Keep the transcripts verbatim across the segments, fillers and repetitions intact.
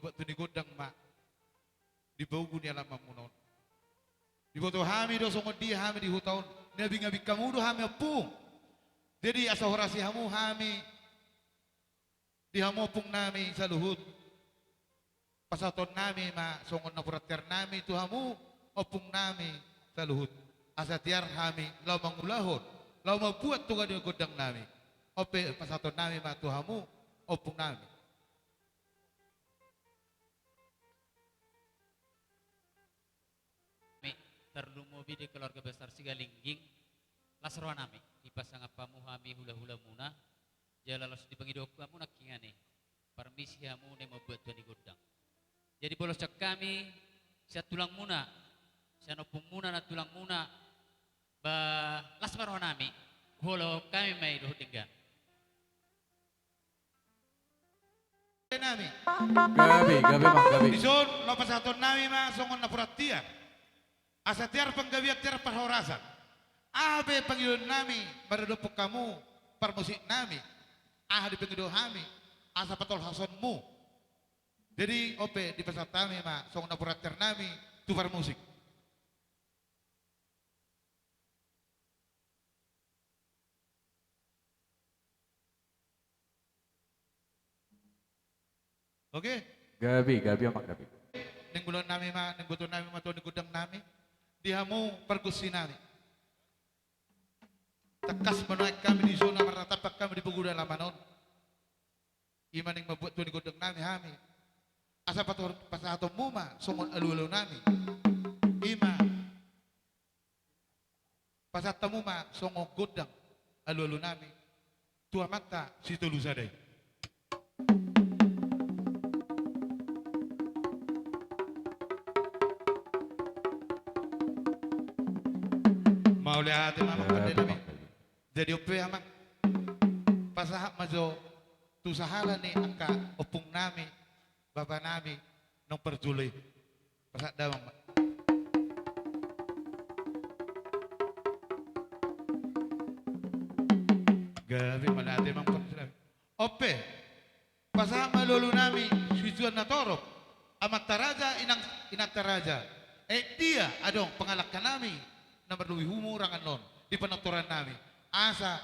buat tu ni gondang ma di bogu ni alamanmuna on. Diboto hami do songon dia hami di huta on. Niabingabing hamu do hami ompung. Jadi asa horas i hamu hami di hamu ompung nami saluhut. Pasahaton nami ma songon napuran tiar nami tu hamu ompung nami saluhut. Asa tiar hami laho mangulahon, laho mambuat tu gani gondang nami. On pe pasahaton nami ma tu hamu ompung nami. Nami, tarlumobi di keluarga besar Sigalingging, las roha nami dipasangap hamu hami hulahulamuna, jala laos dipangidohon hamu nangkiningan i, parmisi hamu na mambuat tu gani gondang. Jadi molo sian hami, sian tulangmuna, sian ompungmuna, nantulangmuna, ba las ma roha nami, huulahon hami ma i dohot denggan. Nami. Gabe, gabe, Amang, gabe. Dison, laho pasahaton nami ma songon napuran tiar. Asa tiar panggabean, tiar parhorasan. Aha pe pangidoan nami maradophon hamu parmusik nami. Aha dipangido hami, asa patolhasonmu. Jadi on pe dipasahat hami ma songon napuran tiar nami tu parmusik. Oke. Gabe, gabe, Amang, gabe. Naeng ulaon nami ma, naeng boto nami ma tu gani gondang nami. Di hamu pargonsi nami. Tangkas ma nuaeng hami dison na marnatampak hami di bogu ni alaman on. I ma naeng mambuat tu gani gondang nami hami. Asa pator-, pasahatonmu ma songon alualu nami. I ma pasahat hamu ma songon gondang alualu nami tu Amanta Sitolusada i. Mauliate ma, Amang, pande nami. Jadi on pe, Amang, pasahat ma jo tu sahala ni angka ompung nami, bapa nami, naung parjolo i. Pasahat damang ma. Gabe, mauliate, Amang, pande nami. On pe, pasahat ma alualu nami, sijuan na torop, amanta raja, inang, inanta raja. Aek dia adong pangalangka nami na marlobi humurang annon di panontoran nami, asa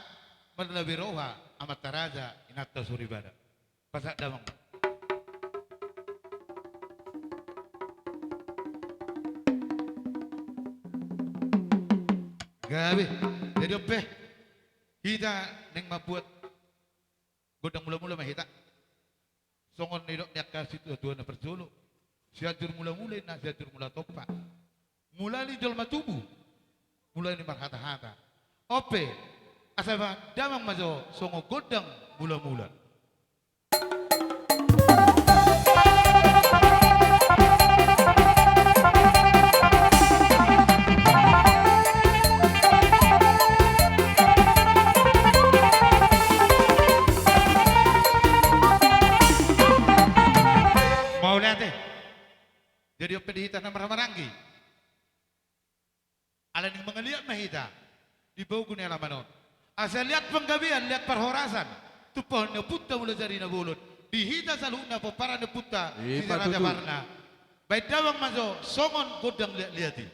marlobi roha amanta raja, inanta soripada. Pasahat damang. Gabe. Jadi on pe, hita naeng mambuat gondang mulamula ma hita. Songon nidok ni angka situatua na parjolo, Sianjur mulamula inna, Sianjur mula tompa. Mula ni jolma tubu, mula ni marhatahata. On pe, asa ma damang ma jo songon gondang mulamula. Mauliate. Jadi on pe di hita na marhahamaranggi, ala naeng mangaliat ma hita di bogu ni alaman on, asa liat panggabean, liat parhorasan, tumpahon ni ompunta Mulajadi Nabolon di hita saluhutna pomparan ni ompunta Sisera Jabarna. Baen damang ma jo songon gondang liatliat i.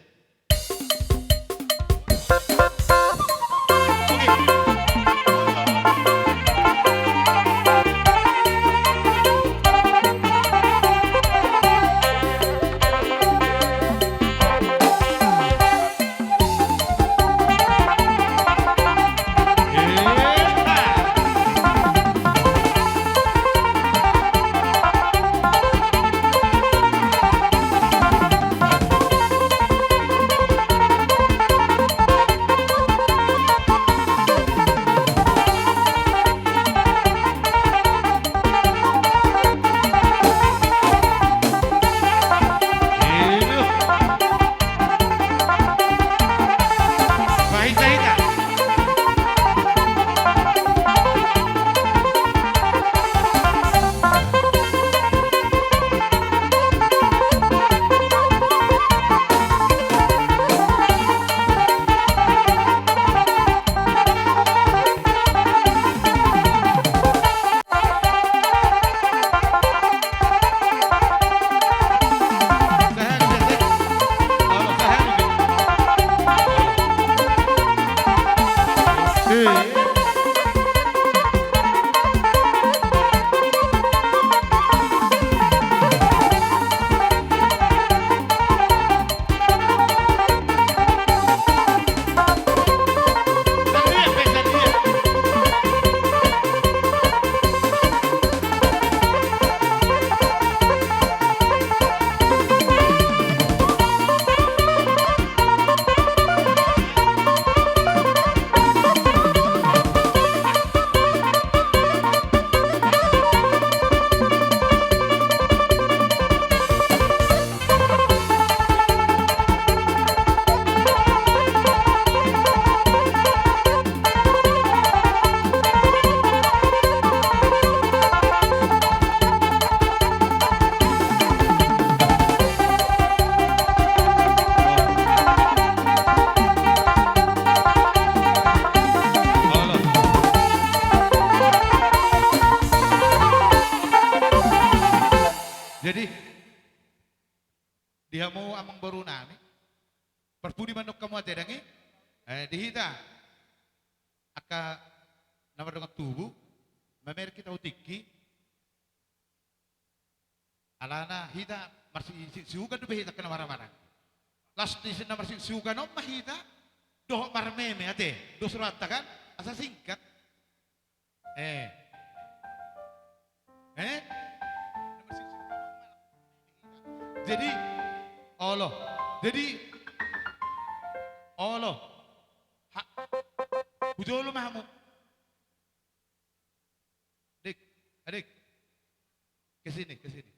Di hamu amangboru nami. Parpudi mandok hamu ate dang i. Eh, di hita angka na mardongan tubu, mamereng hita tu tingki. Alana hita marsi-, si-, siukan dope hita angka na marhahamaranggi. Las di si na marsiukan on ma hita dohot marmeme ate. Dos rohanta kan? Asa singkat. Eh. Eh? Jadi, olo. Jadi, olo. Ha-, hujolo ma hamu. Dik, adik. Ke sini, ke sini.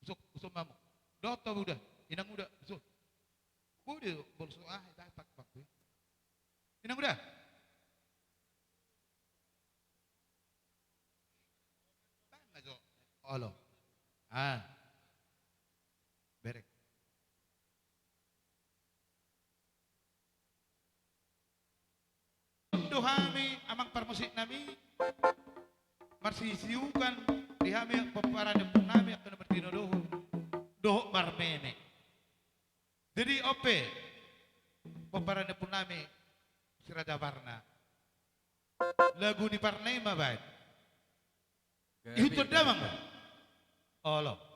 Usuk, usuk ma hamu. Dohot to uda, inang uda, usuk. Uda, bolso ah, ita pak pak. Inang uda. Tanga jo. Olo. Ah. Bereng. Do hami amang parmusik nami marsisiukan di hami pomparan ni ompung nami angka na martinodohon dohot marmeme. Jadi on pe pomparan ni ompung nami si Raja Parna. Lagu ni Parna i ma baen. Ihuthon damang. Olo.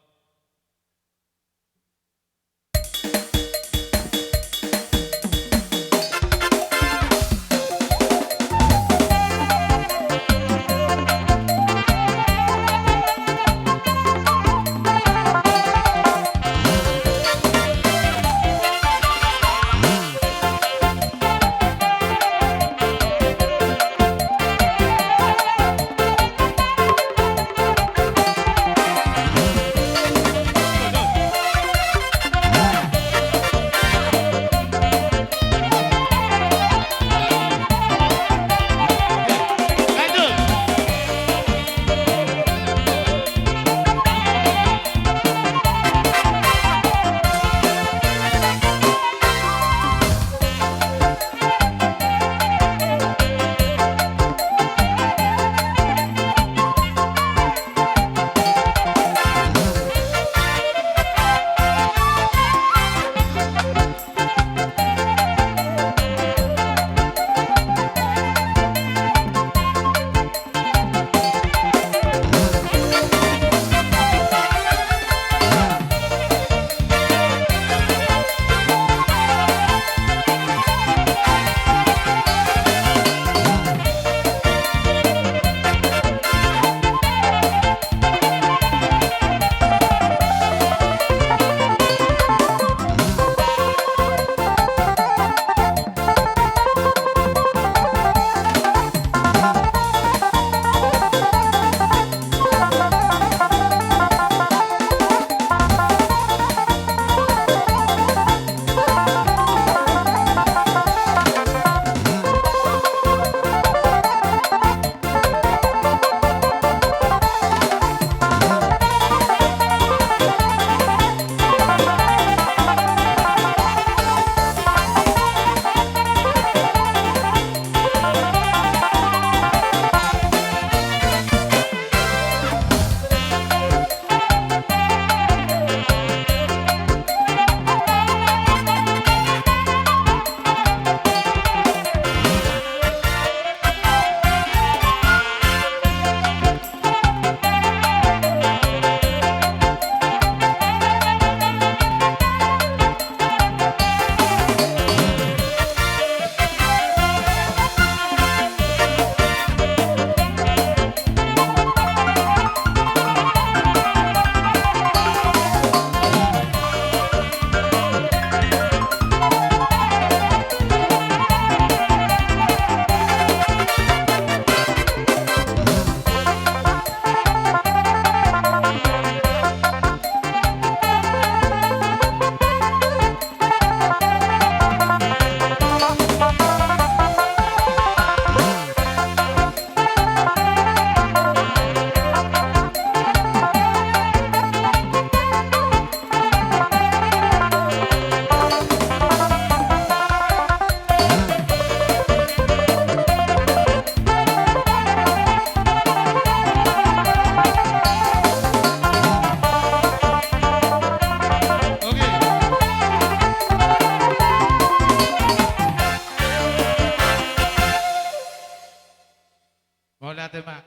ma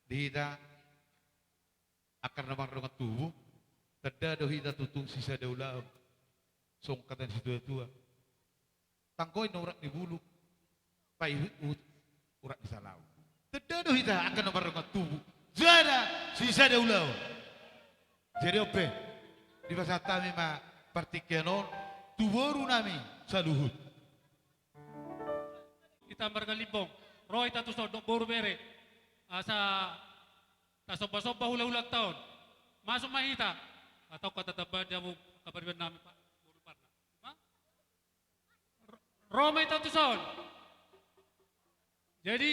di hita angka na mardongan tubu, tanda do hita tutu sisada ulaon. Songon hata ni situatua. Tanggoi na urat ni bulu, paihutihut urat ni salaon. Tanda do hita angka na mardongan tubu, jala sisada ulaon. Jadi on pe, dipasahat hami ma partingkian on tu boru nami saluhut. Hita marga Limbong, ro hita tuson dohot boru bere. Asa tasombasomba hulahulanta on. Masuk ma hita. Atau kata tamba di amu kapariban nami, Pak, boru Parna. Ma? Ro, ro ma hita tuson. Jadi,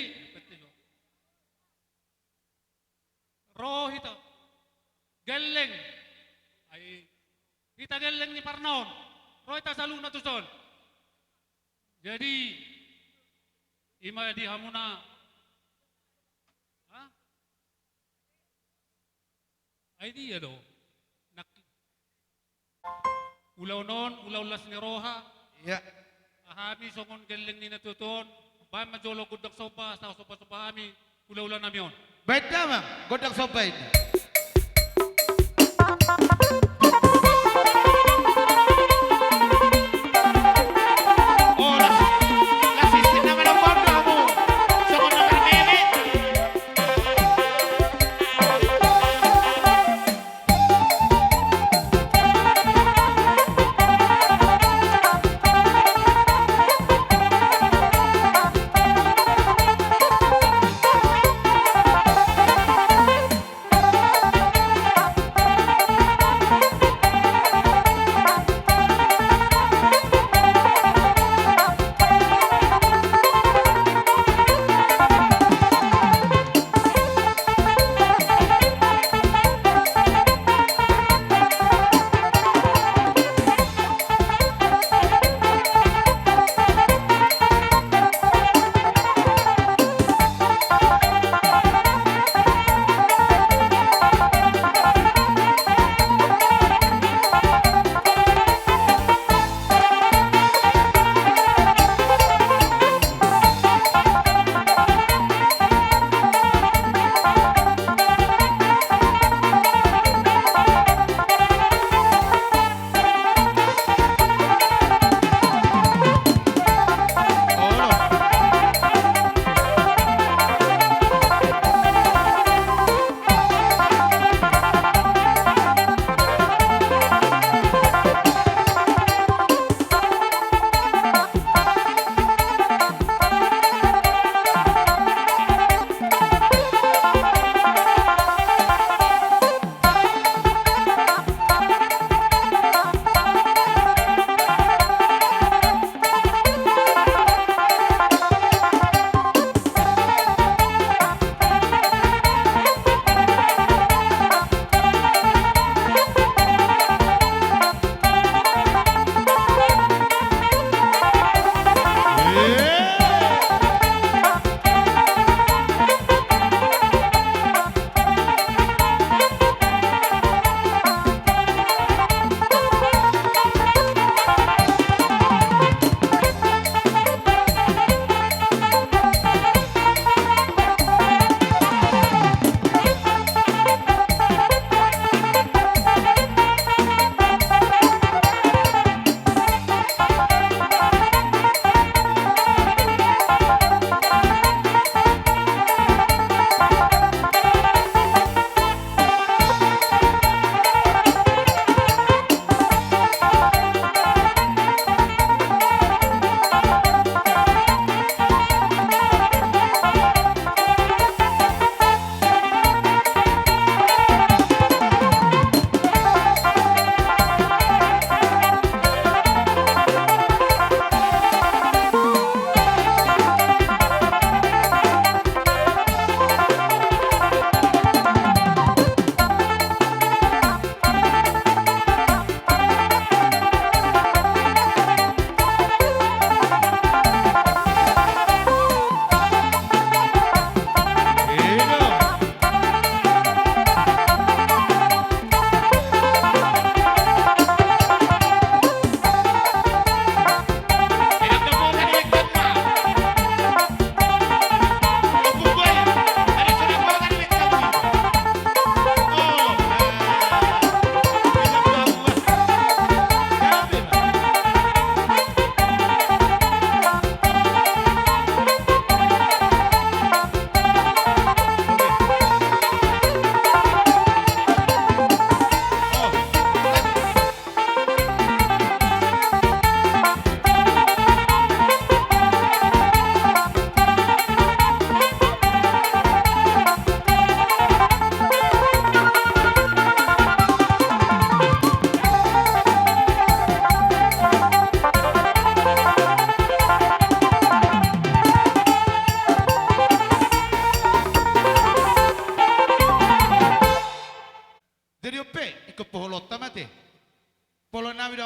ro hita. Gelleng. Ai, hita gelleng ni Parna on. Ro hita saluhutna tuson. Jadi, i ma di hamuna. Ha? Ai dia do. Nak-, ulaon on, ulaon las ni roha. Iya. Hami songon gelleng ni natuatua on, baen ma jolo gondang somba, asa sombasomba hami hulahula nami on. Baen damang, gondang somba i.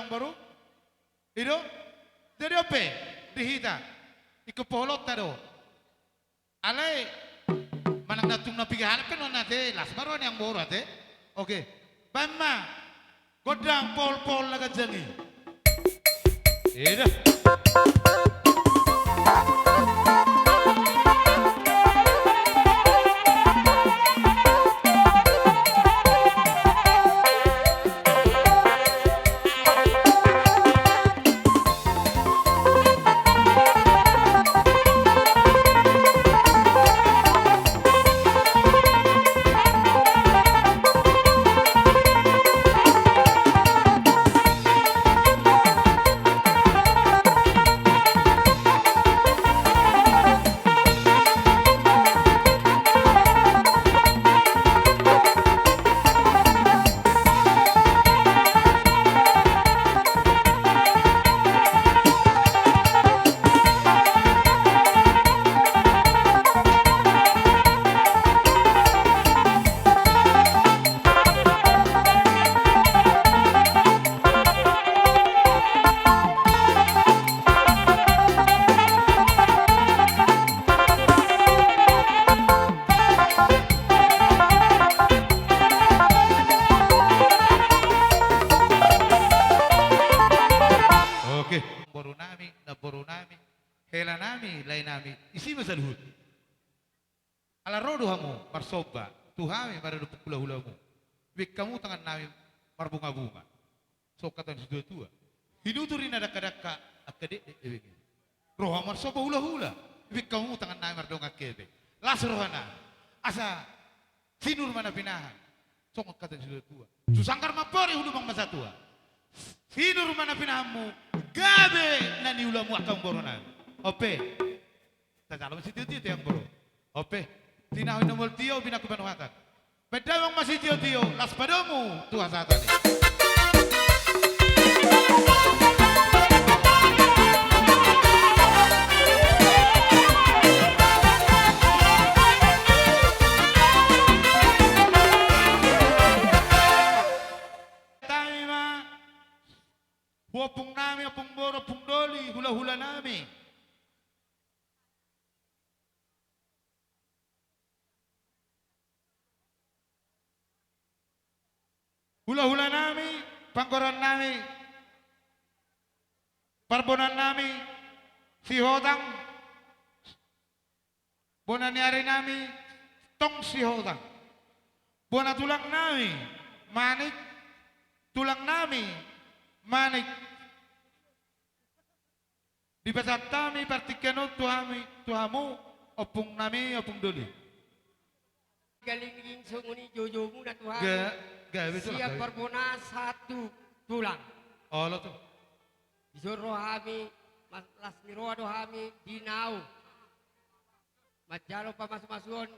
Boru? I do? Jadi on pe, di hita. Ingkon poholonta do. Alai, manang na tung na piga halak pe nuaeng ate, las ma roha ni amangboru ate. Oke. Baen ma. Gondang pohol-pohol na ganjang i. I do. Oke, boru nami, namboru nami, hela nami, lae nami, disi ma saluhut. Ala ro do hamu marsomba tu hami maradophon hula-hulamu. Baen hamu tangan nami marbunga-bunga. Songon hata ni situatua. Hinutur i na dangka-dangka, angka dekdek ebeng i. Ro hamu marsomba hula-hula. Baen hamu tangan nami mardongan hebe. Las roha nami. Asa sinur ma na pinahan. Songon hata ni situatua. Tu sanggar ma pori, hulu ma satua. Sinur ma na pinahanmu. Gabe na niulamu angka amangboru nami. On pe. Tajalo ma sitio-tio tu amangboru. On pe. Tinahu na mual tio, binakku bahen hata. Baen damang ma sitio-tio, las padomu tu hasahatan i. Tami ma. Ompung nami, ompung boru, ompung doli, hula-hula nami. Hula-hula nami, panggoran nami, parbonaan nami, Sihotang, bona ni ari nami, tong Sihotang. Bona tulang nami, Manik, tulang nami, Manik. Dipasahat hami partingkian on tu hami, tu hamu, ompung nami, ompung doli. Galingging songon i joujou muna tu hami. Ga, gabe tu sian parbonaan sahat tu tulang. Olo tu. Dison ro hami, ma-, las ni roha do hami di naung manjalo pamasu-masuon,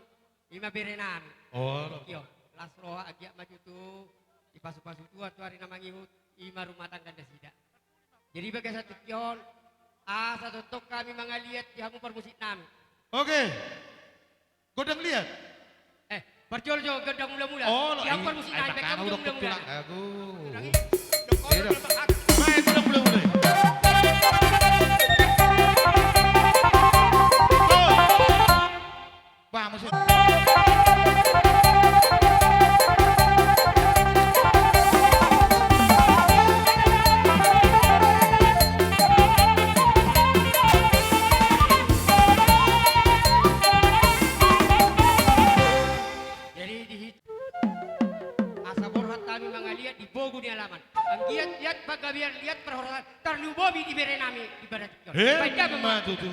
i ma bere nami. Olo. Io, las roha, anggiat ma tutu dipasu-pasu Tuhan tu ari na mangihut, i ma rumah tangga nasida. Jadi bagasan tingki on, asa tongtong hami mangaliat di hamu parmusik nami. Oke. Gondang liat. Eh, parjolo jo gondang mula-mula. Oh, lo, di hamu parmusik nami, baen hamu gondang mula-mula. Aduh. Gondang i. Gondang mula-mula. Bah, musik. Jadi di asa borhat hami mangaliat di pogu ni alaman. Anggiat liat panggabean, liat parhorasan, tarlumobi di bere nami di Baratik. Emma tutu.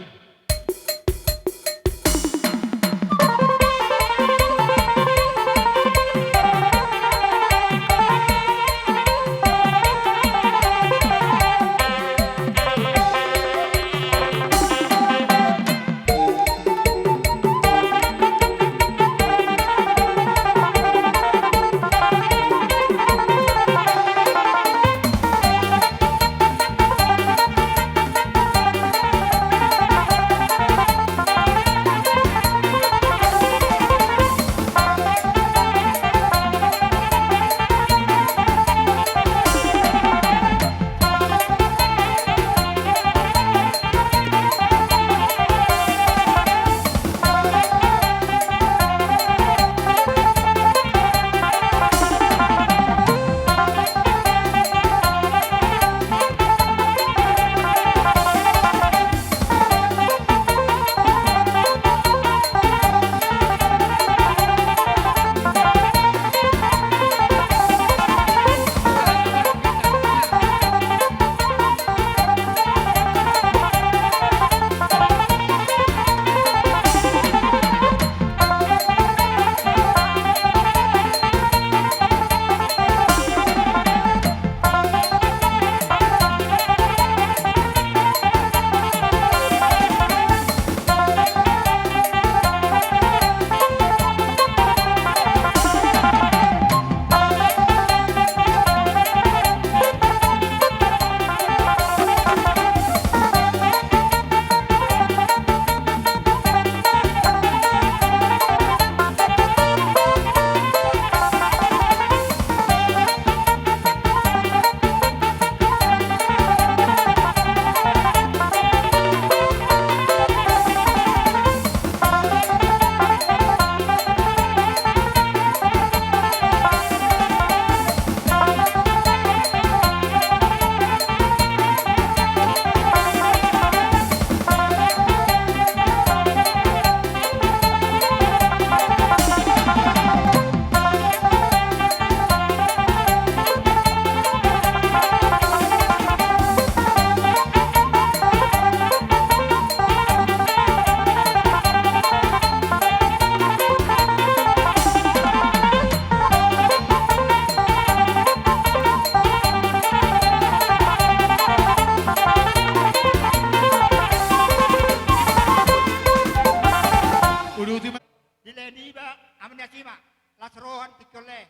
Amang ni Asima, las roha ni tingki on lae.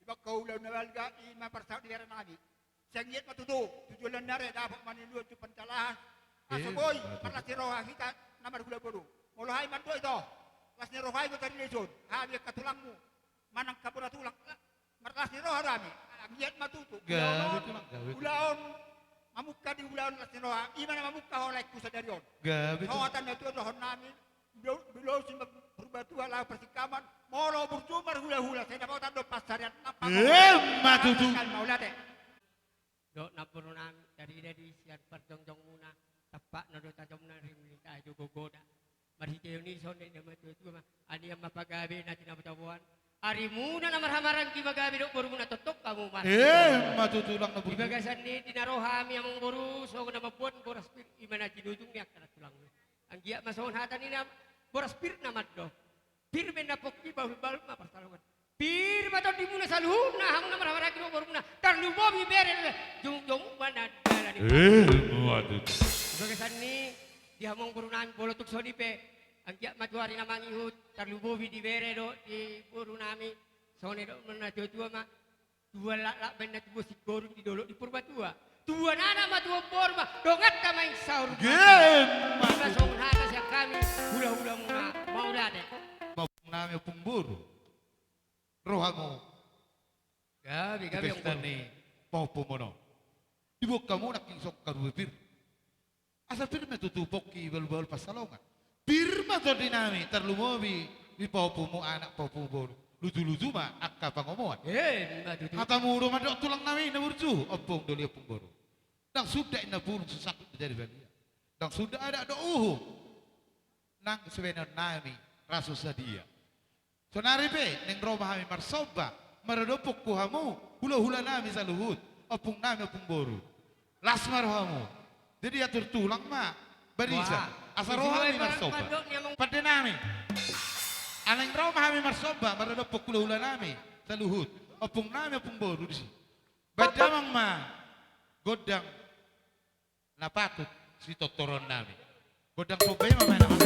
Di bangka ulaon na balga i ma parsahut ni bere nami. Sai anggiat ma tutu, tu joloan ni ari dapot ma niuluan tu panjalahan. Asa boi marlas ni roha hita na marhula boru. Molo hami mandok ito, las ni roha i do tadi dison, hami angka tulangmu. Manang angka bona tulang, marlas ni roha do hami. Anggiat ma tutu. Gabe ulaon on, tulang, gabe tutu. Ulaon mamungka di ulaon las ni roha, i ma na mamungka ho laengku sadari on. Gabe tutu. Songon hata ni natuatua dohonon nami, Bilo-, bilosi ma Purbatua laho parsingkaman, molo burju marhulahula, sai dapotan do pansarian na. Emma tutu. Mauliate. Dok namboru nami, tarida di sian parjongjongmuna, tampakna do tajomna rimuna, tahe do gogoda. Marhitehon i songon na nidok ni natuatua ma, anian ma pagabe na tinabotaboan. Arimuna na marhahamaranggi ma gabe, dok borumuna tongtong hamu ma. Emma tutu, tulang na burju. Di bagasan ni di na ro hami amangboru, songon na mamboan boras pir, i ma na jinujung ni angka na tulangmu. Anggiat ma songon hata ni na boras pir na mandok. Pir ma inna pongki, bahulbahul ma pansalongan. Pir ma tondimuna saluhutna, hamu na marhahamaranggi dohot borumuna. Tarlumobi bere, jongjong ma na dalan i. Emma tutu. Di bagasan ni di hamu amangboru nami, molo tung songon i pe, anggiat ma tu ari na mangihut, tarlumobi di bere dohot di boru nami. Songon na nidok ni natuatua ma. Tuan laklak baen na tubu, singkoru di dolok di Purbatua. Tuan anak ma tuan boru ma, donganta ma i saur matua. Emma tutu. Ima songon hata sian hami, hulahulamuna, mauliate. Ompung nami, ompung boru. Ro hamu. Gabe, gabe, ompung boru. Di pesta ni pahompumuna on. Diboan hamu nangkin songon karobean pir. Asa pir ma tutu pongki, bahulbahul pansalongan. Pir ma tondi nami, tarlumobi di pahompumu anak, pahompumu boru. Lujuluju ma angka pangomoan. Emma tutu. Hatamu do mandok, tulang nami na burju, ompung doli, ompung boru. Ndang suda inna bulung, so sangkut manjadi balian. Ndang suda adat dohot uhum, nang sibahenon nami ra so sadia. Saonari pe naeng ro ma hami marsomba maradophon tu hamu, hulahula nami saluhut, ompung nami, ompung boru. Las ma rohamu. Jadi atur tulang ma barisan. Wah. Asa ro hami marsomba. Pande nami. Naeng ro ma hami marsomba maradophon tu hulahula nami saluhut, ompung nami, ompung boru, disi. Baen damang ma gondang na patut sitortoron nami. Gondang somba i ma, baen damang.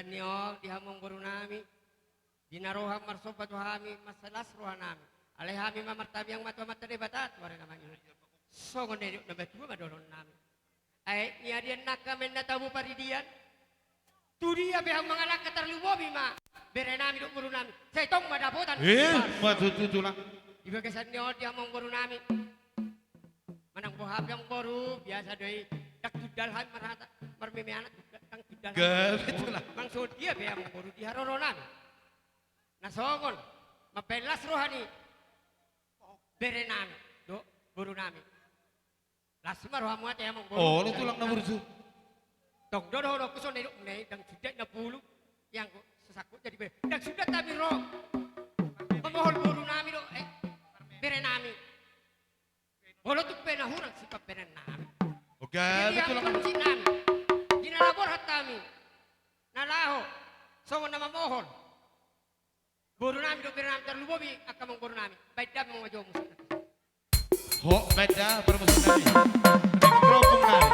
Ni on di hamu amangboru nami, di na ro hamu marsomba tu hami, mansai las roha nami. Alai hami ma martangiang ma tu Amanta Debata, tu ari na mangihut. Songon na nidok na matua ma dohonon nami. Aek ni adian nangka ma inna tabo paridian. Tudia pe hamu mangalangka tarlumobi ma bere nami dohot boru nami. Sai tong ma dapotan. Eh, ma tutu tulang. Di bagasan ni on di hamu amangboru nami. Manang boha pe amangboru, biasa do i. Ndang tundal hami marhata, marmeme anak, ndang tundal hami. Gabe tulang. Manang songon dia pe amangboru di haroro nami. Na songon mambaen las roha ni bere nami dohot boru nami. Las ma rohamu ate amangboru. Olo tulang na burju. Tong do dohononku songon na nidokmuna i, ndang sundat na pulu. Ianggo sasangkut jadi bere. Ndang sundat hami ro mamohol boru nami dohot, eh, bere nami. Molo tung pe na hurang sipambahenan nami. Oke, jadi betul, amang. Parmusik nami. Di na laho borhat hami. Na laho songon na mamohol boru nami dohot bere nami, tarlumobi angka amangboru nami. Baen damang ma jo musik nami. Ho, baen da parmusik nami. Rompung nami.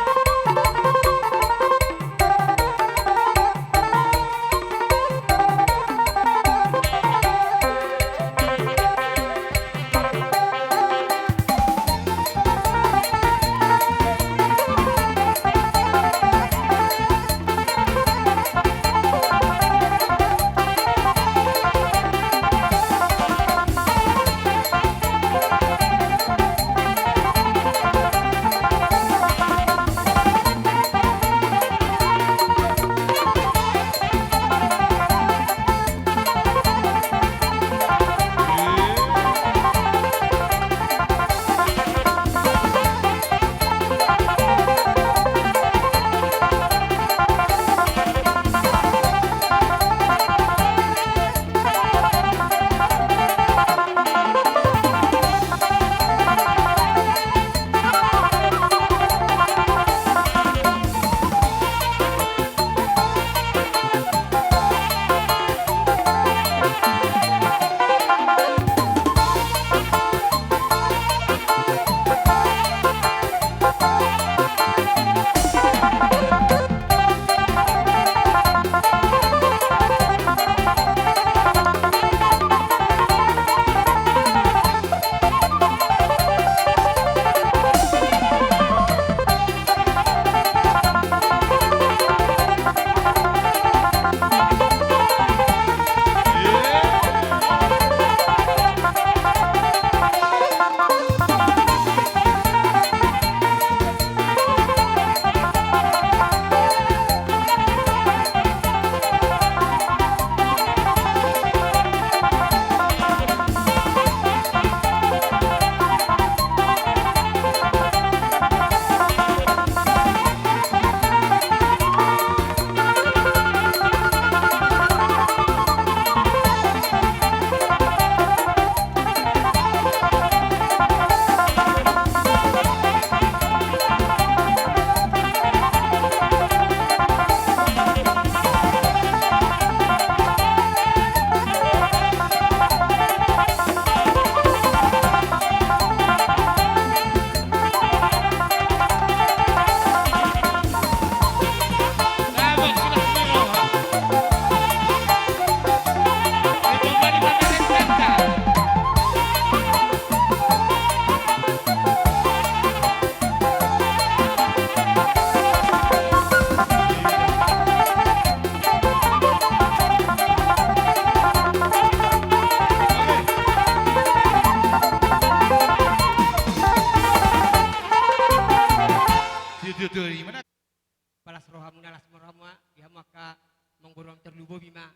Palas rohamuna, las ma rohamuna, di hamu angka amangboru nami, tarlumobi ma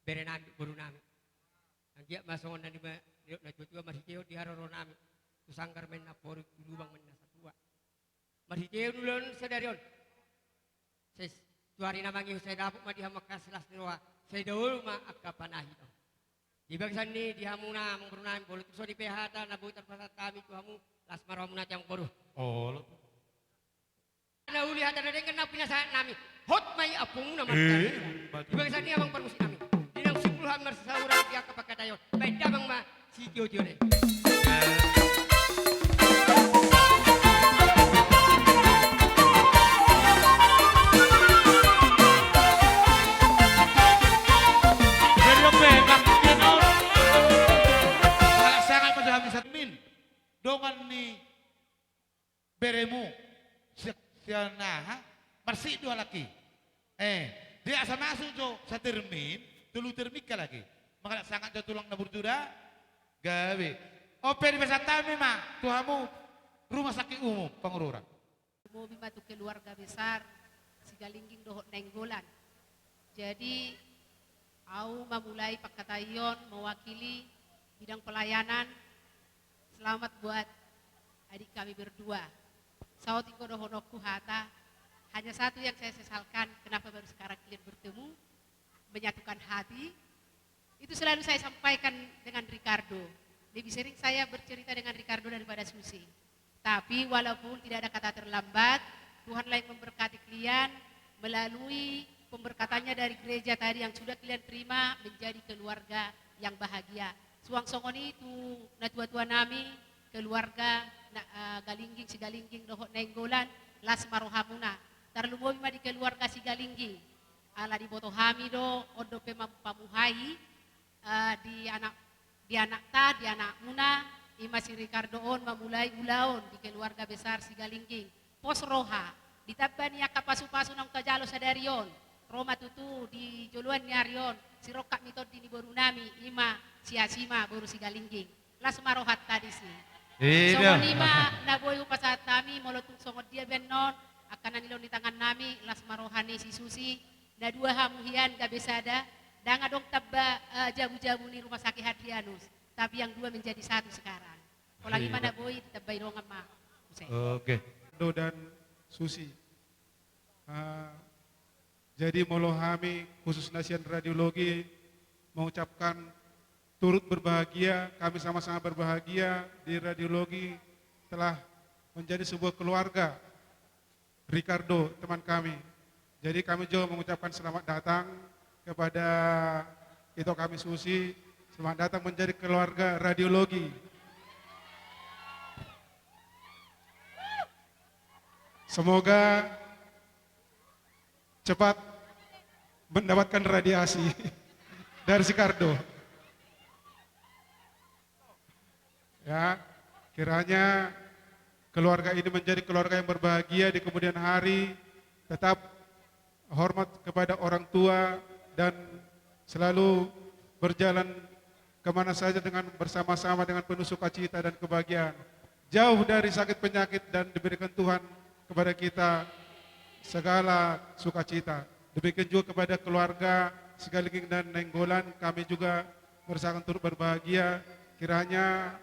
bere nami, boru nami. Anggiat ma songon na nidok, nidok na tuatua, marhitehon di haroro nami. Tu sanggar ma inna amporik, tu lubang ma inna satua. Marhitehon ulaon sadari on. Sai tu ari na mangihut sai dapot ma di hamu angka silas ni roha, sai daol ma angka panahiton. Di bagasan ni di hamuna amangboru nami, molo tung songon i pe hata na boi tarpasahat hami tu hamu, las ma rohamuna ate amangboru. Olo. Na uli hata na denggan na pinasahat nami. Hot ma i ampumuna. Eh, martangiang. Di bagasan ni amang parmusik nami. Di naung simpul hami marsasahuran di angka pangkataion. Baen damang ma sitiotio na i. Nah, ha? Marsik do halak i. Eh, dia asa masuk jo satermin, tolu termin halak i. Mangkalat sangkap jo tulang na burju da. Gabe. On pe dipasahat hami ma tu hamu Rumah Sakit Umum Pangururan. Lumobi ma tu keluarga besar Sigalingging dohot Nainggolan. Jadi, au mamulai pangkataion mewakili bidang pelayanan. Selamat buat adik kami berdua. Saotik do dohononku hata, hanya satu yang saya sesalkan, kenapa baru sekarang kalian bertemu, menyatukan hati. Itu selalu saya sampaikan dengan Ricardo. Lebih sering saya bercerita dengan Ricardo daripada Susi. Tapi walaupun tidak ada kata terlambat, Tuhanlah yang memberkati kalian melalui pemberkatannya dari gereja tadi yang sudah kalian terima menjadi keluarga yang bahagia. Suang songon i tu natua-tua nami, keluarga na, eh, Galingging, Sigalingging dohot Nainggolan, las ma rohamuna. Tarlumobi ma di keluarga Sigalingging. Ala diboto hami do, on dope ma pamuhai, eh, di anak, di anakta, di anakmuna, ima si Ricardo on mamulai ulaon di keluarga besar Sigalingging. Pos roha, ditamba ni angka pasu-pasu naung tajalo sadari on, ro ma tutu di joloan ni ari on, sirongkap ni tondi ni boru nami, ima si Asima boru Sigalingging. Las ma rohanta disi. Songon i ma na boi hupasahat hami, molo tung songon dia be annon angka na nilehon ni tangan nami, las ma roha ni si Susi, na dua hamu hian gabe sada, ndang adong tamba, eh, jabu-jabu ni Rumah Sakit Hadrianus, tapi yang dua menjadi satu sekarang. Holan i ma na boi ditambai dongan ma. Oke. Do dan Susi. Ah, jadi molo hami khususna sian radiologi mengucapkan turut berbahagia, kami sama-sama berbahagia di radiologi telah menjadi sebuah keluarga. Ricardo, teman kami. Jadi kami juga mengucapkan selamat datang kepada ito kami Susi. Selamat datang menjadi keluarga radiologi. Semoga cepat mendapatkan radiasi dari si Ricardo. Ya, kiranya keluarga ini menjadi keluarga yang berbahagia di kemudian hari, tetap hormat kepada orang tua, dan selalu berjalan kemana saja dengan bersama-sama dengan penuh sukacita dan kebahagiaan. Jauh dari sakit penyakit dan diberikan Tuhan kepada kita segala sukacita. Demikian juga kepada keluarga Sigalingging dan Nainggolan, kami juga merasakan turut berbahagia. Kiranya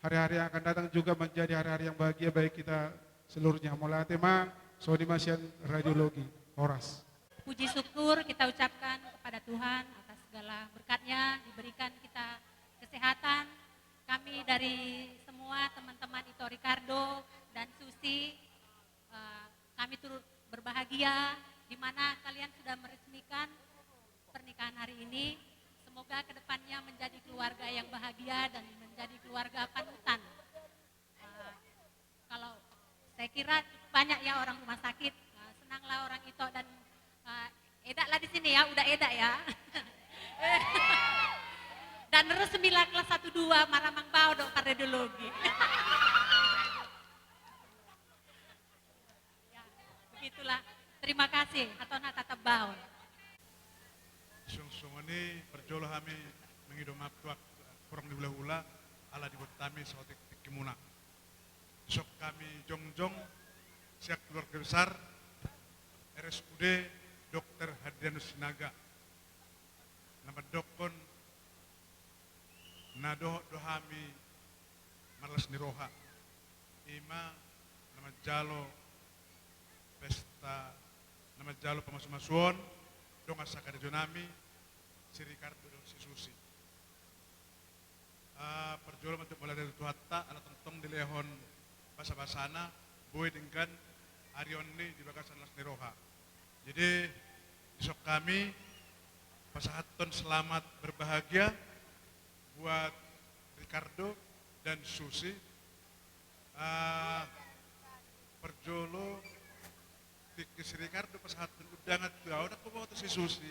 hari-hari yang akan datang juga menjadi hari-hari yang bahagia bagi kita seluruhnya. Mauliate ma, songon i ma sian radiologi. Horas. Puji syukur kita ucapkan kepada Tuhan atas segala berkat-Nya, diberikan kita kesehatan. Kami dari semua teman-teman Ito Ricardo dan Susi, eh, kami turut berbahagia di mana kalian sudah meresmikan pernikahan hari ini. Semoga kedepannya menjadi keluarga yang bahagia dan menjadi keluarga panutan. Eh, kalau saya kira cukup banyak ya orang rumah sakit. Eh, senanglah orang Ito dan, eh, edak lah di sini ya, udah edak ya. Dan resmilah kelas satu dua Maramang Bao do kardiologi. Ya, begitulah. Terima kasih. Hatahon hata tamba on. Songon i, parjolo hami mangido maaf tu aek kurang ni hulahula, ala dibuat hami saotik tingkimuna. Dison hami jongjong sian keluarga besar R S U D Dokter Hadrianus Sinaga, na mandokkon na dohot do hami marlas ni roha. Ima na manjalo pesta, na manjalo pamasumasuon dongan sakarejo nami, si Ricardo dohot si Susi. Ah, parjolo ma tuk mauliate tu Tuhanta, ala tongtong dilehon basabasana, boi denggan ari on ni di bagasan las ni roha. Jadi, dison hami pasahathon selamat berbahagia buat Ricardo dan Susi. Ah, parjolo, tingki si Ricardo pasahathon undangan tu ahu, ndang huboto si Susi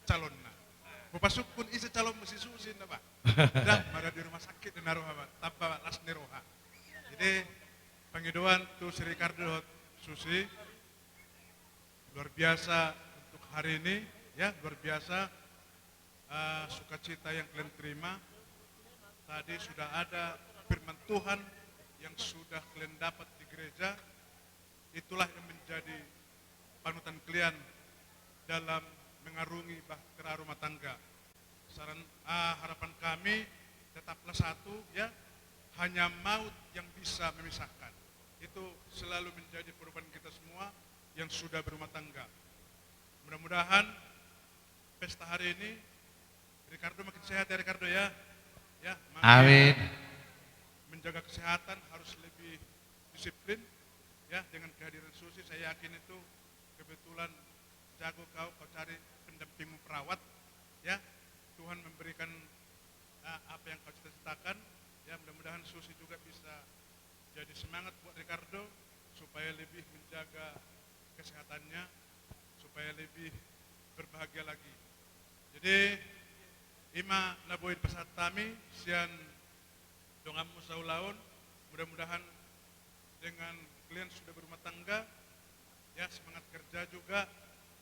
calonna. Hupasungkun ise calonmu, si Susi ninna ba. Ndang, mara di rumah sakit ninna roha ba, tamba ba las ni roha. Jadi, pangidoan tu si Ricardo dohot Susi, Luar biasa untuk hari ini, ya, luar biasa, eh, sukacita yang kalian terima. Tadi sudah ada firman Tuhan yang sudah kalian dapat di gereja. Itulah yang menjadi panutan kalian dalam mengarungi bahtera rumah tangga. Saran, ah, harapan kami, tetaplah satu, ya, hanya maut yang bisa memisahkan. Itu selalu menjadi pedoman kita semua yang sudah berumah tangga. Mudah-mudahan pesta hari ini, Ricardo makin sehat ya, Ricardo, ya. Ya, makin Amin. Menjaga kesehatan harus lebih disiplin, ya, dengan kehadiran Susi, saya yakin itu kebetulan jago kau, kau cari pendampingmu perawat, ya. Tuhan memberikan, eh, apa yang kau cita-citakan, ya, mudah-mudahan Susi juga bisa jadi semangat buat Ricardo supaya lebih menjaga kesehatannya, supaya lebih berbahagia lagi. Jadi, ima na boi dipasahat hami sian donganmu saulaon, mudah-mudahan dengan kalian sudah berumah tangga, ya, semangat kerja juga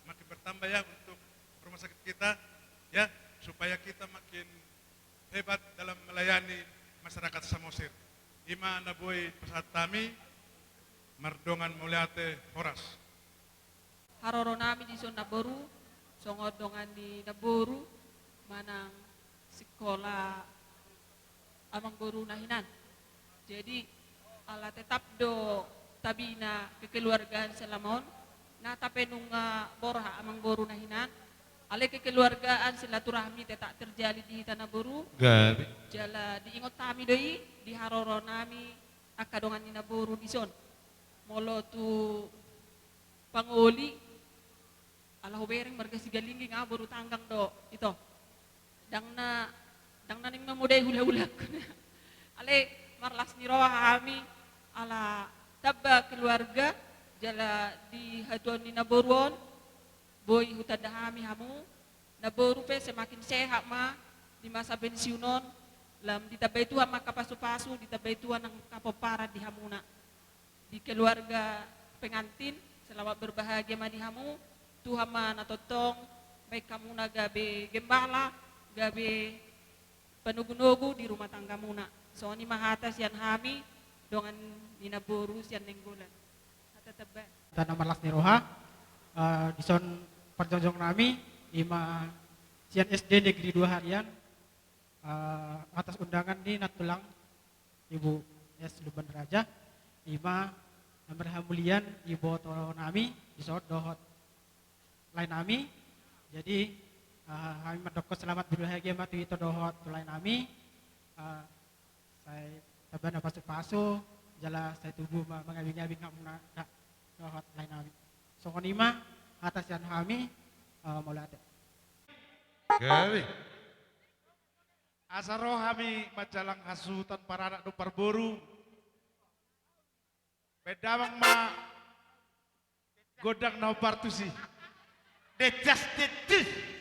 makin bertambah, ya, untuk rumah sakit kita, ya, supaya kita makin hebat dalam melayani masyarakat Samosir. Ima na boi pasahat hami, mardongan mauliate, horas. Haroro nami dison namboru, songon dongan ni namboru, manang sikola amangboruna hinan. Jadi, ala tetap do tabina kekeluargaan selama on, na tape nunga borhat amangboruna hinan, alai kekeluargaan silaturahmi tetap terjalin di hita namboru. Gabe. Jala diingot hami do i, di haroro nami angka dongan ni namboru dison. Molo tu pangoli, ala hubereng marga Sigalingging, ah, boru Tanggang do, ito. Ndang na, ndang na naeng mamodai hulahulangku. Alai marlas ni roha hami, ala tamba keluarga, jala di hatuaon ni namboru on, boi hutanda hami hamu, namboru pe semakin sehat ma, di masa pensiun on, lam ditambai Tuhan ma angka pasupasu, ditambai Tuhan angka pomparan di hamuna. Di keluarga pengantin, selamat berbahagia ma di hamu, Tuhan ma na tongtong, baen hamuna gabe gembala, gabe panogunogu di rumah tanggamuna. Songon i ma hata sian hami, dongan ni namboru sian Nainggolan. Hata tamba. Tanda marlas ni roha, eh, dison parjongjong nami, ima sian S D Negeri dua Harian, eh, atas undangan ni nantulang Ibu S Lumban Raja, ima na marhamulian iboto nami, dison dohot lae nami. Jadi, eh, hami mandok selamat berbahagia ma tu ito dohot tu lae nami. Eh, sai tamba na pasupasu, jala sai tubu ma mangabingabing hamuna da dohot lae nami. Songon i ma hata sian hami, eh, mauliate. Gabe. Asa ro hami manjalang hasuhuton paranak dohot parboru. Baen damang ma gondang na hombar tusi. Decas, decas.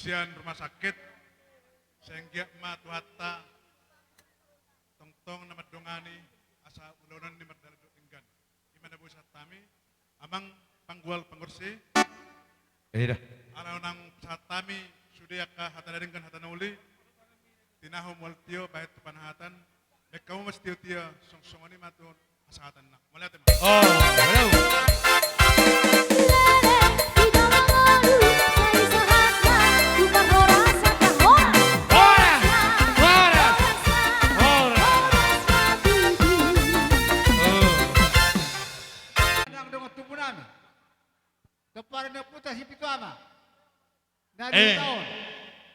sian rumah sakit, sai anggiat ma Tuhanta tongtong na mandongani asa ulaonanna mardalan dohot denggan. I ma na boi sahat hami, amang panggual pangursi. Eda. Ala naung sahat hami sude angka hata na denggan hata na uli, tinahu mual tio bahen tu panahatan, mengkamu ma sitio-tio, song-songon i ma tu hasahatan na. Mauliate ma. Oh, halo. Horas! Horas! Horas! Oh. Nang dongan tubu nami. Tompar ni ompunta si Pitu Ama. Na di Eh. taon.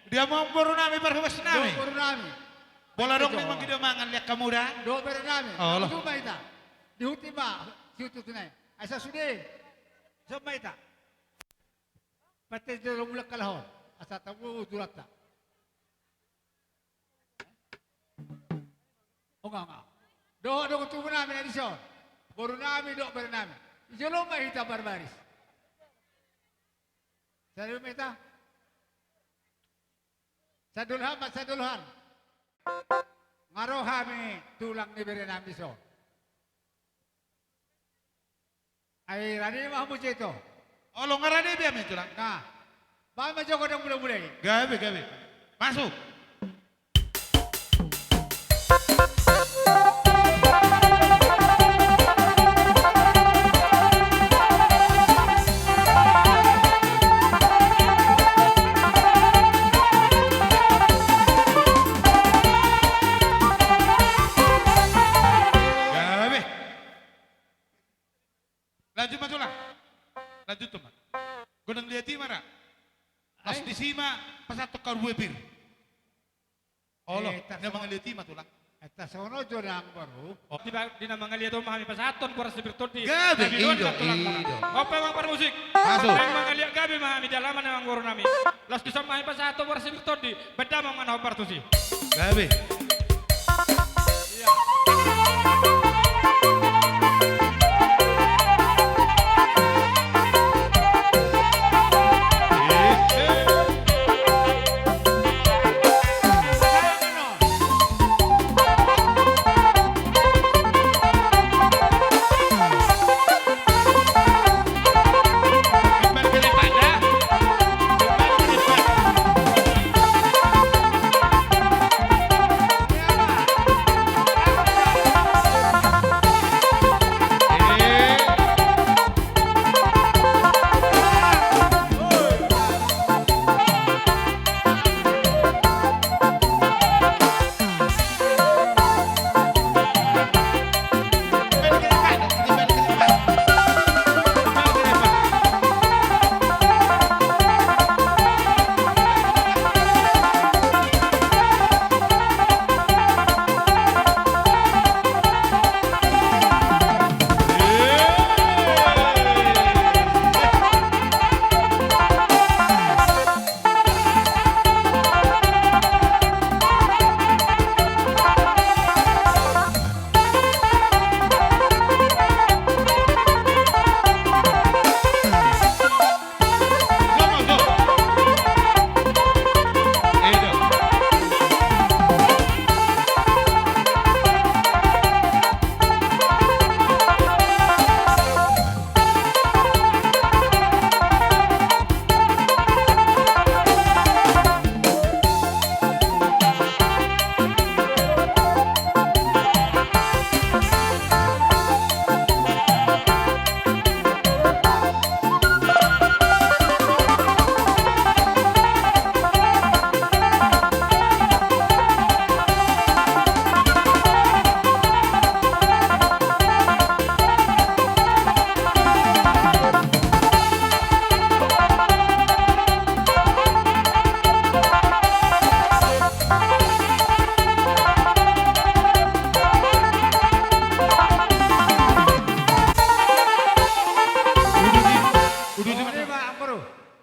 Dia ma boru nami parhobas nami. Boru nami. Bola dong memang kita mangan lihat kamu dah. Do bere nami. Oh, loh. Tutu ma hita. Dihuti ma si Tutu nai. Asa sude. Sama hita. Pate jolo mulak kalahon. Asa tamu dulanta. O nga, nga. Dohot dongan tubu nami na dison. Boru nami dohot bere nami. Di jolo ma hita barbaris. Sadol ma hita. Sadol han ma sadol han. Nga ro hami tulang ni bere nami dison. Ai rade ma hamu jito. Olo nga rade be hami tulang. Nga. Baen ma jo godang mula-mula i. Gabe, gabe. Masuk. Gabe. Lanjut ma tulang. Lanjut tu ma. Godang liat i ma ra. Pas Ai. disi ma pasahat tu karu dua pir. Olo, Eh, tas- na mangaliat i ma tulang. Eh, tas sono jo nang boru. Oh. Di ba-, di na mangaliat on ma hami pasahathon boras ni pir tondi. Gabe, Gabe, i do, i do. Opa mang parmusik. Masuk. Naeng mangaliat gabe ma hami di alaman ni amang boru nami. Laos dison ma hami pasahathon boras ni pir tondi. Benda ma mangan hombar tusi. Gabe.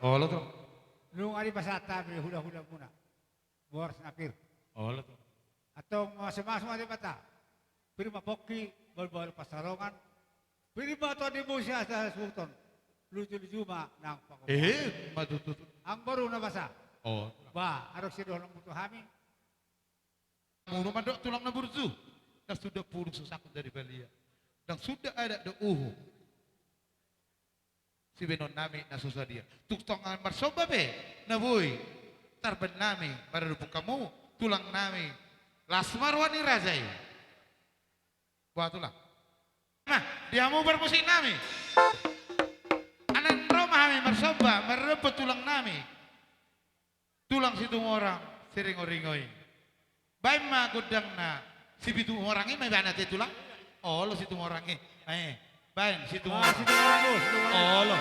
Olo, Tulang. Nunga dipasahat hami hulahula muna. Boras na pir. Olo, Tulang. Antong mamasu-masu ma Debata. Pir ma pongki, bahulbahul pansalongan. Pir ma tondi muse asa hasuhuton. Luju-luju ma nang pangomoan. Eh, ma tutu. Amang boru na basa. Oh. Bah, adong sidohononmu tu hami. Munu mandok tulang na burju. Ndang suda pudung so sangkut dari balian. Ndang suda adat dohot uhum. Sibahenonnami na so sadia. Tung tongon marsomba pe na boi tarban nami maradophon hamu tulang nami. Las ma roha ni raja i. Bah tulang. Nah, di hamu parmusik nami. Anan ro ma hami marsomba maradophon tulang nami. Tulang Situmorang Siringoringo i. Baen ma gondangna Sipitu Morang i ma ibana te tulang. Olo Situmorang i. Ae. Baen Situmorang. Ah, Situmorang, Situmorang. Olo.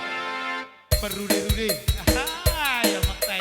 Marrude-rude. Aha, ya maktai.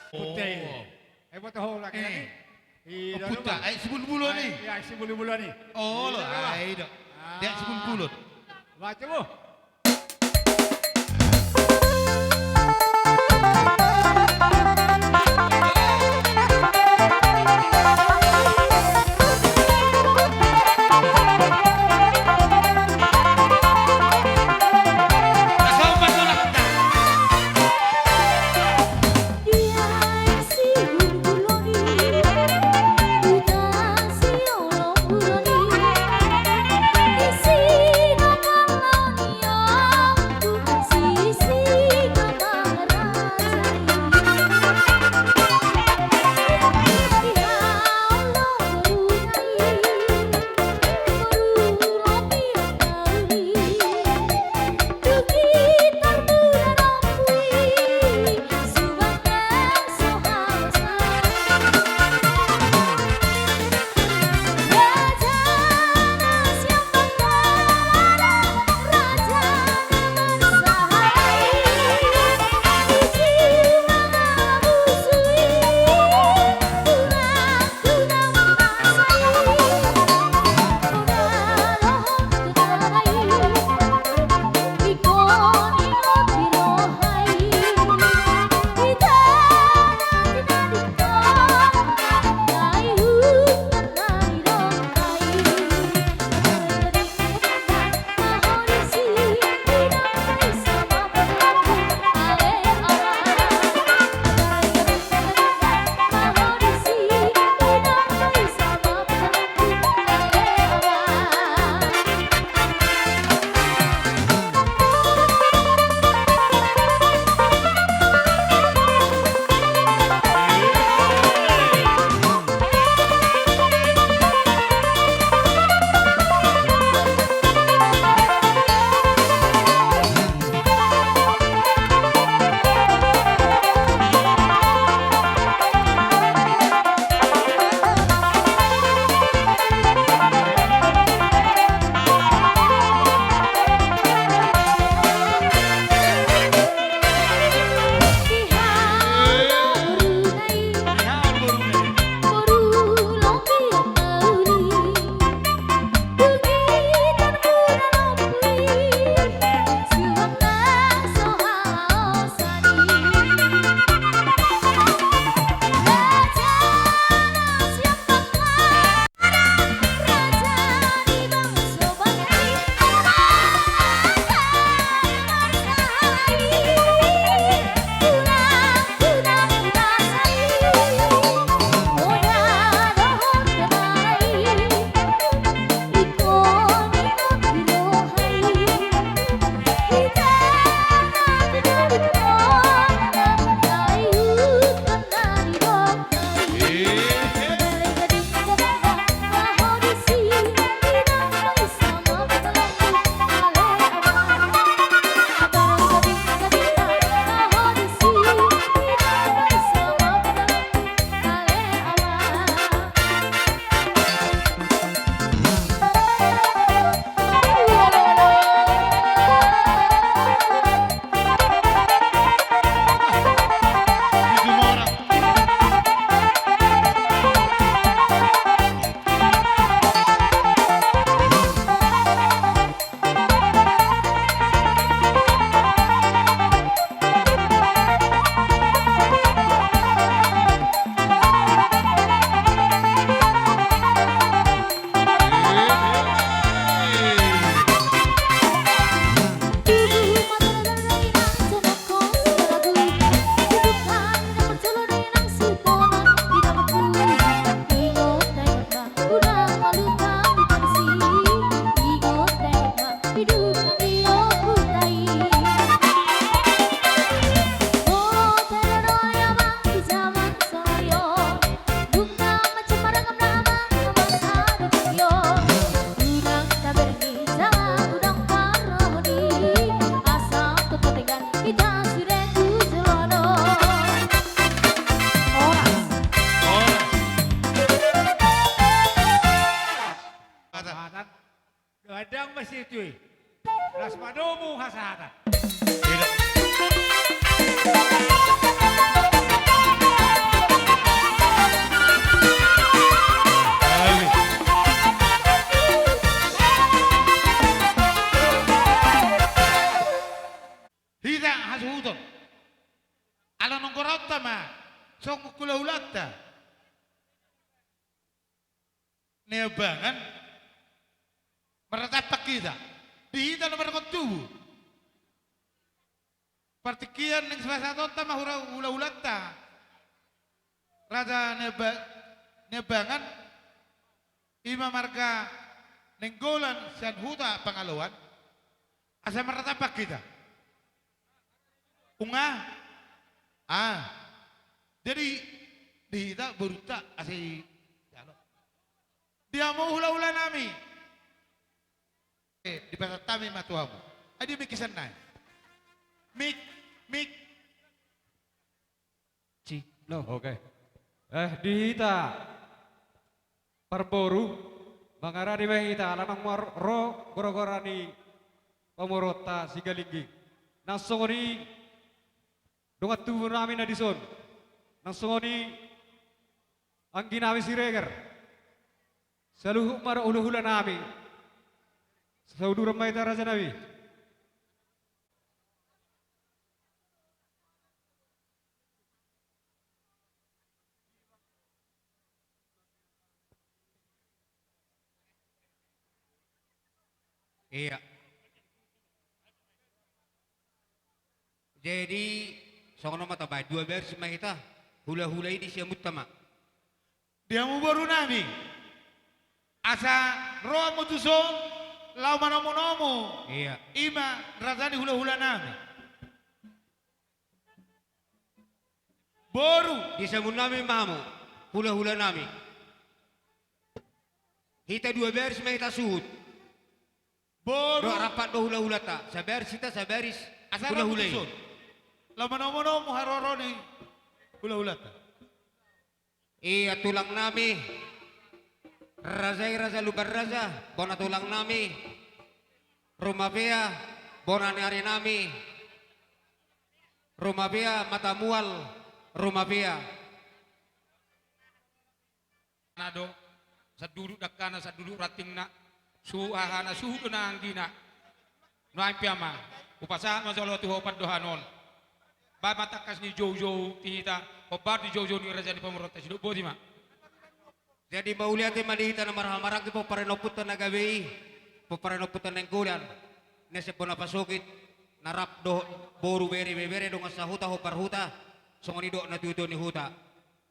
Puta i. Oh. Eh, boto ho lagi, eh, lagi. I, oh, puta. Ai si bulbul on i. Ai, ai si bulbul on i. Oh, lo, ai do. Ah. Dia si bulbul on. Baca, Bu. Las ma domu hasahatan. Hita hasuhuton. Ala nunga goraonta ma songon hulahulanta. Niambangan marnatampak hita. Di hita na mardongan tubu. Partingkian naeng sipasahatonta ma hula-, hulahulanta. Raja Niamba-, Niambangan, i ma marga Nainggolan sian huta Pangaloan. Asa marnatampak hita. Unga? Ah. Jadi, di hita borunta asa i, di hamu hulahulanami. Eh, dipasahat hami ma tu hamu. Ai dia mik i sian nai. Mik, mik. Cik, lo. Oke. Eh, di hita parboru, mangarani ma hita, ala naung ro goragora ni pamoruonta Sigalingging. Nang songon i dongan tubunami na dison. Nang songon i angginami Siregar. Saluhut ma dohot hulahulanami. Sauduran ma hita rajanami. Iya. Jadi, songon on ma tabaen, dua baris ma hita, hulahula i di siamunta ma. Di hamu borunami. Asa ro hamu tuson, laho manomunomu. Iya. I ma raja ni hulahulanami. Boru. Di siamunnami ma hamu, hulahulanami. Hita dua baris ma hita suhut. Boru. Dohot rampak dohot hulahulanta. Sabaris hita, sabaris hulahula i. Asa ro hamu tuson. Laho manomunomu haroro ni hulahulanta. Ia tulangnami, raja i Raja Lumban Raja, bona tulangnami, Rumapea, bona ni arinami, Rumapea, Matamual, Rumapea. Na do, sanduduk dangkana, sanduduk rantingna, suhut hahana, suhut do na anggina. Nuaeng pe ama, hupasahat ma jolo tu ho pandohan on. Baen ma tangkas ni joujou tu hita, hombar di joujou ni raja ni pamoruonta, sidok boti ma. Jadi mauliate ma di hita na marhahamaranggi pomparan ni ompunta na gabe i, pomparan ni ompunta Nainggolan. Na sian bona pasogit, na rap dohot boru, bere, ibebere, dongan sahuta, hombar huta, songon i dohot natuatua ni huta.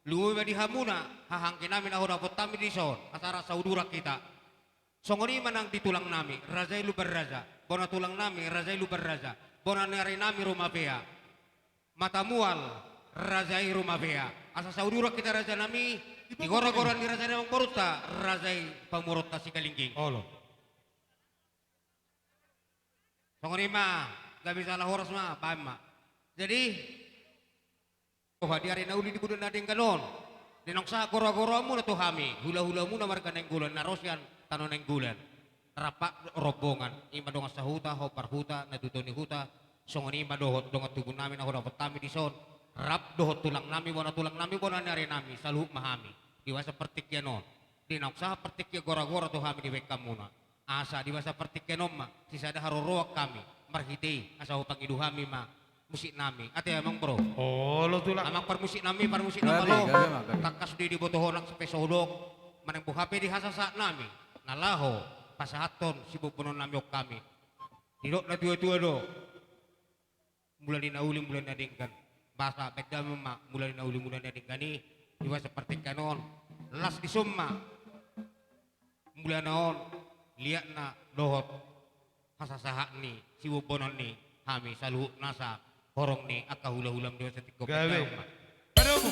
Lumobi ma di hamuna, haha angginami na hudapot hami dison, asa rap sauduran hita. Songon i ma nang di tulangnami, raja i Lumban Raja, bona tulangnami, raja i Lumban Raja, bona ni arinami Rumapea, Matamual, raja i Rumapea. Asa sauduran hita rajanami, di goragora ni raja ni amangborunta, raja i pamoruonta Sigalingging. Olo. Songon i ma, gabe jala horas ma, baen ma. Jadi, Oha, di ari na uli di bulan na denggan on, di naung sahat goragoramuna tu hami, hulahulamuna marga Nainggolan na ro sian tano Nainggolan, rap rombongan, i ma dongan sahuta, hombar huta, natuatua ni huta, songon i ma dohot dongan tubunami na hudapot hami dison, rap dohot tulangnami, bona tulangnami, bona ni arinami, saluhut ma hami di bagasan partingkian on, di naung sahat partingkian goragora tu hami dibaen hamuna. Asa di bagasan partingkian on ma sisada haroroan hami marhite i, asa hupangido hami ma musiknami. Ate amang bro. Olo tulang. Amang parmusiknami, parmusik na malo. Gabe, gabe ma, gabe. Tangkas do i diboto ho nang pe so hudok, manang boha pe di hasasahatnami na laho pasahathon siboanbononnami on hami. Didok natuatua do, mula ni na uli mula ni na denggan. Basa baen damang ma mula ni na uli mula ni na denggan i, di bagasan partingkian on, las dison ma mulana on, liatna dohot hasasahat ni siboanboanon ni hami saluhut nasa horong ni angka hulahulam di bagasan tingki on. Gabe. Baen damang ma. Padomu.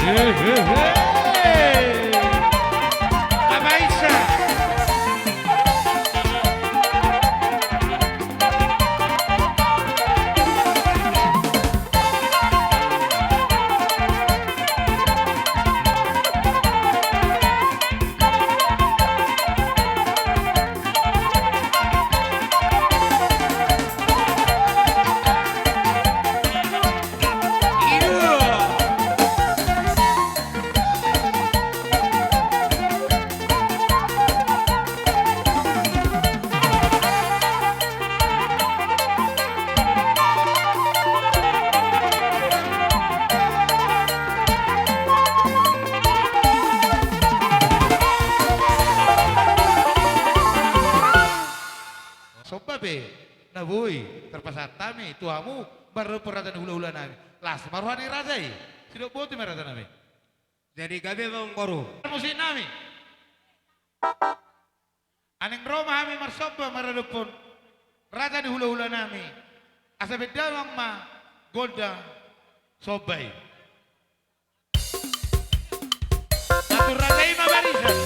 Hehehe. Apa isa? Somba pe na boi tarpasahat hami tu hamu marhite raja ni hulahula nami. Las ma roha ni raja i. Sidok botima raja nami. Jadi gabe ma amangboru. Musik nami. Naeng ro ma hami marsomba maradophon raja ni hulahula nami. Asa bahen damang ma gondang somba i. Atur raja i ma barisan.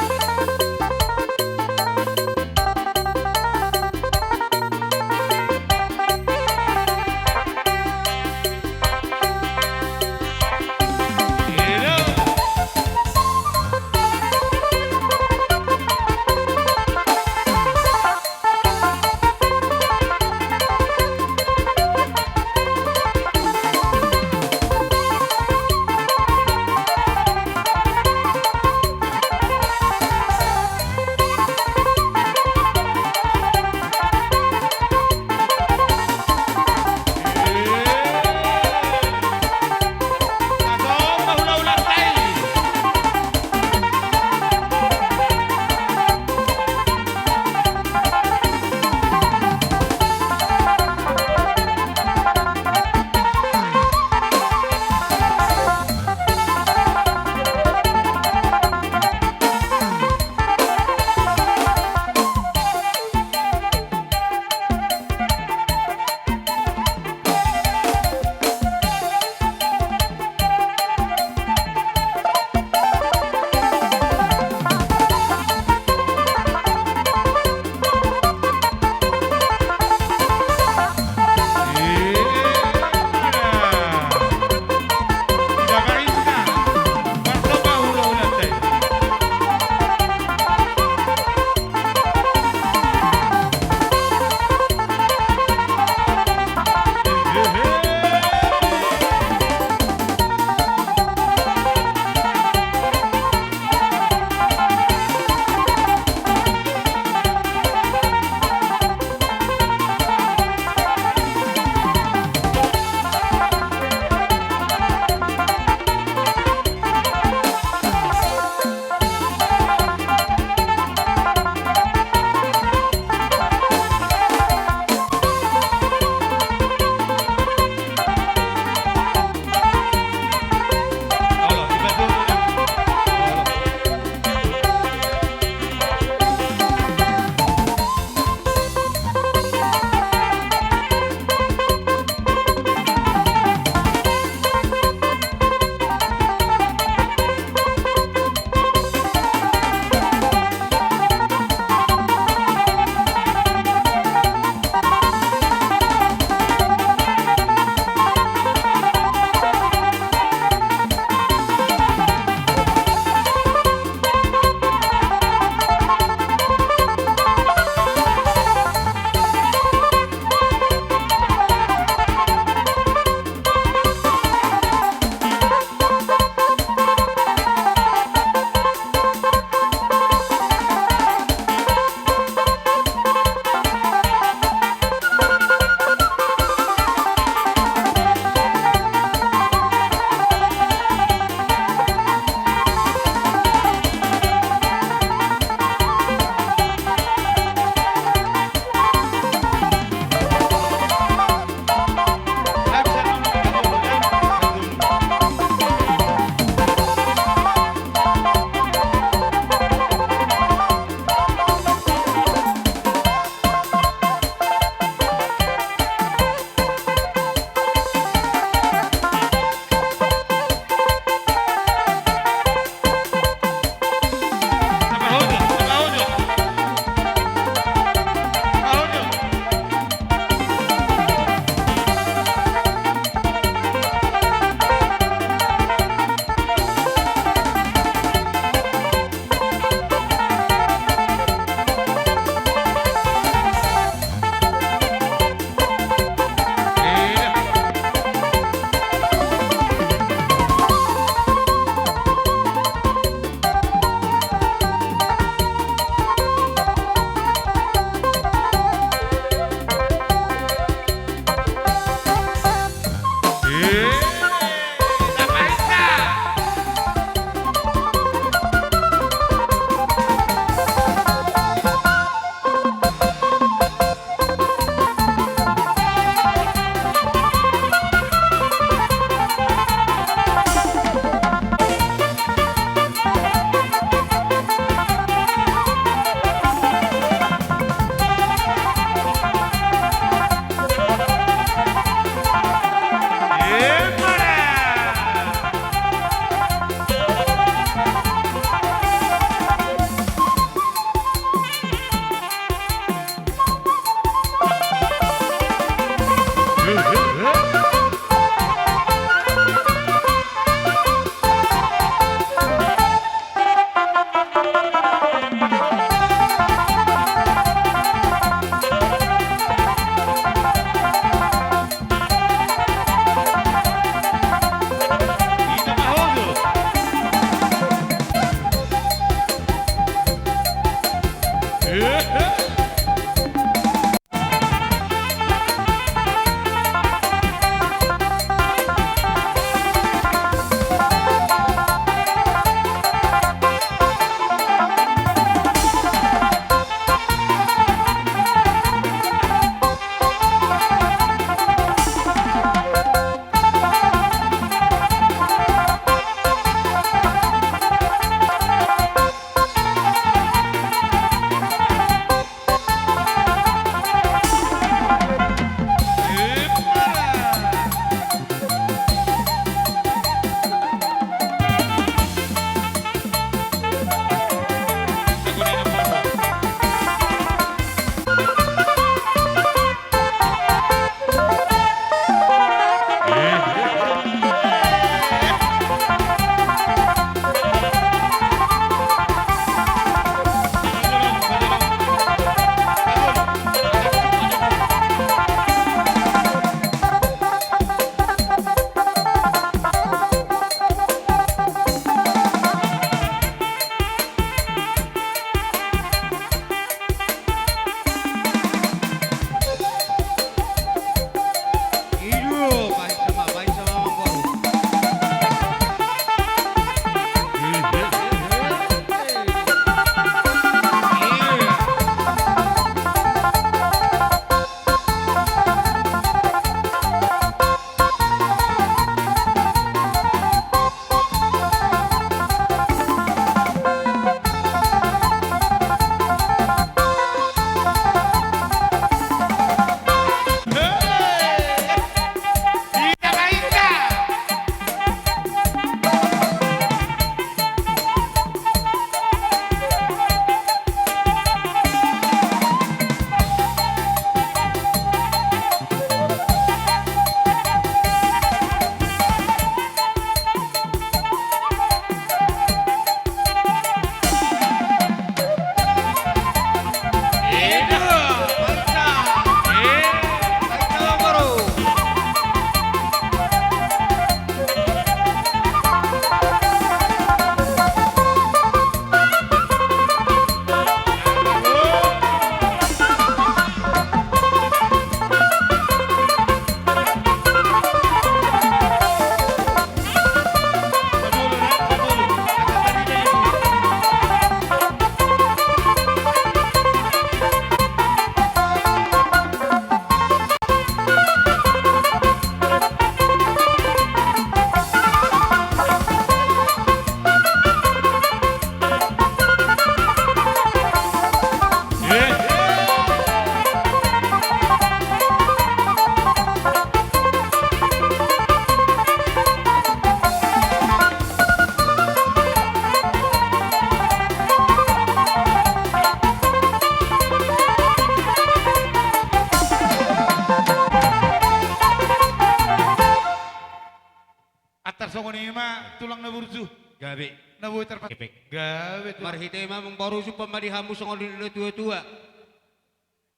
Antar songon i ma tulang na burju. Gabe. Na boi tarpat. Gabe tulang. Marhite i ma amang boru, supan ma di hamu songon nidok ni natuatua.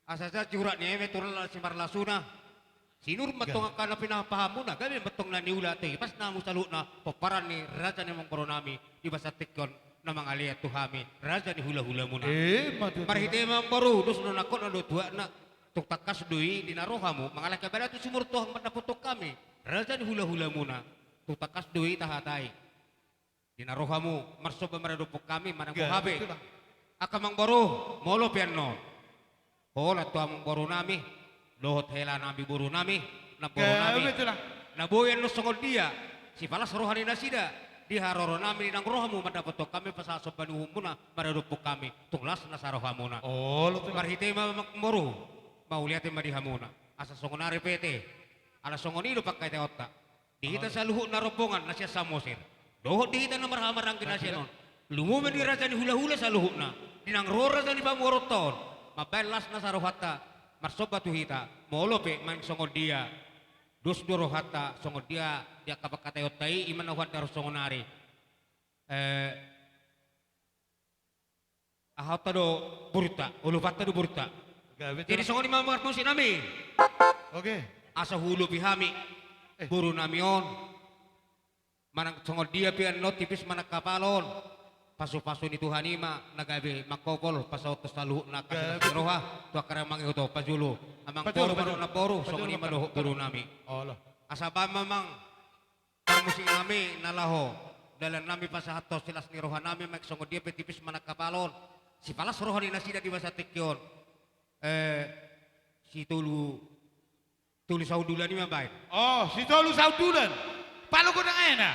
Asa sahat sihurat ni eme tu las ni marlasuna. Sinur ma antong angka na pinahanpahanmuna, gabe ma antong na niula, tung ipasna hamu saluhutna pomparan ni raja ni amang boru nami di bagasan tingki on na mangalean tu hami raja ni hulahulamuna. Emma tutu. Marhite i ma amang boru, dos do nangkok na dohot tuakna. Tung tangkas do i di na ro hamu mangalangka bana tu sumur tohang mandapothon hami raja ni hulahulamuna. Tung tangkas do i tahatai. Di na ro hamu marsomba maradophon hami manang boha pe. Gabe tulang. Angka amang boru, molo pe annon holan tu amang boru nami dohot hela nami boru nami, namboru nami. Gabe tulang. Na boi annon songon dia sipalas roha ni nasida di haroro nami di naung ro hamu mandapothon hami pasahat somba ni uhumuna maradophon hami, tung las nasa rohamuna. Olo tulang. Marhite i ma amang boru, mauliate ma di hamuna. Asa songon ari pe ate, ala songon i do pangkataionta. Di hita saluhutna rombongan na sian Samosir dohot di hita na marhahamaranggi na sian on, lumobi ma di raja ni hulahula saluhutna di naung ro raja ni pamoruonta on mambahen las nasa rohanta marsomba tu hita. Molo pe manang songon dia dos do rohanta songon dia di angka pangkataionta i, i ma na huandar songon ari. Eh, Ahanta do borunta, olopanta do borunta. Gabe tulang. Jadi songon i ma amang boru nami. Oke. Asa huulopi hami boru nami on. Manang songon dia pe annon tipis manang hapal on, pasupasu ni Tuhan i ma na gabe mangkopol pasahathon saluhutna angka silas ni roha tu angka na mangihuthon. Pajolo amang boru, pajolo, namboru, songon i ma dohot boru nami. Olo. Asa bahen ma amang parmusik nami na laho dalan nami pasahathon silas ni roha nami, manang songon dia pe tipis manang hapal on, sipalas roha ni nasida di bagasan tingki on. Eh, si tolu, tolu sahundulan i ma bahen. Oh, si tolu sahundulan. Palo godang ena.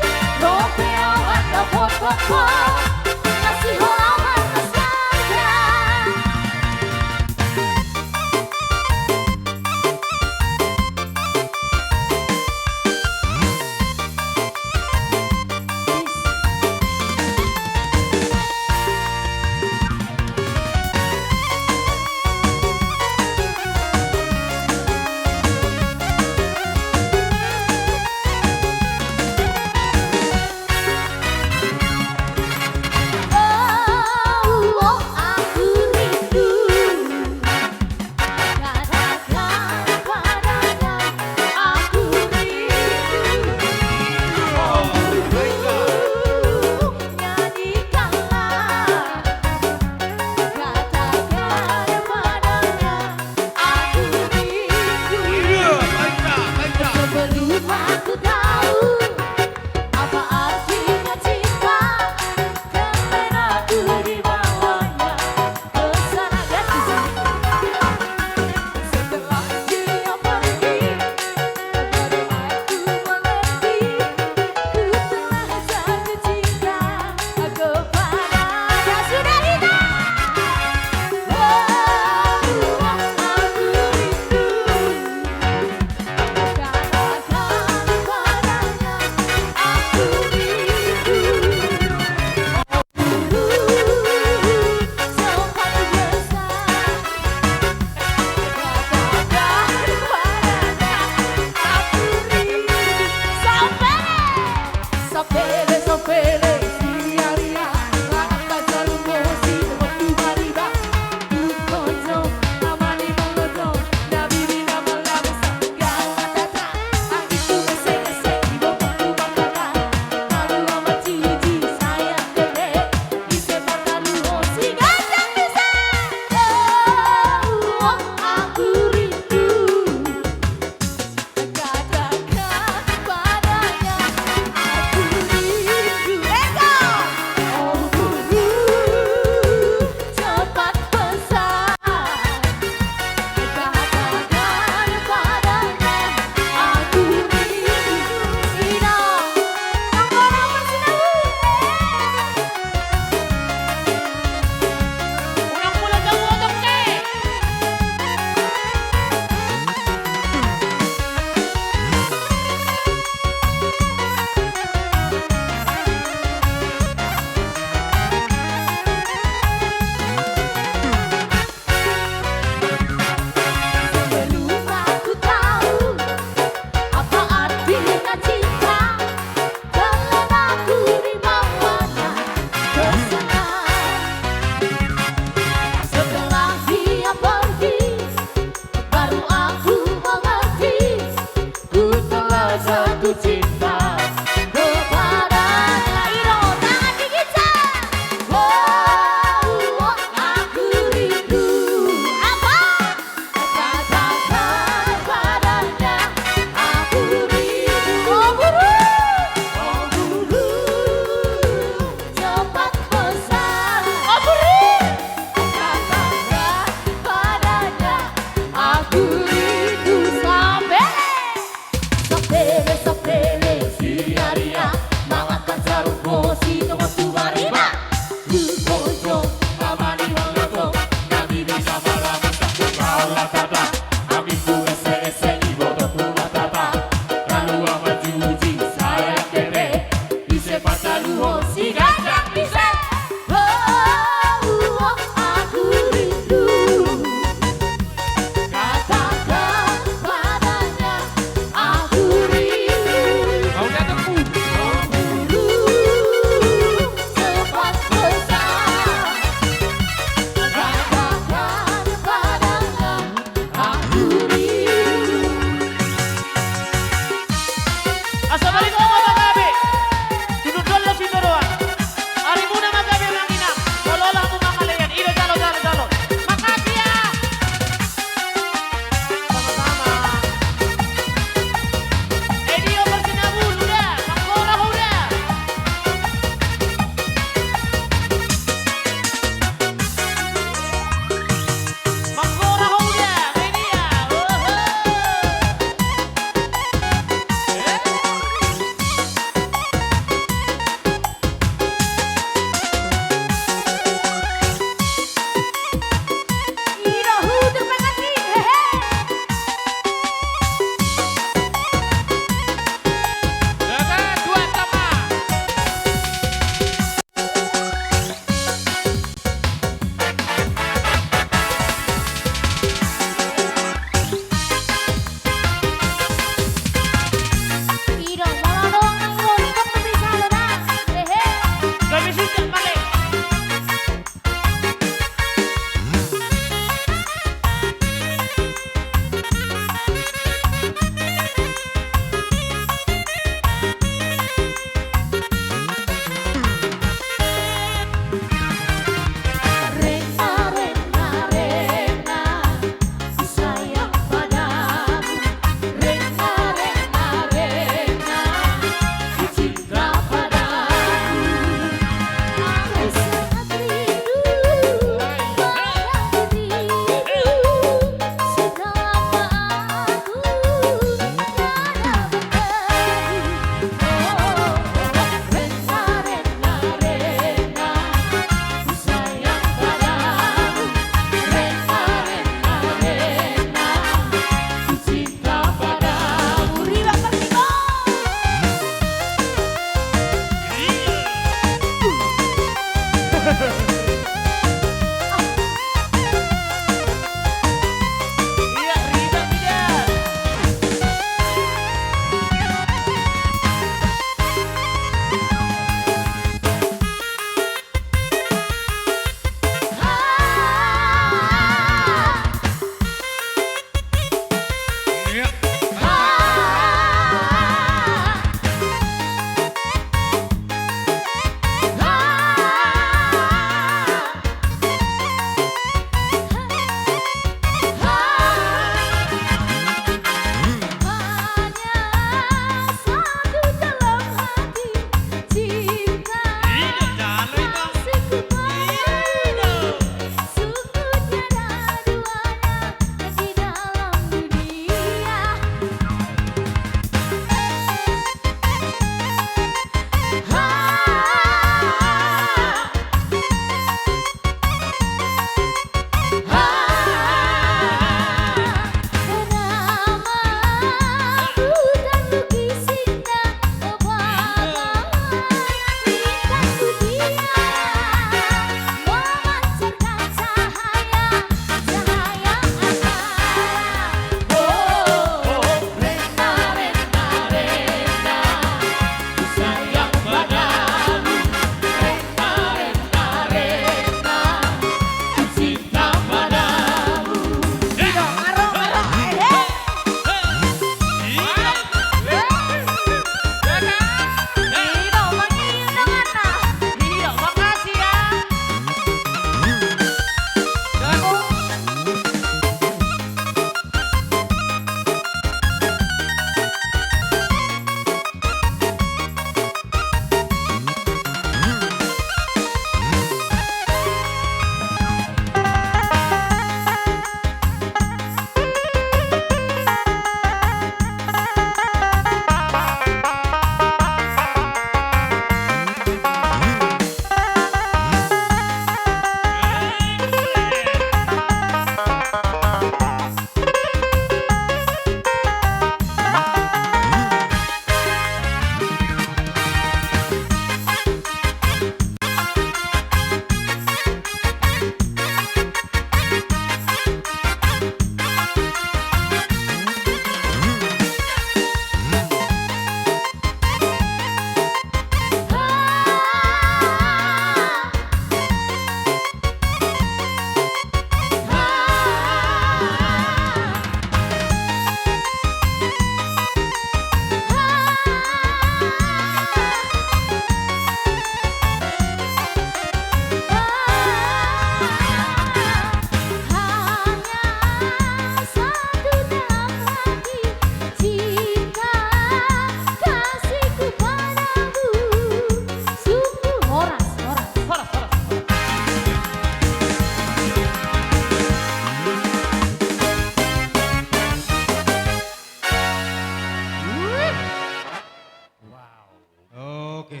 Oke.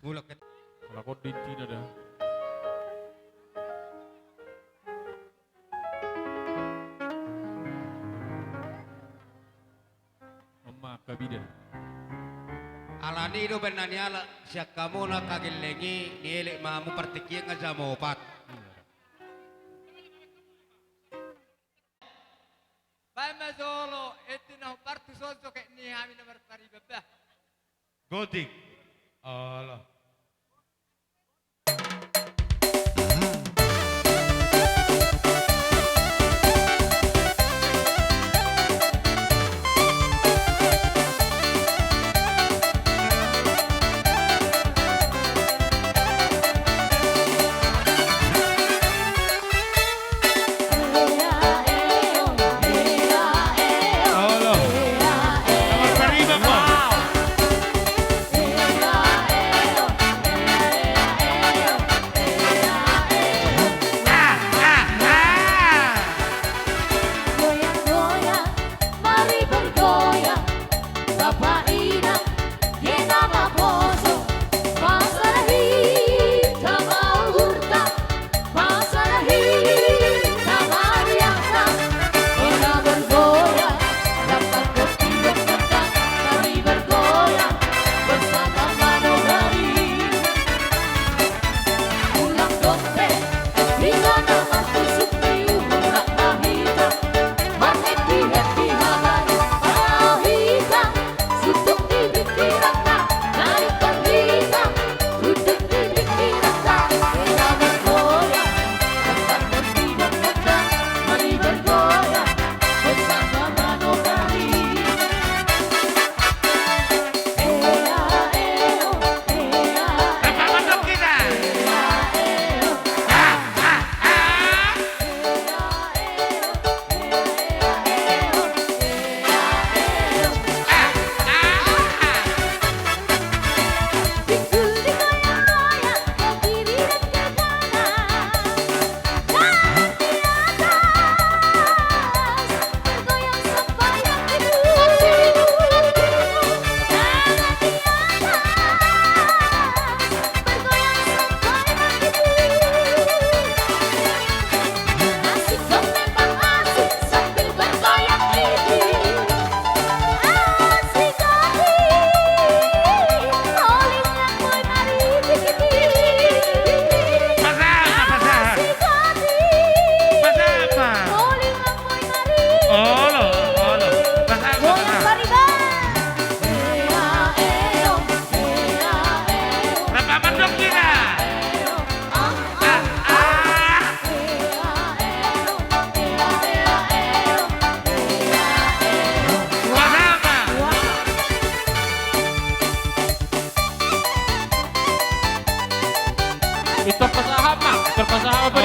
Mulak ke. Lakon di Cina da. Mama kabida. Alani do baen na nialap sian hamu na kagelleng i, nielek ma hamu partingkian nga jam opat. Baen ma jolo, enti na hombar tu son so ke ni hami na marpariban bah. Gotik. Olo.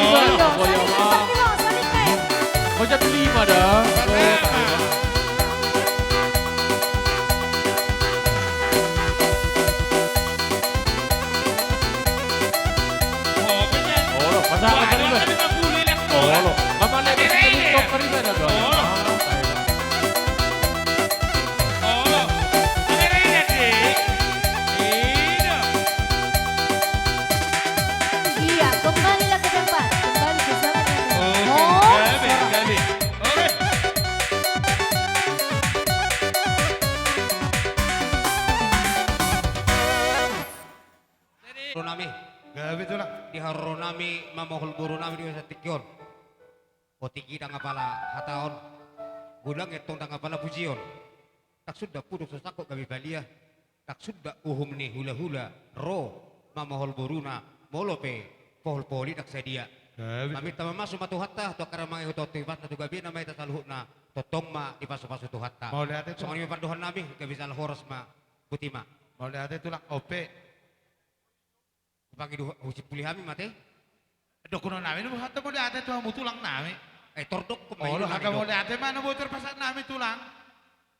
Iyo, saling, saling, saling. Hojat lima da. Olo, pasangan tadi, Bang. Olo, mama lihat di sini, tok, kari mana, Bang? Iya, kembalilah ke tempat. Kembali ke zaman yang dulu. Oke, oh, gabe, gabe. Oke. Ro nami. Gabe, Tulang. Di haroro nami mamohol boru nami di bagasan tingki on. Otik i ndang apala hataon, godang i tong ndang apala pujion. Ndang suda puduk so sangkot gabe palia, ndang suda uhum ni hulahula ro mamohol boruna, molo pe pohol-pohol i ndang sadia. Gabe. Maminta mamasu ma Tuhanta tu angka na mangihut on, tu ibana tu gabena ma hita saluhutna, tongtong ma dipasu-pasu Tuhanta. Mauliate, Tulang. Songon i ma pandohan nami, gabe jala horas ma. Boti ma. Mauliate, Tulang. Ope. Hupangido, husimpuli hami ma ate. Dohonon nami do hata mauliate tu hamu tulang nami. Eh, tordok. Olo, hata mauliate ma na boi tarpasahat nami tulang.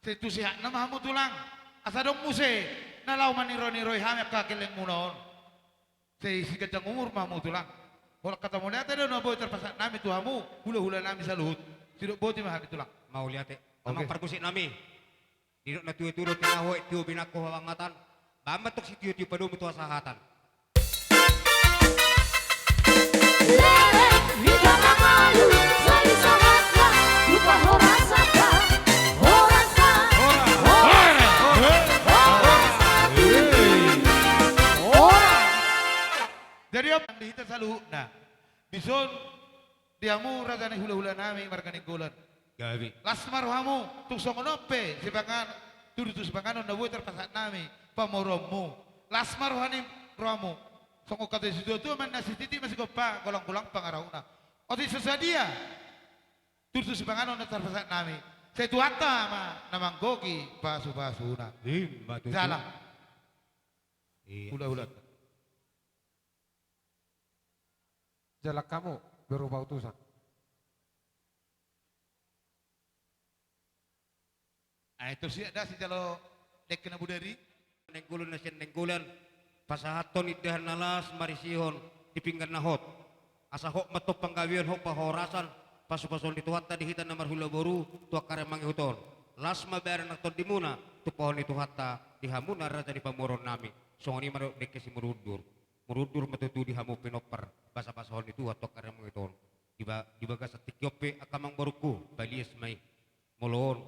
Sai tu sehatna ma hamu tulang. Asa adong muse na laho maniro-niroi hami angka gellengmuna on. Sai siganjang umur ma hamu tulang. Holan hata mauliate do na boi tarpasahat nami tu hamu hulahula nami saluhut. Sidok boti ma hami tulang. Mauliate. Oke. Amang parmusik nami. Didok na tua-tua do, tinaho aek tio, binangko habangatan. Baen ma tong sitio-tio padomu tu hasahatan. Leleng hita na malu, sali sahatna, tu parhorasan, parhorasan, parhorasan. Jadi, di hita saluhutna. Dison, di hamu raja ni hulahula nami marga Nainggolan. Gabe. Las ma rohamu, tung songon on pe sipangan-, tudu tu sipanganon na boi tarpasahat nami pamoruonmu. Las ma roha ni, rohamu. Songon hata ni situa-tua ma, na sititi ma sigompa, golang-golang pangarahutna. Otik so sadia tudu tu sipanganon na tarpasahat nami, sai Tuhanta ma na manggohi pasu-pasuna. Ima tutu. Jala. Iya. Hulahula. Jala hamu, berupa utusan. Ai torus i da sijalo dengke na bodari. Nainggolan na sian Nainggolan, pasahathon indahan na las marisihon di pinggan na hot. Asa hot ma tong panggabean, hot parhorasan, pasu-pasuon ni Tuhanta di hita na marhula boru tu angka ari mangihut on. Las ma badan nang tondimuna, tumpahon ni Tuhanta di hamu na raja ni pamoruon nami. Songon i ma dohot dengke simudur-udur. Mudur-udur ma tutu di hamu pinompar, basa-basahon ni Tuhan tu angka ari mangihut on. Di ba-, di bagasan tingki on pe angka amang borungku, palias ma i. Molo on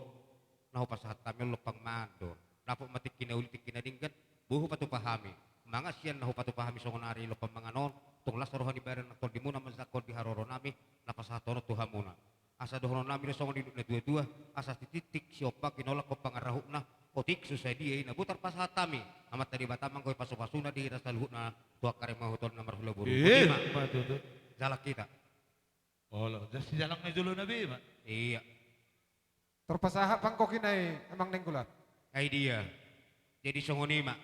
na hupasahat hami on lompang mangan do. Dapot ma tingki na uli, tingki na denggan, boi hupatupa hami. Mangan sian na hupatupa hami songon ari lompang mangan on, tung las roha ni badan nang tondimuna manjangkon di haroro nami na pasahathon on tu hamuna. Asa dohonon nami do songon nidok na tua-tua, asa titiktik siompa ginolangkon pangarahutna, otik so sadia i na boi tarpasahat hami, Amanta Debata manggohi pasu-pasuna di hita saluhutna tu angka ari mangihut on na marhula boru. Ima. Ima tutu. Jalang hita. Olo, jas sijalang na jolo na be ma. Iya. Tarpasahat panggohi na i, Amang Nainggolan. Ai dia. Jadi songon i ma.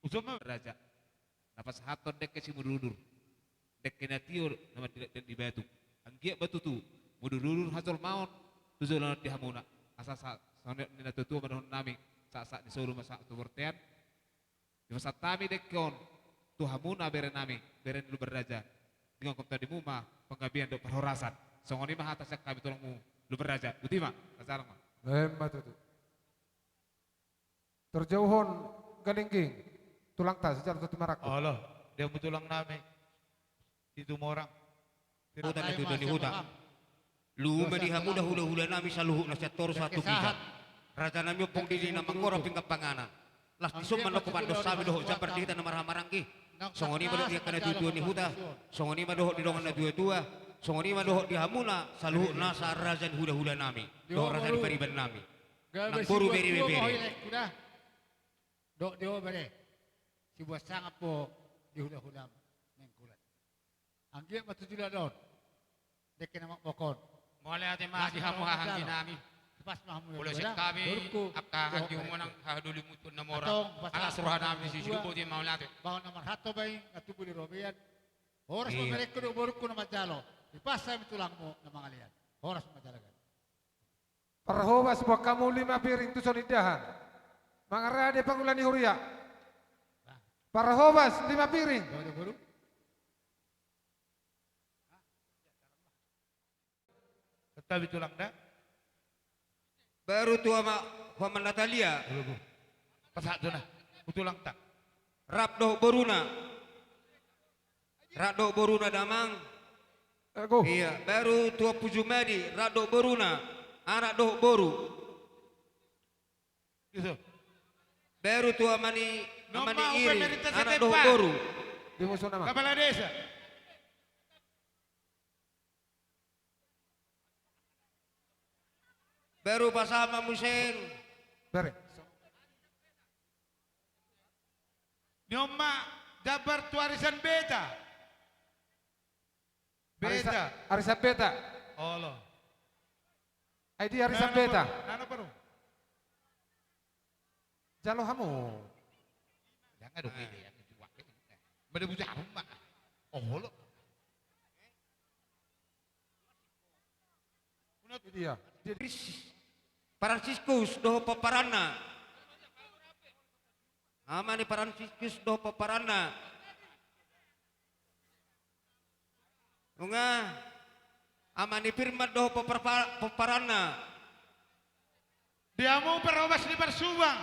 Uson ma raja. Na pasahathon dengke simudur-udur. Dengke na tio na mandilak di batu. Anggiat ma tutu mudur-udur hajolmaon tu joloan on di hamuna. Asa sa-, songon nidok ni na tua-tua ma dohonon nami, sahat-sahat ni solu ma sahat tu bortean. Dipasahat hami dengke on tu hamuna bere nami, bere ni Lumban Raja. Denggan tondimuna ma panggabean dohot parhorasan. Songon i ma hata sian hami tulangmu Lumban Raja. Boti ma, na jalang ma. Ima tutu. Tarjouhon galingging, tulangta, sijalo tu marangkup. Olo, di hamu tulang nami Situmorang. Huta na tutu ni huta. Luhut ma di hamu da hulahula nami saluhutna sian toru sahat tu piga. Raja nami ompung di na manggohi pinggan panganan. Las dison ma nangkok pandos hami dohot jambar di hita na marhahamaranggi. Songon i ma dohot di angka na tua-tua ni huta. Songon i ma dohot di dongan na tua-tua. Songon i ma dohot di hamuna saluhutna asa raja ni hulahula nami dohot raja ni pariban nami. Nang boru bere, bere. Dok di ho bere. Sibuat sangap ho di hulahula Nainggolan. Anggiat ma tu joloan on dengke na mokmok on. Mauliate ma di hamu hahaanggi nami. Molo sian hami angka hahaanggimu manang hahadolimu tu na mora. Alas roha nami disi, sidung boti ma, mauliate. Bahen na marhalto baen na tubu di robean. Horas ma berengku dohot borungku na manjalo. Dipas hami tulangmu na mangalean. Horas ma jala gabe. Parhobas, boan hamu lima piring, tuson indahan. Mangarade pangula ni huria. Parhobas, lima piring. Santabi tulang da. Baru tu ama, tu ama Natalia. Pasahat tu na. Tu tulangta. Rap dohot boruna. Rap dohot boruna damang. Iya, baru tu Ompu Jumadi, rap dohot boruna. Anak dohot boru. Baru tu ama ni, ama ni Iri, anak dohot boru. Kepala desa. Baru pasahat ma muse. Ni on ma jambar tu arisan Beta. Beta. Arisan Beta. Olo. Ai dia arisan Beta? Jalo hamu. Jangan dong ini ya. Mada bujarum ma. Olo. Dia. Fransiskus dohot pomparanna. Ama ni Fransiskus dohot pomparanna. Nunga. Ama ni Firman dohot pomparanna. Di hamu parhobas ni parsubang.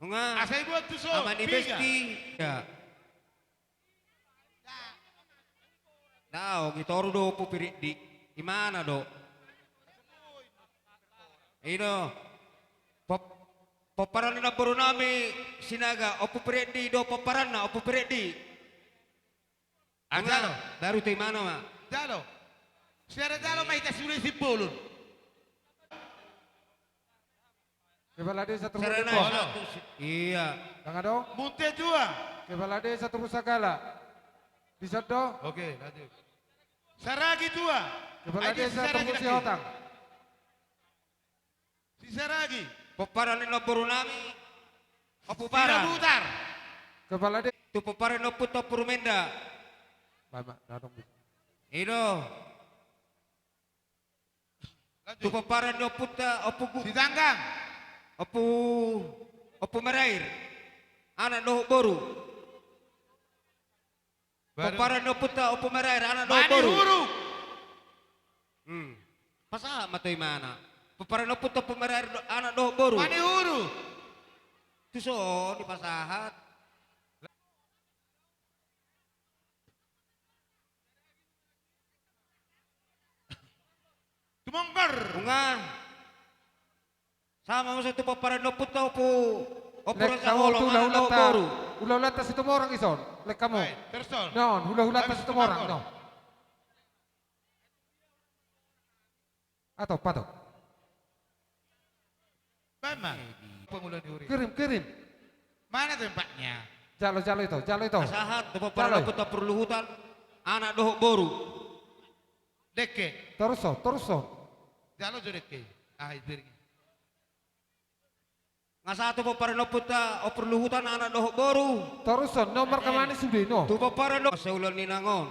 Nunga. Asa ibuat tuson. Ama ni Besti. Daong, i toru do Ompu Piriddi. Imana do? I do. Pomparan ni namboru nami Sinaga, Ompu Piriddi do pomparanna, Ompu Piriddi. Jalo. Baru tu imana ma. Jalo. Siara jalo ma hita sude Simbolon. Kepala desa Terusa. Iya. Tangga do. Munte tua. Kepala desa Terusa Gala. Bisa do. Oke, lanjut. Saragi tua. Kepala desa Terusa Sihotang. Si Saragi. Pomparan ni namboru nami. Ompu Bara. Kepala desa. Tu pomparan ni ompunta Ompu Rumenda. I do. Tu pomparan ni ompunta, Ompu Gu-, Sitanggang. Ompu, Ompu Marair. Anak dohot boru. Pomparan ni ompunta, Ompu Marair, anak dohot boru. Manihuru. Hmm. Pasahat ma tu imana. Pomparan ni ompunta, Ompu Marair, anak dohot boru. Manihuru. Tuson dipasahat. Tumongkor. Nunga. Sama muse tu pomparan ni ompunta Ompu, Ompu Raja Holong, anak dohot boru. Hulahulanta Situmorang i son, lek hamu. Non, hulahulanta Situmorang, non. Atau patok. Kirim, kirim. Mana tempatnya? Jalo, jalo ito, jalo ito. Pasahat tu pomparan ni ompunta Ompu Luhutan, anak dohot boru. Dekke. Toruson, toruson. Jalo jo dekke. Ah, i piring. Nga sahat tu pomparan ni ompunta Ompu Luhutan, anak dohot boru. Toruson, nomor kemana sude, no? Tu pomparan ni om-, saulon ni nangon.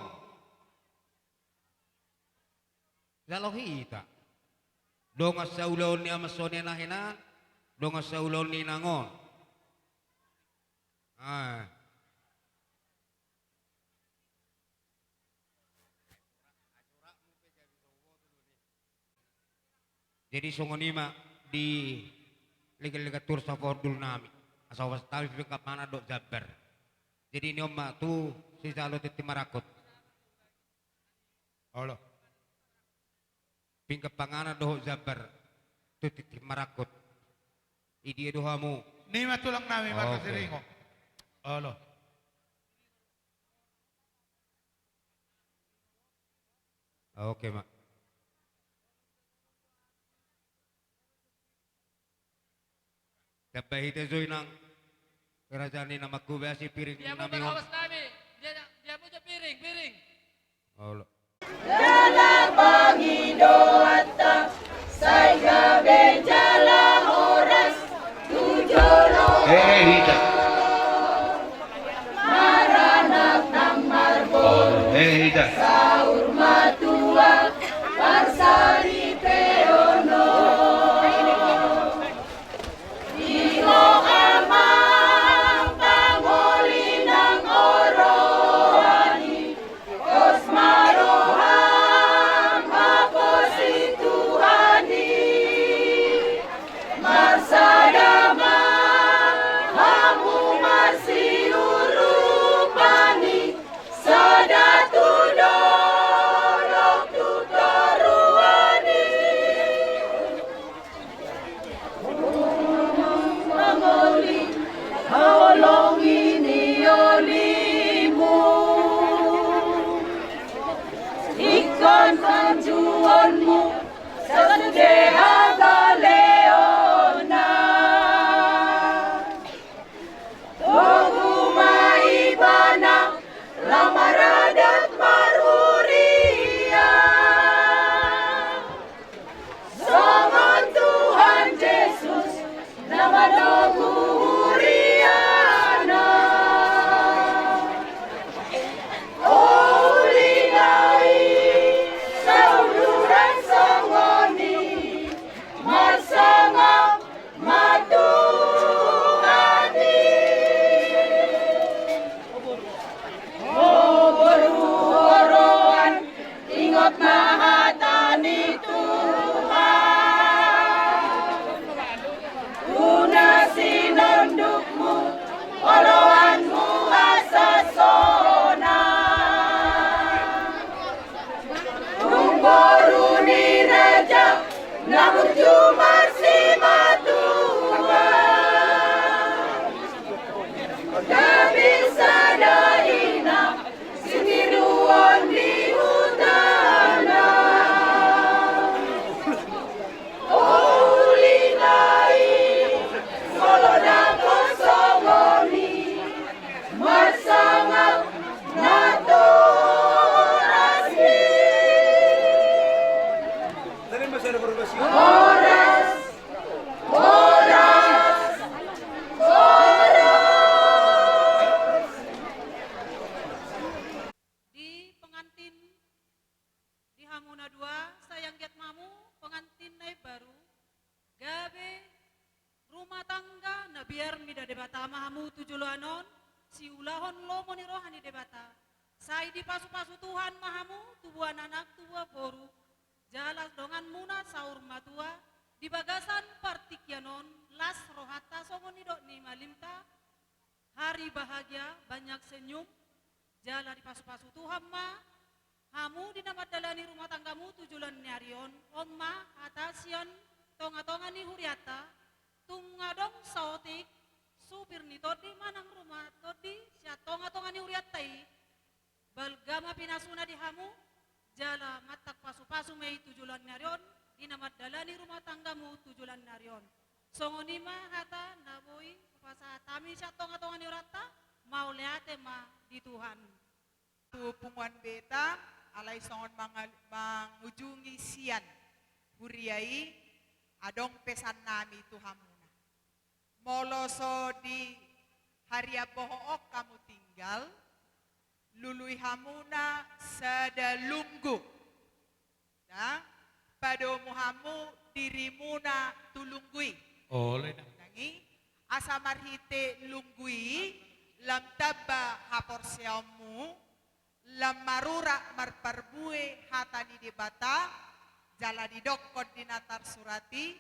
Jalo hita. Dongan saulaon ni ama songon i na hinan, dongan saulaon ni nangon. Ah. Jadi songon i ma di legan-legan tuor saporondul nami. Asa hupasahat hami pinggan panganan dohot jambar. Jadi ni on ma tu sijalo tintin marangkup. Olo. Pinggan panganan dohot jambar tu tintin marangkup. Di dia do hamu? Ni ma tulang nami marga Siringo. Olo. Oke ma. Tamba hita jo inang. Kerajaan ni na mangkubasi piring nami on. Dia mu jo piring, piring. Olo. Jala pangidoanta sai gabe jala horas tu jolo. Eh, hita. Maranak nang marbot. Ida. Saur matua parsaripeon on. Di ho amang pangoli nang oroan i, pos ma roham haposi Tuhan i. Marsada ma hamu marsiurupan i, sada tu dolok tu toruan i. Mangoli haholongi ni olimu, ingkon panjuonmu sasude hagaleonna. Togu ma ibana lam maradat marhuria. Songon Tuhan Jesus na manogu huriana. Uli na i sauluran songon i marsangap ma Tuhan i. O boru oroan, ingot ma hata ni Tuhan. Tu na sinondukmu oloanmu asa sonang. Tung boru ni raja na burju marsimatua. Gabe sada ina sitiruon di hutana. Uli na i molo na songon i marsangap ma Tuhan i. Horas, horas, horas. Di pengantin, di hamu na dua, sai anggiat ma hamu pengantin na imbaru, gabe rumah tangga na biar mida Debata ma hamu tu joloan on, siulahon lomo ni roha ni Debata. Sai dipasupasu Tuhan ma hamu, tubuan anak, tubuan boru, jala donganmuna saur matua, di bagasan partingkian on, las rohanta songon nidok ni malimta, hari bahagia, banyak senyum, jala dipasupasu Tuhan ma hamu di na mandalani rumah tanggamu tu joloan ni ari on. On ma hata sian tongatonga ni hurianta, tung adong saotik supir ni tondi manang rumah tondi sian tongatonga ni hurianta i, balga ma pinasuna di hamu, jala mantap pasupasu ma i tu joloan ni ari on, di na mandalani rumah tanggamu tu joloan ni ari on. Songon i ma hata na boi hupasahat hami sian tongatonga ni hurianta, mauliate ma di Tuhan. Tu punguan beta, alai songon manga-, mangujungi sian huria i, adong pesan nami tu hamuna. Molo so di Harian Bohok on hamu tinggal, lului hamuna sada lunggu. Dang, padomu hamu dirimuna tu lunggu i. Olo, dang. Dang i, asa marhite lunggu i, lam tamba haporseaonmu, lam marurat marparbue hata ni Debata, jala didokkon di na tarsurat i,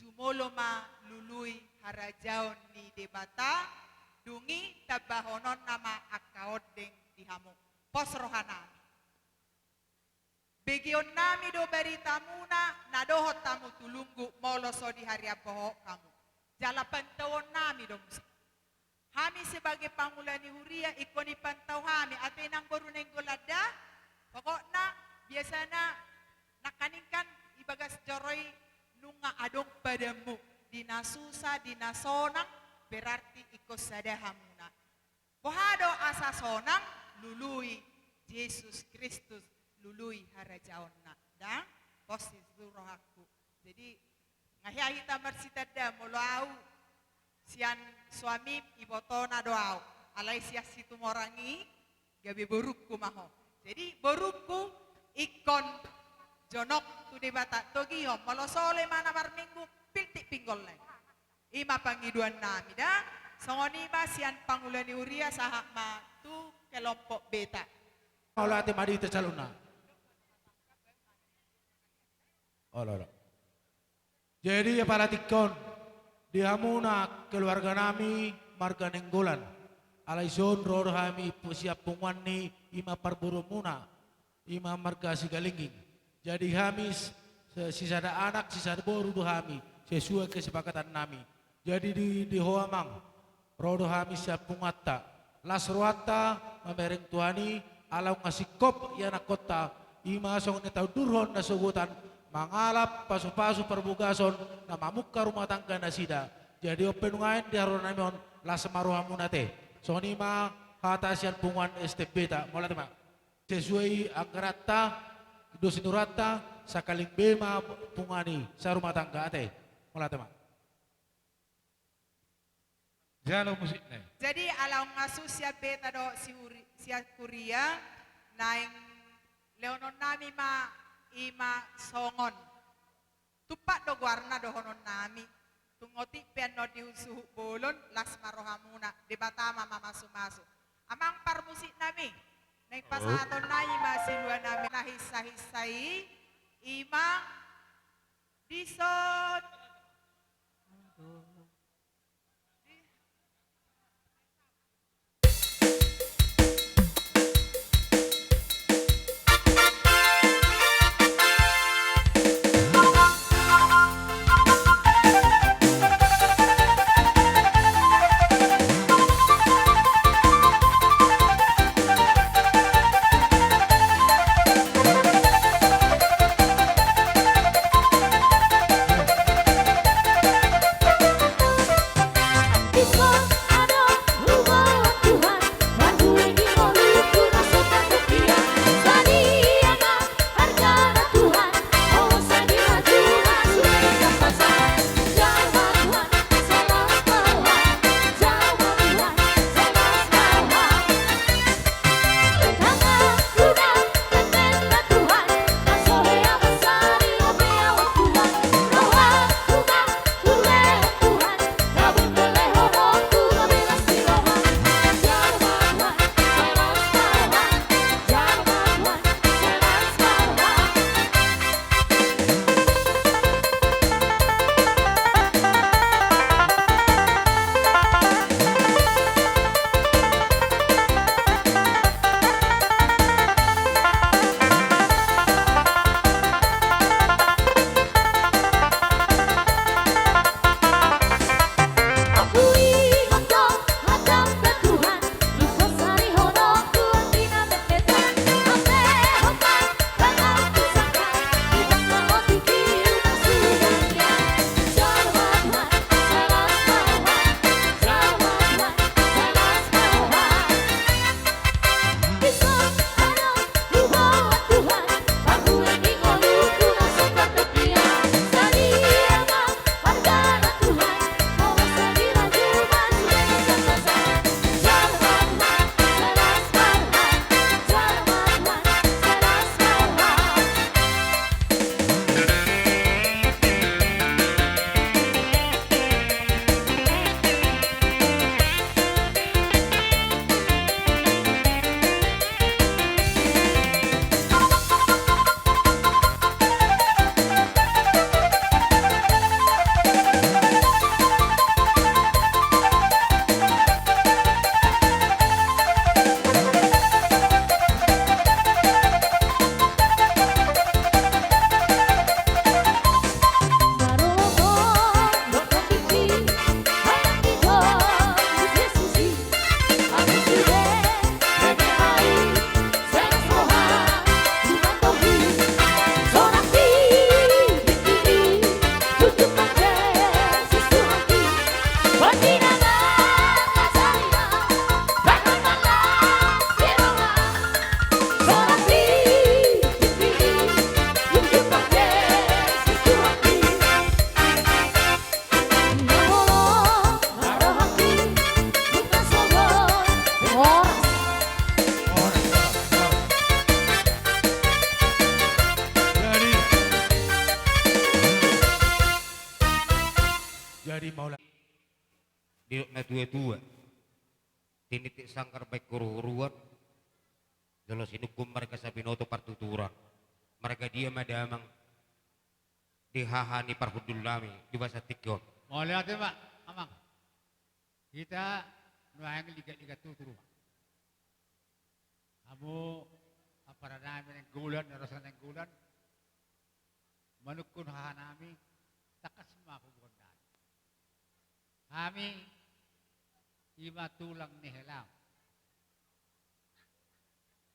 jumolo ma lului harajaon ni Debata, dung i tambahononna ma angka ondeng di hamu. Pos rohanami. Begeonnami do baritamuna, na dohot hamu tu lunggu molo so di Harian Bohok hamu. Jala pantauonnami do muse. Hami sebagai pangula ni huria, ingkon ipantau hami, ate nang boru Nainggolan da, pokokna, biasana, nangkaning kan, ibagas joro i nunga adong padanmu, di na susa, di na sonang, berarti ingkon sada hamuna. Boha do asa sonang? Lului Jesus Kristus, lului harajaonna. Dang, pos i tu rohangku. Jadi, nga hea hita marsitanda, molo au sian suamim ibotona do au. Alai sian Situmorang i, gabe borungku ma ho. Jadi borungku, ingkon jonok tu Debata, togihon molo so olo imana marminggu, piltik pinggolna i. I ma pangidoannami da. Songon i ma sian pangula ni huria sahat ma tu kelompok beta. Mauliate ma di hita saluhutna. Olo, olo. Jadi apala tingki on, di hamuna keluarganami marga Nainggolan, alai dison ro do hami sian punguan ni, i ma parboruonmuna, i ma marga Sigalingging. Jadi hami s-, se-, sisada anak sisada boru do hami, sesuai kesepakatannami. Jadi di, di ho amang, ro do hami sian punguanta. Las rohanta mamereng Tuhan i, ala nunga singkop ianakkonta, i ma songon na taundurhon nasogotan, mangalap pasupasu parbagason na mamungka rumah tangga nasida. Jadi on pe nuaeng di haroro nami on, las ma rohamuna ate. Songon i ma hata sian punguan S T B ta, mauliate ma. Sesuai anggaranta, dos ni rohanta, sakaling be ma punguan i sarumah tangga ate. Mauliate ma. Jalo musikna. Jadi ala nunga sus sian beta dohot si huri-, sian huria, naeng lehononnami ma, i ma songon. Tumpak do goarna dohononnami. Tung otik pe annon di suhut bolon, las ma rohamuna, Debata ma mamasumasu. Amang parmusiknami, naeng pasahatonnami ma siluanami na hinsahinsa i, i ma dison. Didok na tua-tua, tiniti sanggar baen huruhuruan, jolo sinungkun marga Sabinoto partuturan. Marga dia ma damang di haha ni parhundul nami di bagasan tingki on? Mauliate ma, Amang. Hita nuaeng ligat-ligat tutu ma. Hamu ampara nami Nainggolan, na ro sian Nainggolan, manungkun haha nami, tangkas ma hubungan nami. Hami i ma tulang ni Helam.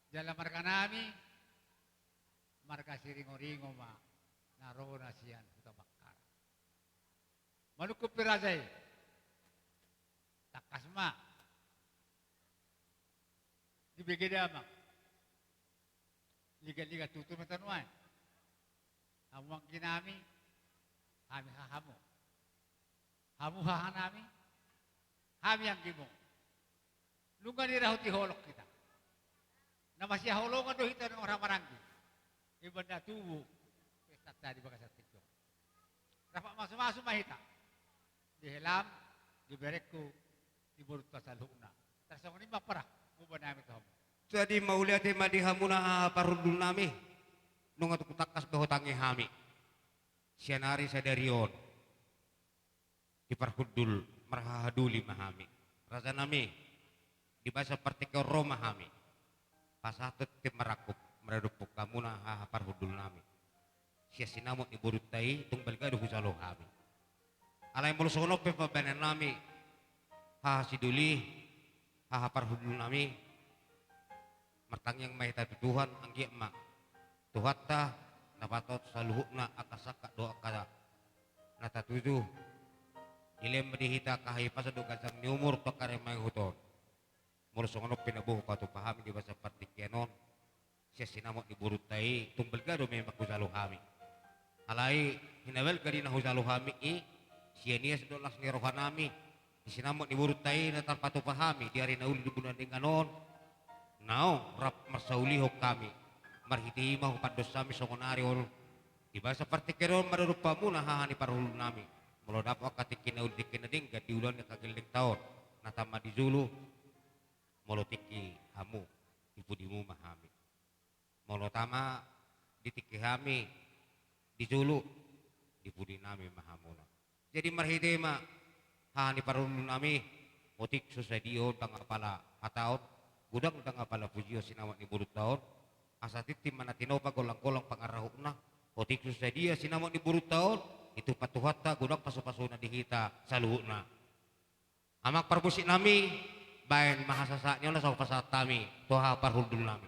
Jala marga nami, marga Siringoringo ma, na ro na sian Huta Bangkara. Manungkun pe raja i, tangkas ma dibege damang. Ligat-ligat tutu ma hita nuaeng. Hamu anggi nami, hami hahamu. Hamu haha nami, hami anggimu. Nunga dirahoti holong hita. Na masihaholongan do hita nunga ra maranggi. Ibana tubu pestanta di bagasan tingki on. Rap mamasu-masu ma hita. Di Helam, di berengku, di borunta saluhutna. Tarsongon i ma ampara, huboan nami tu hamu. Jadi mauliate ma di hamuna haha parhundul nami. Nunga tung tangkas do hutangi hami. Sian ari sadari on, di parhundul marhaha doli ma hami. Raja nami, di bagasan partingkian on ro ma hami. Pasahathon tintin marangkup, maradophon hamuna haha parhundul nami. Sian sinamot ni borunta i, tung balga do hujalo hami. Alai molo songon on pe pambahenan nami, haha sidoli, haha parhundul nami, martangiang ma hita tu Tuhan, anggiat ma Tuhanta na pasahat saluhutna angka sangkap dohot angka na tatuju. Dilehon ma di hita angka hahipason dohot ganjang ni umur tu angka ari na mangihut on. Molo songon on pe na boi hupatupa hami di bagasan partingkian on, sian sinamot ni borunta i, tung balga do memang hujalo hami. Alai, hinabalga di na hujalo hami i, sian ias dohot las ni roha nami, di sinamot ni borunta i na tarpatupa hami di ari na uli di bulan denggan on, naung rap marsaulihon hami. Marhite i ma hupandos hami songon ari on, di bagasan partingkian on maradophon hamuna haha ni parhundul nami. Molo dapot angka tingki na uli, tingki na denggan di ulaon ni angka gellengta on, na tama di julu, molo tingki hamu, di pudimu ma hami. Molo tama di tingki hami, di julu, di pudi nami ma hamuna. Jadi marhite ma haha ni parhundul nami, otik so sadia on ndang apala hataon, godang ndang apala pujion sinamot ni borunta on, asa tintin ma na tinopa, golang-golang pangarahutna, otik so sadia sinamot ni borunta on, ditupa Tuhanta godang pasu-pasuna di hita saluhutna. Amang parmusik nami, baen ma hasasaat ni on asa hupasahat hami tu haha parhundul nami.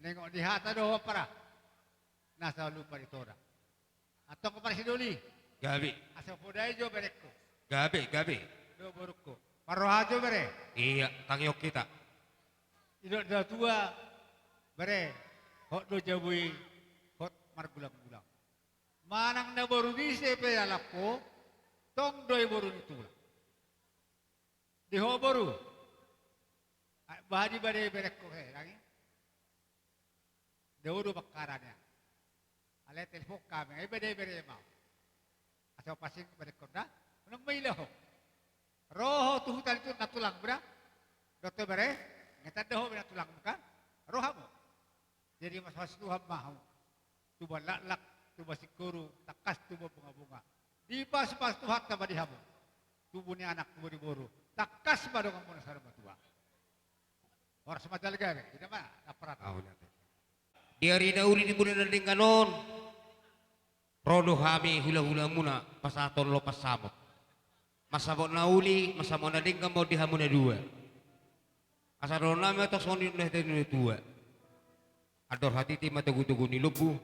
Nengok di hata do ho, ampara. Na so lupa di toda. Antong, ampara Sidoli. Gabe. Asa podai jo berengku. Gabe, gabe. Dohot borungku. Marroha jo, bere. Iya, tangihon hita. Didok natuatua, bere, hot do jabu i, hot margulang-gulang. Manang na boru ni ise pe alap ho, tong do i boru ni tulang. Di ho boru. Ai, bah, di badai berengku he, nangkin. Dao do bangkara nian. Alai telepon hami, ai badai bere ma. Asa pasingot berengkon da. Unang maila ho. Ro ho tu huta i tu nantulang mu da. Dohot ho bere, nunga tanda ho be nantulang mu kan. Ro hamu. Jadi masumasu Tuhan ma hamu. Tubuan laklak, tubuan singkoru, tangkas tubuan bungabunga. Dipasupasu Tuhanta ma di hamu. Tubu ni anak, tubu ni boru. Tangkas ma donganmuna saur matua. Horas ma jala gabe, inna ma, na paran. Au, inna. Di ari na uli di muna na denggan on, ro do hami hulahulamuna pasahathon lomo pansamot. Mansamot na uli, mansamot na denggan ma on di hamu na dua. Asa dohonon nami ma tong songon na hata ni natuatua. Andor hatiti ma togutogu ni lombu.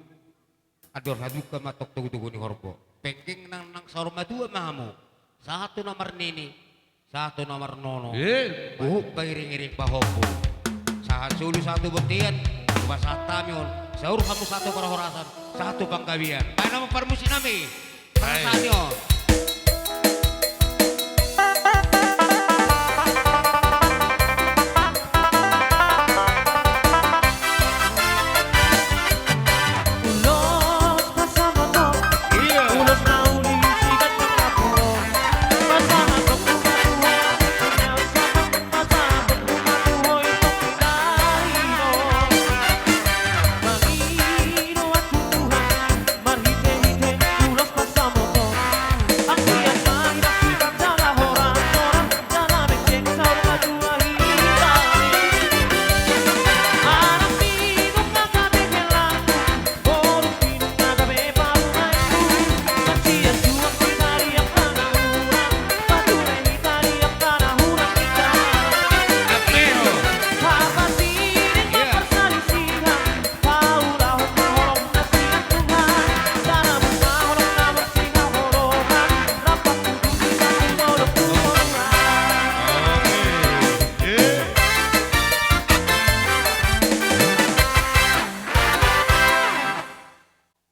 Andor hatungka ma tong togutogu ni horbo. Penggeng nang, nang saur matua ma hamu. Sahat tu na marnini, sahat tu na marnono. Eh, huhut pangiringiring pahompu. Sahat solu sahat tu bontean, hupasahat hami on. Saur hamu sahat tu parhorasan, sahat tu panggabean. Baen ma parmusik nami. Baen. Sahat ni on.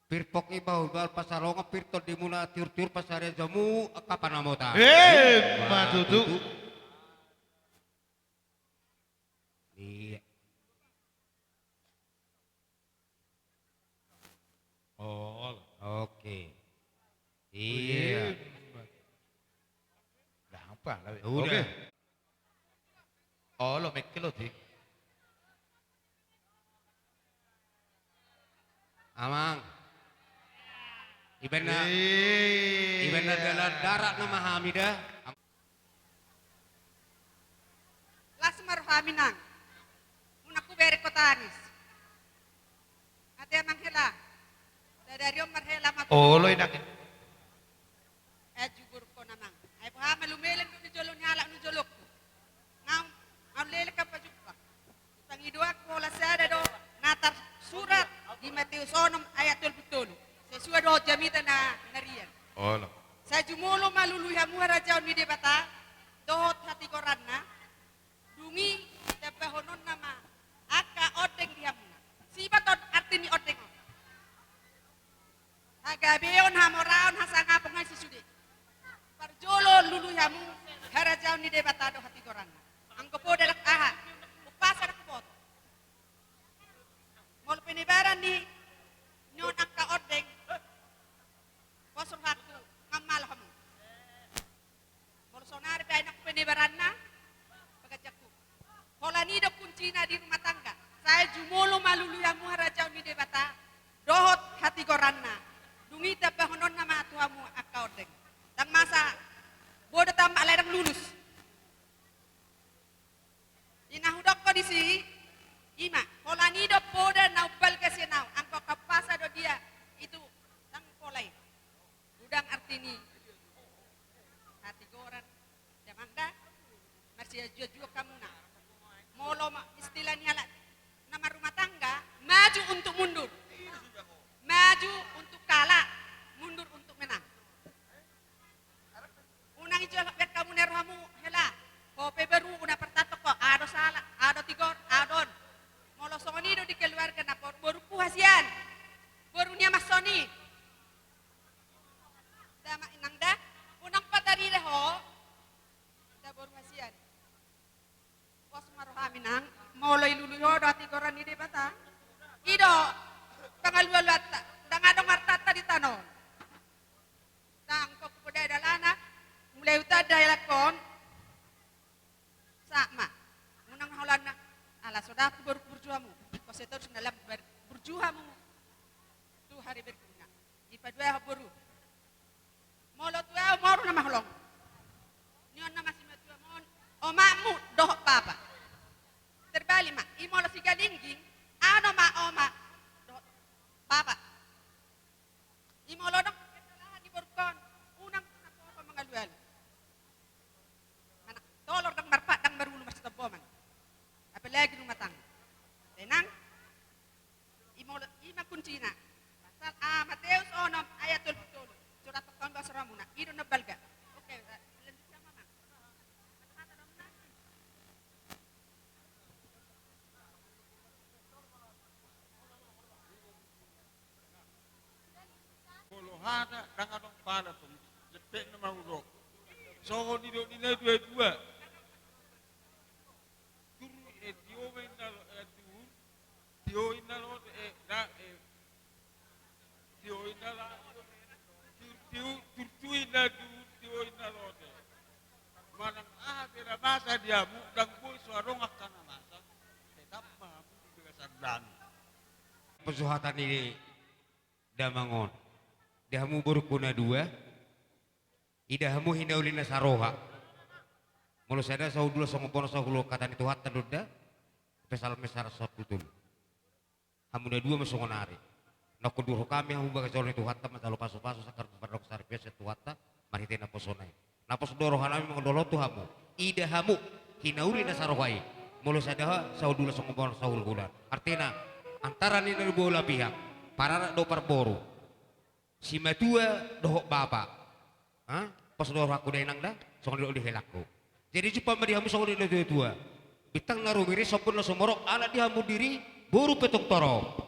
Pir pok i bahu bahu pasarongan, pir tondimuna tiur tiur pasarian jamu angka panamota. Eh, ma tutu. Iya. Oh. Oke. Iya. Udah apa lah? Udah. Oke. Olo, mekke lo, Dik. Amang. Ibaen na, eh, ibaen na dalan darat nama hami da. Las ma rohami nang. Unang hubereng ho tangis. Ate amang hela. Sadari on marhela ma. Olo, inang. Eh, jugurkon amang. Ai boha ma lumeleng do di jolo ni halak nujolongku. Naung, naung leleng kan pajumpa. Pangidoanku holan sada do na tarsurat di Mateus onom ayat tolu pulu tolu. Sesuai dohot jamita na, na rian. Olo. Sai jumolo ma lului hamu harajaon ni Debata dohot hatigoranna. Dung i tambahononna ma angka ondeng di hamuna. Sibat on arti ni ondeng on. Hagabeon, hamoraon, hasangapon, nang sude. Parjolo lului hamu harajaon ni Debata dohot hatigoranna. Anggo poda ndang aha, umpasa ndang huboto. Molo penibaran ni on angka ondeng, pos rohangku, nunga malo hamu. Molo saonari pe ai nang penibaranna, paganjangku. Holan i do kuncina di Maju untuk mundur. Maju untuk kalah, mundur untuk menang. Unang ijolhon be hamu na rohamu hela. Ho pe boru, unang partanto ho, aha do sala, aha do tigor, aha do on. Molo songon i do di keluarga na por, borungku hasian. Boru ni amangson i. Da ma inang da, unang patarida ho. Da boru hasian. Pos ma roham inang, molo ilului ho do hatigoran ni Debata. I do pangalualuanta, ndang adong artanta di tano on. Ndang pokok poda dalana, mulai huta da elak on. Sahat ma. Unang na holan na, ala so dapot boru burju hamu. Pos itu harus dalam ber-, burju hamu. Tu hari berikutna. Dipaduahon boru. Molo tu ahu, boru nama holong. Nion nama simatua on, omakmu dohot bapa. Terbalik ma, i molo Sigalingging, aha do ma omak dohot bapa. I molo adong kesalahan di borungkon, unang na poho mangalualu. Manang tolor ndang marpat, ndang marulu, marsitomboman. Apalagi rumah tangga. Tenang. I molo, i ma kuncina. Pasal, ah, Mateus onom ayat tolu pulu tolu. Surathon hamu ma boru muna. I do na balga. Oke, eh, lanjutkan, Mamang. Kata-kata do muna. Molo hata ndang adong pala tong, jempek nama hudok. Songon nidok ni na dua-dua. Tur, eh, tio ma inna lo, eh, tur. Tio inna lote, eh, da, eh. Tio inna la. Tur, tio, tur, tio inna tur, tio inna lote. Manang aha pe na masa di hamu, ndang boi so adong angka na masa. Tetap ma hamu di bagasan dame. Pasuhatan ni damang on. Di hamu borungku na dua. Ida hamu hinauli na saroha. Molo sada sahat ualu songon bona sahat ualu hata ni Tuhanta do da. Psalmen saratus sampulu tolu. Hamu na dua ma songon ari. Nangkon diurupi hami hamu bagas joro ni Tuhanta manjalo pasupasu sangkar pardongan saripeon sian Tuhanta. Marhite naposona i. Naposo do rohanami mangondolhon tu hamu. Ida hamu hinauli na saroha i. Molo sada sahat ualu songon bona sahat ualu holan. Artina, antara ni na dua bola pihak, paranak dohot parboru. Simatua dohot bapa. Ha? Pos do rohangku da inang da, songon nidok ni helangku. Jadi jumpang ma di hamu songon nidok ni natua-tua. Bintang na rumiris, sombun na sumorop, anak di hamu diri, boru pe tong torop.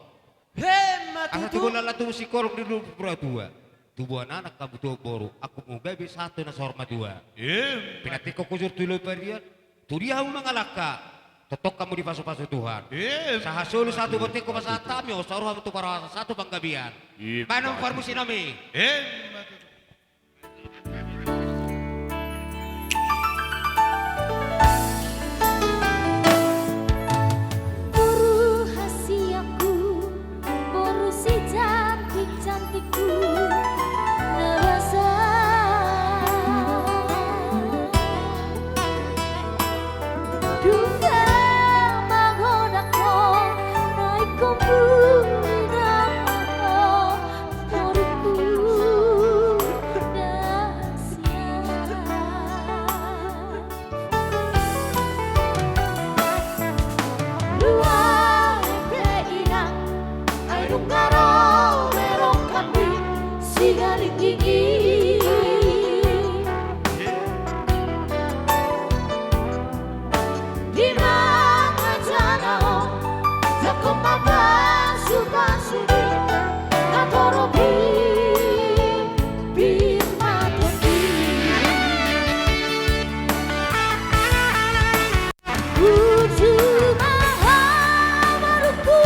Emma tutu. Asa tubu laklak tubu singkoru di luhut ni natuatua. Tubuan anak hamu tubuan boru, angkup hamu gabe sahat tu na saur matua. Emma. Pinantikhon hujur tu lobi parian. Tu dia hamu mangalangka, tongtong hamu dipasupasu Tuhan. Emma tutu. Sahat solu sahat tu bontean hupasahat hami, on saur hamu tu parhorasan sahat tu panggabean. Emma tutu. Bahen hamu parmusiknami. Emma tutu. Boru hasianku, boru si cantik-cantikku, na basa. Dung mangodang ho, na ingkon bungkam ho, boruku na hasian. Luar pe inang, ai nunga ro be rohangmi Sigalingging i. Di mangajana on, jangkon ma pasupasu ni na torop i. Pir ma tondi. Burju ma ho boruku.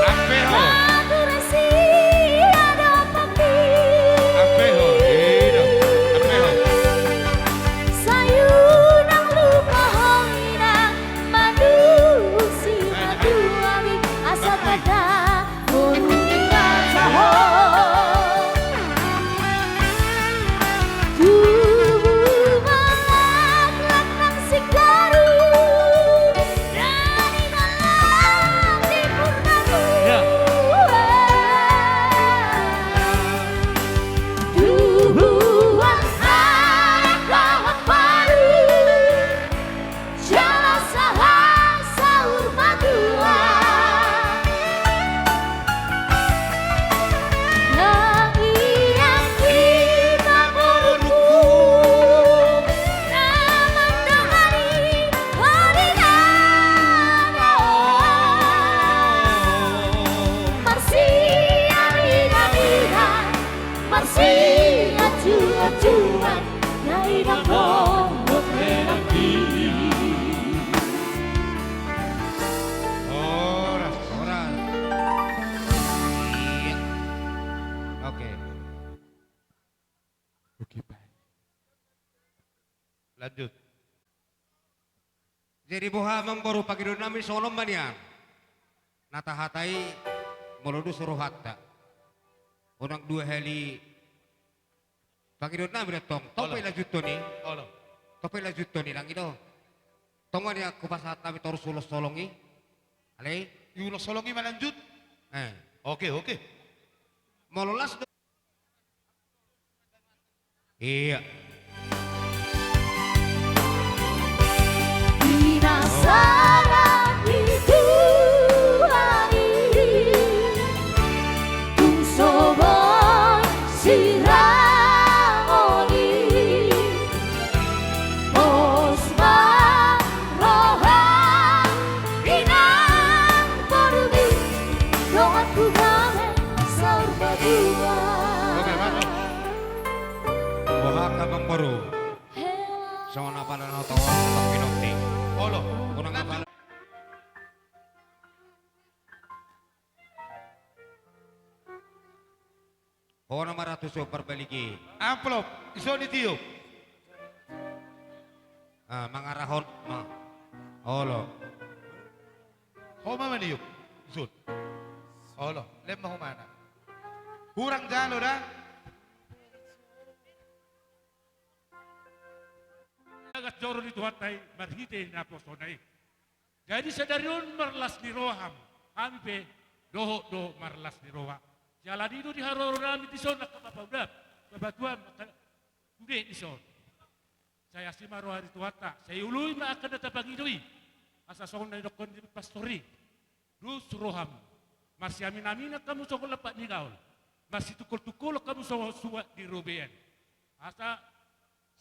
Ampe ho. Mangure si ada pati. Ampe ho. Ida. Ampe ho. Sai unang lupa ho inang, mandusi matuami asa pada. Tubu ma laklak nang singkoru, na nidalan di purnanua. Tubuan anak dohot boru. Jala sahat saur matua. Lanjut. Jadi boha amang boru, pangidoannami songon on ma nian. Na tahatai molo dos rohanta, unang dua hali pangidoannami do tong. Tong pe lanjuthon i. Olo. Tong pe lanjuthon i, nang i do. Tong ma nian hupasahat hami torus ulos holong i. Alai. Ulos holong i ma lanjut. Eh. Oke, oke. Molo las do. Iya. Pinasaran ni Tuhan i, tung so boi sirangon i. Pos ma roham inang boru i, dongan tu damai saur matua. Oke, masuk. Boha amang boru. Songon apala na tau, tau pinoti. Olo. Unang apala. Ho nama ra tu so parbalik i. Amplop, dison i tiop. Ah, mangarahon ma. Olo. Ho ma maniop. Dison. Olo, lem ma ho mana. Hurang jalo da. Bagas joro ni Tuhanta i marhite naposona i. Jadi sadari on marlas ni roha hamu, hami pe dohot do marlas ni roha. Siala ni i do di haroronami dison angka bapa uda, bapa tua, angka sude dison. Sai asi ma roha ni Tuhanta, sai oloi ma angka na tapangido i. Asa songon na nidokkon ni pastor i. Dos roham. Marsiaminaminan hamu songon lampak ni gaol. Marsitungkoltungkolan hamu songon suat di robean. Asa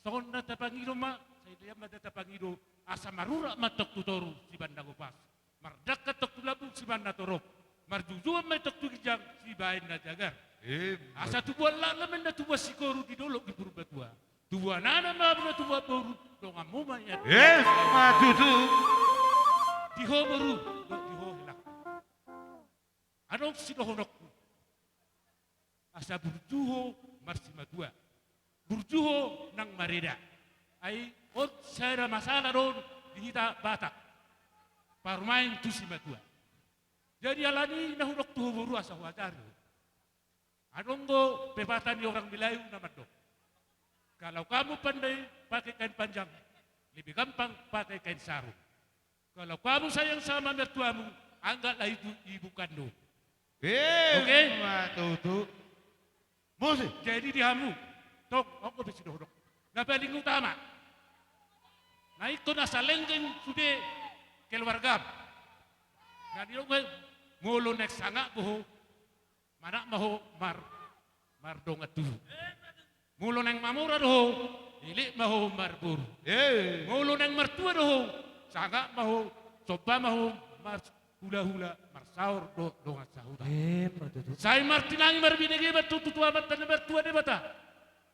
songon na tapangido ma, sai diam ma na tapangido, asa marurat ma tong tu toru sibaen na gopas, mardangka tong tu lambung sibaen na torop, marjujuan ma tong tu ginjang sibaen na jagar. Asa tubuan laklak ma inna tubuan sikoru di dolok di Purbatua. Tubuan anak ma hamu na tubuan boru, donganmu ma i. Emma tutu. Di ho boru, di ho hela. Adong sidohononku. Asa burju ho marsimatua. Burju ho nang mareda. Ai on sada masalah do on di hita Batak. Parumaen tu simatua. Jadi alani i na hudok tu ho boru asa huajari ho. Adong do pepatah ni orang Melayu na mandok. Kalau kamu pandai pakai kain panjang, lebih gampang pakai kain sarung. Kalau kamu sayang sama mertuamu, anggaplah itu ibu kandung. Oke? Emma tutu. Musik. Jadi di hamu, tong, on pe sidohononku. Na paling utama. Na ingkon asa lenggeng sude keluargam. Na nidok be, molo naeng sangap do ho, manat ma ho mar, mardongan tubu. Molo naeng mamora do ho, elek ma ho marboru. Eh. Molo naeng martua do ho, sangap ma ho, somba ma ho marhulahula, marsaor dohot dongan sahuta. Emma tutu. Sai martinangi marbinege ma tong tu Amanta na martua Debata.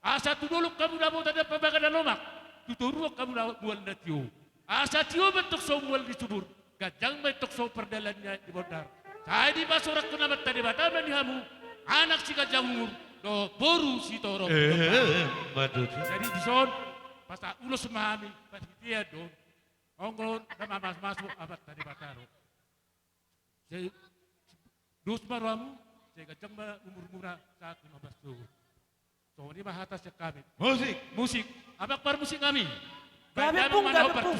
Asa tu dolok hamu dapotan ni ampang bagak na lomak, tu toruan hamu dapotan mual na tio. Asa tio ma tong songon mual ni subur, ganjang ma tong songon pardalan ni aek di bondar. Sai dipasorang Amanta Debata ma di hamu anak siganjang umur dohot boru sitorop. Eh, emma tutu. Jadi dison, pasahat ulos ma hami, parhitean do on. Anggo na mamasumasu Amanta Debata do. Sai dos ma rohamu, sai ganjang ma umurmuna sahat lima belas tahun. Songon i ma hata sian hami. Musik. Musik. Abang parmusik hami. Gabe pung, gabe pung.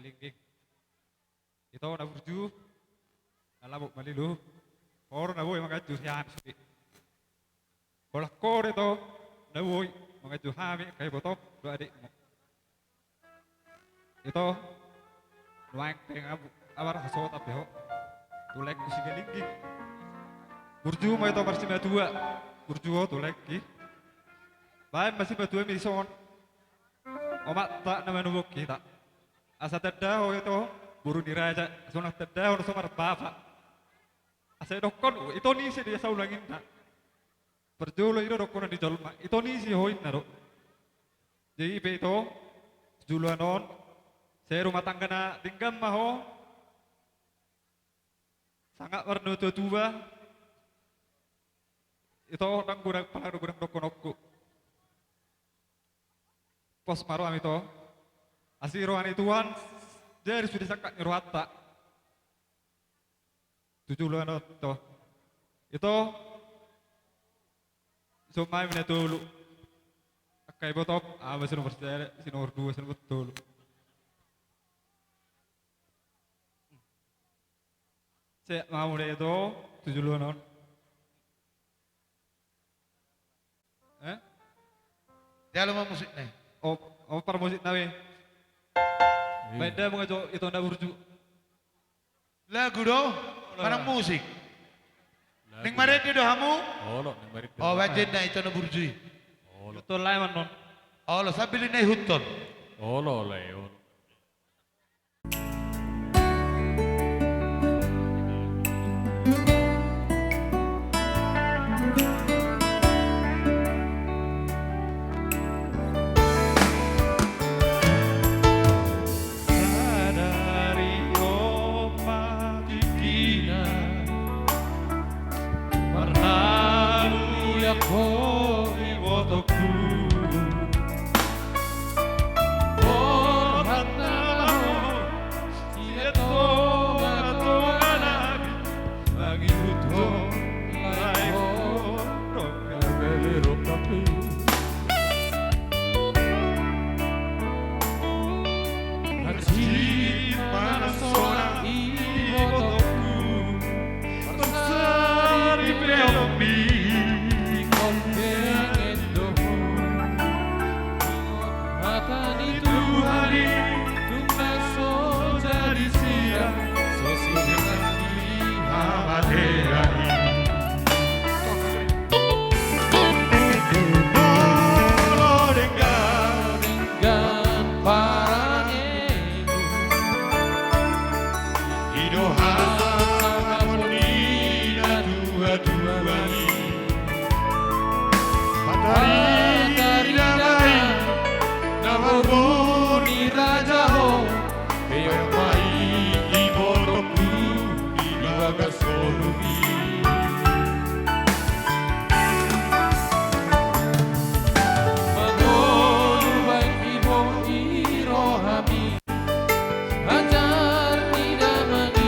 Silingging. Ito na burju, na lambok malilu, ho do na boi manganju hami sude. Holan ho do ito na boi manganju hami angka ibotop dohot adekmu. Ito, nuaeng pe nga abar hasohotan be ho. Tulangku Silingging. Burju ma ito marsimatua, burju ho tulangki. Baen ma simatuami songon omanta na manobok hita. Asa tanda ho ito boru ni raja, songon tanda ho na so marbapa. Asa didokkon, ito ni ise di asa ulang inna. Parjolo i do dohonon ni jolma, ito ni ise ho inna do. Jadi i pe ito, tu joloan on, sai rumah tangga na denggan ma ho. Sangap marnatua-tua. Ito ndang godang, pala godang dohononku. Pos ma roham ito. Asi roha ni Tuhan, jadi sude sangkap ni rohanta. Tu joloan on ito. Ito. Songon i ma na tolu. Angka ibotop, ama si nomor sada, si nomor dua, si nomor tolu. Sehat ma hamu da ito, tu joloan on. Eh? Jalo ma musikna i. O, o, par musikna be. Baen da mangajou ito na burju. Lagu do, manang musik? Lagu. Ning marende do hamu? Olo, ning marende. O, baen da ito na burju i. Olo. Ihuthon lae ma non. Olo, sambil na ihuthon. Olo, olo, olo. Sadari on ma tingkina, marhalulian ho ibotongku. Borhat na laho sian tongatonga nami, mangihuthon lae ho rongga bere rongga pe. Hansit ma na sonang ibotongku, pansaripeonmi ingkon pengen do ho. Hata ni Tuhan i, dung na so jadi sia, so siringan ni hamatean i. Molo denggan, denggan parangemu, i do hangapon ni natuatua i. Patarida ma i, na marboru ni raja ho, peop ma i ibotongku di bagas ngolu i. Mangolu baen i boi rohami, ajar ni damang i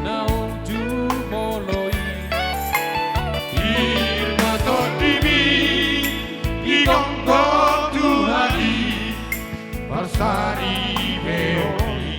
naung jumolo i. Pir ma tondimi digomgom Tuhan i, pansaripeonmi.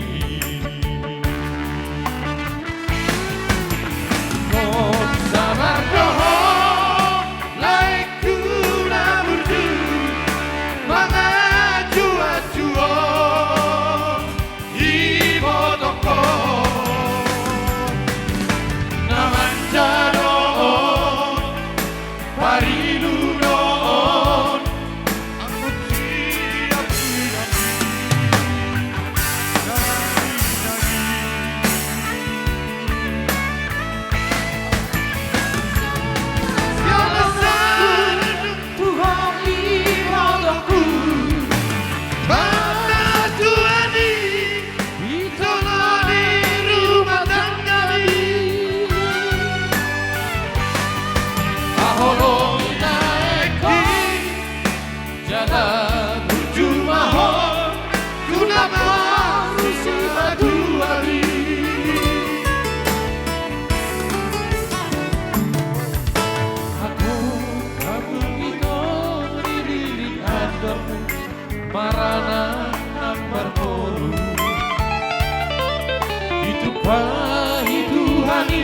Bahi Tuhan i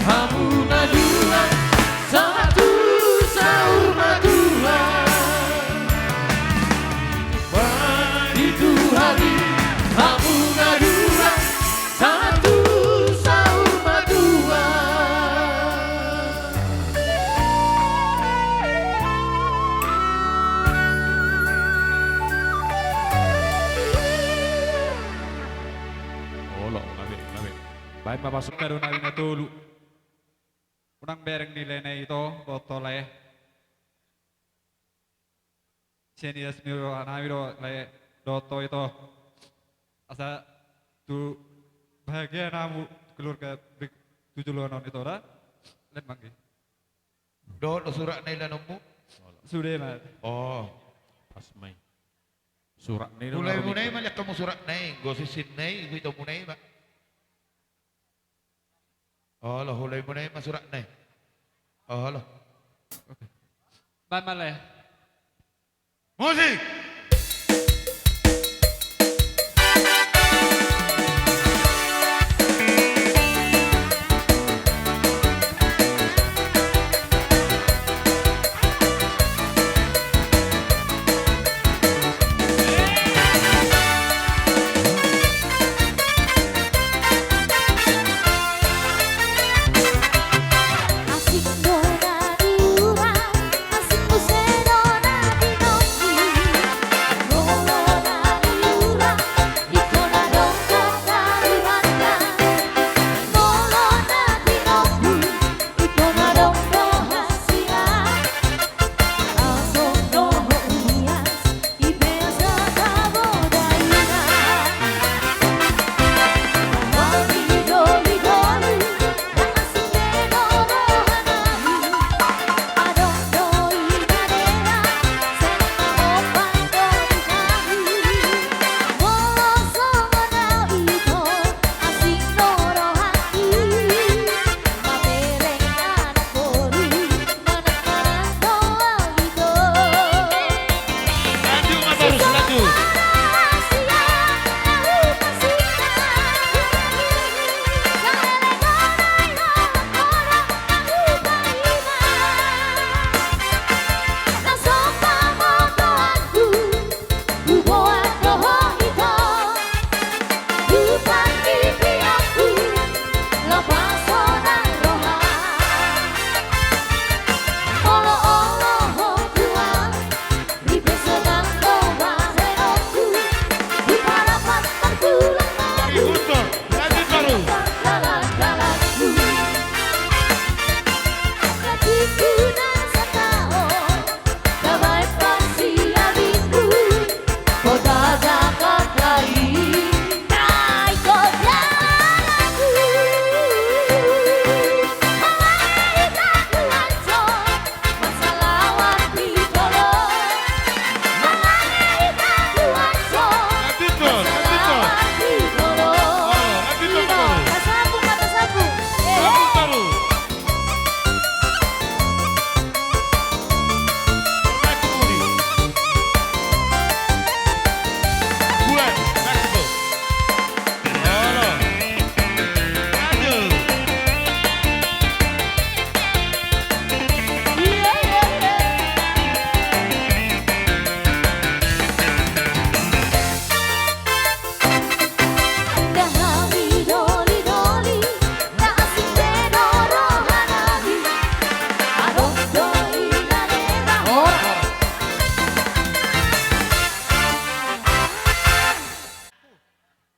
hamu na dua, sahat tu saur matua. Bahi Tuhan i hamu na dua, sahat tu saur matua. Olo, gabe, gabe. Baen ma pasu. Baru nami na tolu. Unang bereng ni lae nai ito, boto lae. Sian ias ni roha nami do lae, dohot ho ito. Asa tu bahagia hamu keluarga bek tu joloan on ito da. Lehen ma anggi. Dohot do surat na i lanonmu? Sude ma. Oh. Pas ma i. Surat na i do. Mulai na muna i ma lihat hamu surat na i, gosi sin na i, ito muna i ma. Olo, mulai muna i ma surat na i. Olo. Baen ma lae. Musik.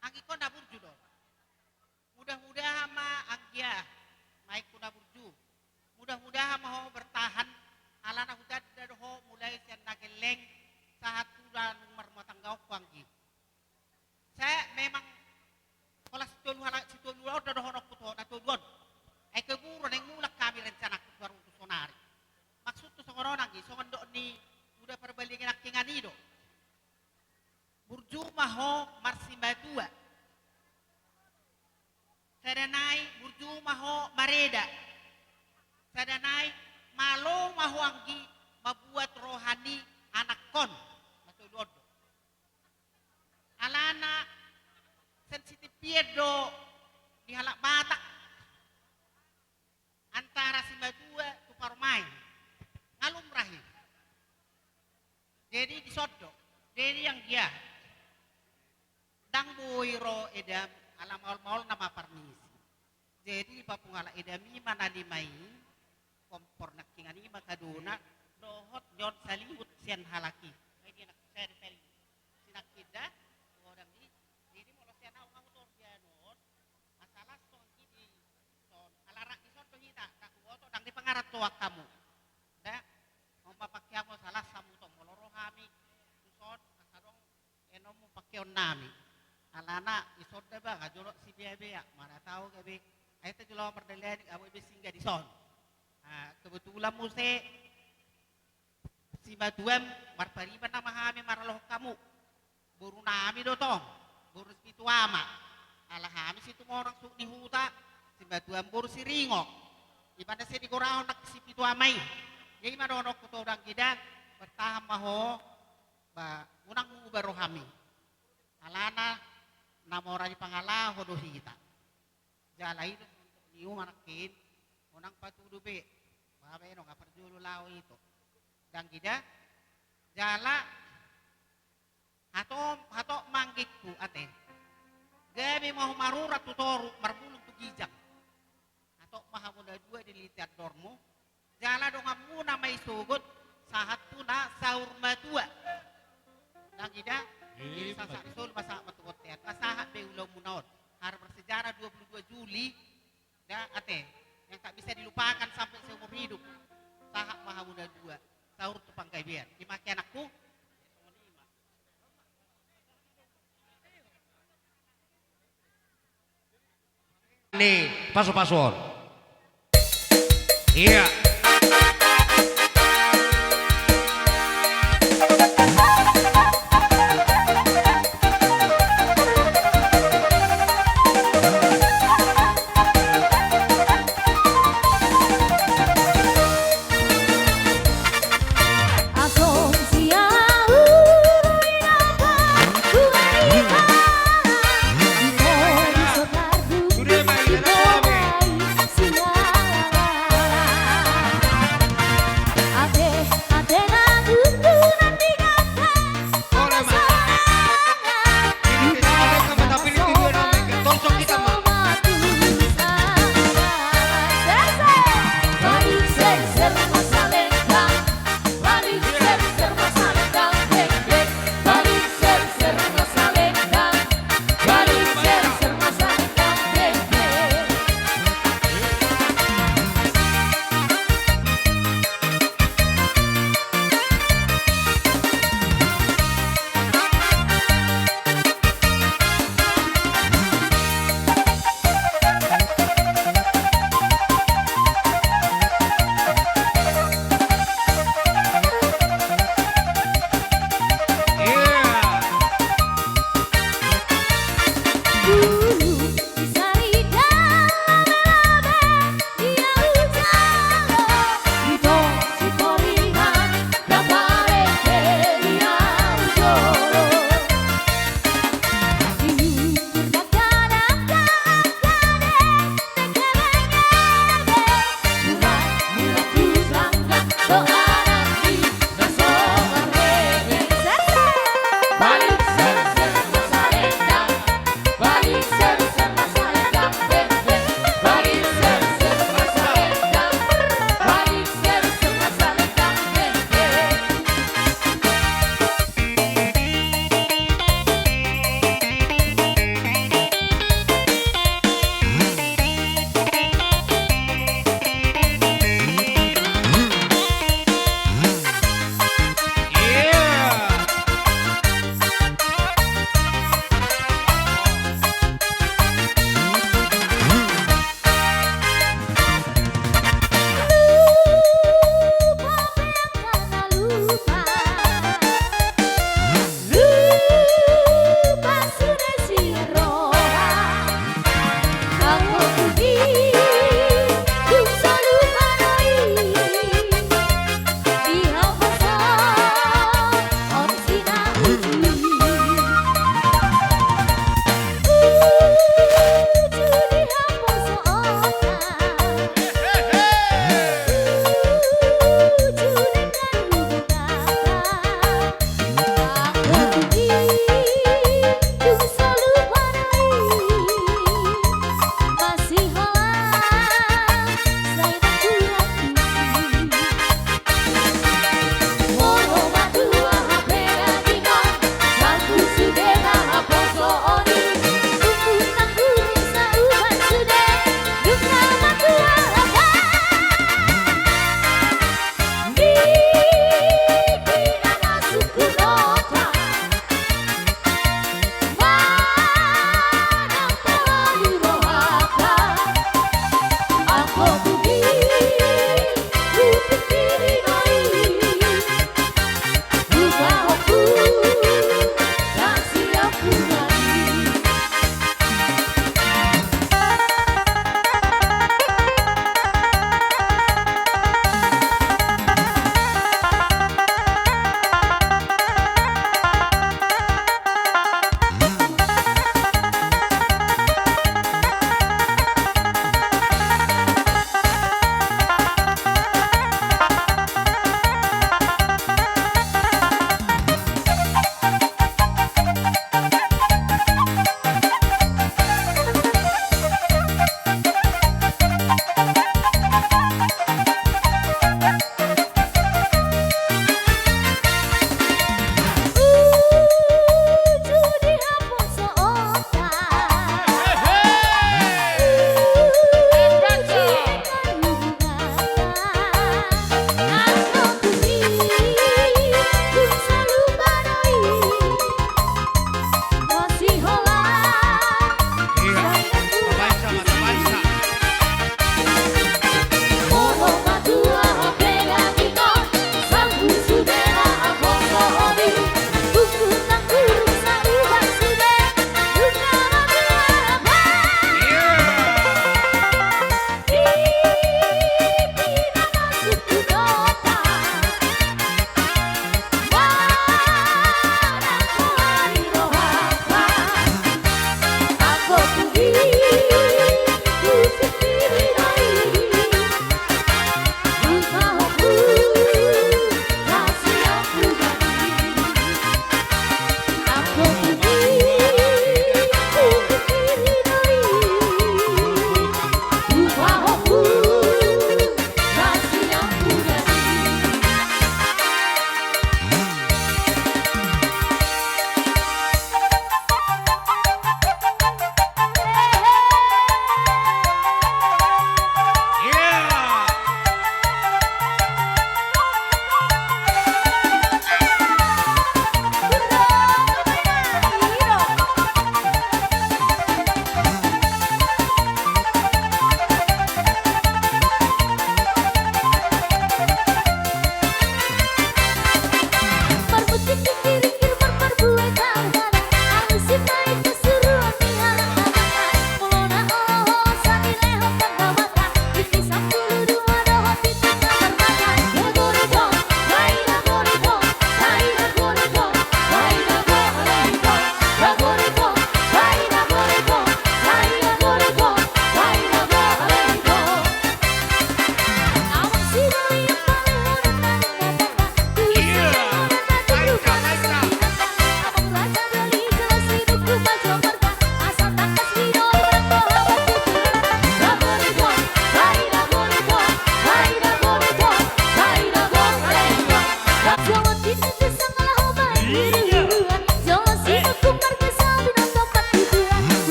Anggi, ho na burju do. Mudah-mudahan ma anggia, maengku na burju. Mudah-mudahan ma ho bertahan, alana hutanda do ho mulai sian na gelleng, sahat tu na nunga marrumah tangga ho anggi. Sai memang holan sitolu halak, sitolu on do dohononku tu ho na tolu on. Ai keburu naeng mulak hami rencanangku tu haru tu sonari. Maksudku songon on anggi, songon dok ni uda parbalian nangkiningan i do. Burju ma ho marsimatua. Sada nai burju ma ho mareda. Sada nai malo ma ho anggi mambuat roha ni anakkon. Na tolu on do. Alana sensitif pian do Di halak Batak antara Simatua tu Parumaen. Nga lumrah i. Jadi dison do. Jadi anggia, ndang boi ro edam ala maol-maol nama parmisi. Jadi di papungu halak edam i ma na lima i, kompor nangkiningan i ma kadona, dohot nion salimut sian halak i. Ai dia nangkin sada salimut. Sinangkin da, godang i. Jadi molo sian au hamu tor dia non, asa las songon i di son, ala rap di son do hita, ndang huboto, ndang dipangarantoan hamu. Da, on ma pangke hamu asa las hamu tong molo ro hami tu son, asa adong enonmu pangkeon nami. Alana i son da ba nga jolo sibea-bea, mana tau gabe. Ai ta jolo mardalani, nga boi be singgah di son. Ah, kebetulan muse simatuam marpariban nama hami maralohon hamu. Boru nami do tong, boru Sipitu Ama. Ala hami Situmorang suhut ni huta, simatuam boru Siringok. Ibana sai digorahon nangkin Sipitu Ama i. Jadi ima dohononku tu ho, dang gida, bertahan ma ho, ba unang muba roham i. Alana na mora dipangalaho do hita. Jala i do songon ni uma nangkin, unang patudu be. Ba baen on, nga parjolo laho ito. Dang gida, jala hatop, hatop ma anggingku ate. Gabe ma ho marurat tu toru, marbulung tu ginjang. Hatop ma hamu na dua diliti andormu. Jala donganmuna ma i sogot, sahat tu na saur matua. Dang gida, jadi sahat sahat ni solu ma sahat ma tu bontean. Nga sahat be ulaonmuna on. Hari bersejarah dua puluh dua Juli, da ate, yang tak bisa dilupakan sampai seumur hidup. Sahat ma hamu na dua, saur tu panggabean. Ima angka anakku. Ni pasu-pasu on. Iya.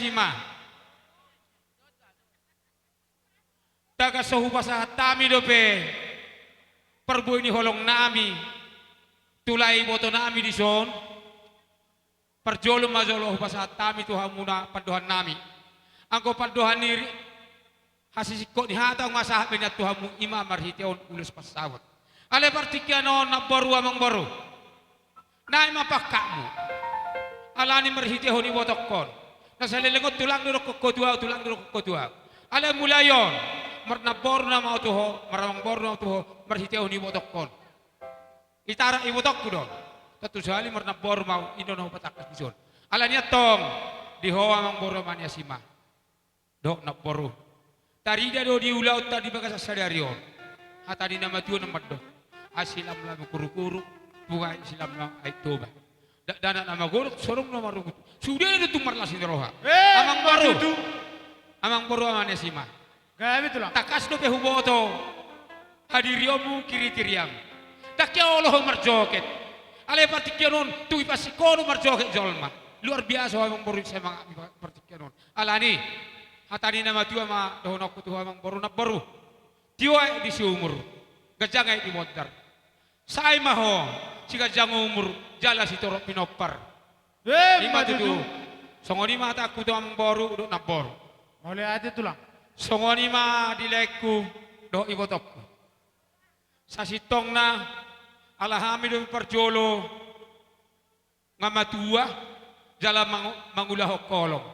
Ima. Tagan so hupasahat hami dope parbue ni holong nami, tulai iboto nami dison. Parjolo ma jolo hupasahat hami tu hamuna pandohan nami. Anggo pandohan ni ri-, hasisingkop ni hata, nunga sahat be nian tu hamu, ima marhitehon ulos pasahat. Alai partingkian on, namboru, amangboru, naek ma pangkatmu. Alani marhitehon ibotongkon. Na saleleng on tulang do dohonon ho tu ahu, tulang do dohonon ho tu ahu. Alai mulai on, marnamboru nama ahu tu ho, maramangboru nama ahu tu ho, marhitehon ibotongkon. Itarak ibotongku do. Tontu sahali marnamboru ma ahu, i do na hupatangkas dison. Alani antong, di ho amangboru, ama ni Asima dohot namboru, tarida do di ulaonta di bagasan sadari on hata ni na matua na mandok: Aek silamlam i kurukuru, pungu aek silamlam i Toba. Dakdanak na magodang, sorong na marungutungutu, sude do tung marlas ni roha. Eh, amangboru, ima tutu. Amangboru, ama ni Asima. Gabe, tulang. Tangkas dope huboto hadirionmu, kriteriam. Ndang hea olo ho marjoget. Alai partingkian on, tung dipansingkop ho marjoget jolma. Luar biasa ho amangboru, semangat ni pa-, partingkian on. Alani, hata ni na matua ma dohononku tu ho amangboru, namboru: Tio aek di siumur, ganjang aek di mondar. Sai ma ho siganjang umur jala sitorop pinompar. Eh, ima tutu. Ima tutu. Songon i ma hatangku tu amangboru dohot namboru. Mauliate, tulang. Songon i ma di laengku dohot ibotongku. Sasintongna, ala hami dope parjolo nga matua jala mangu-, mangulahon holong.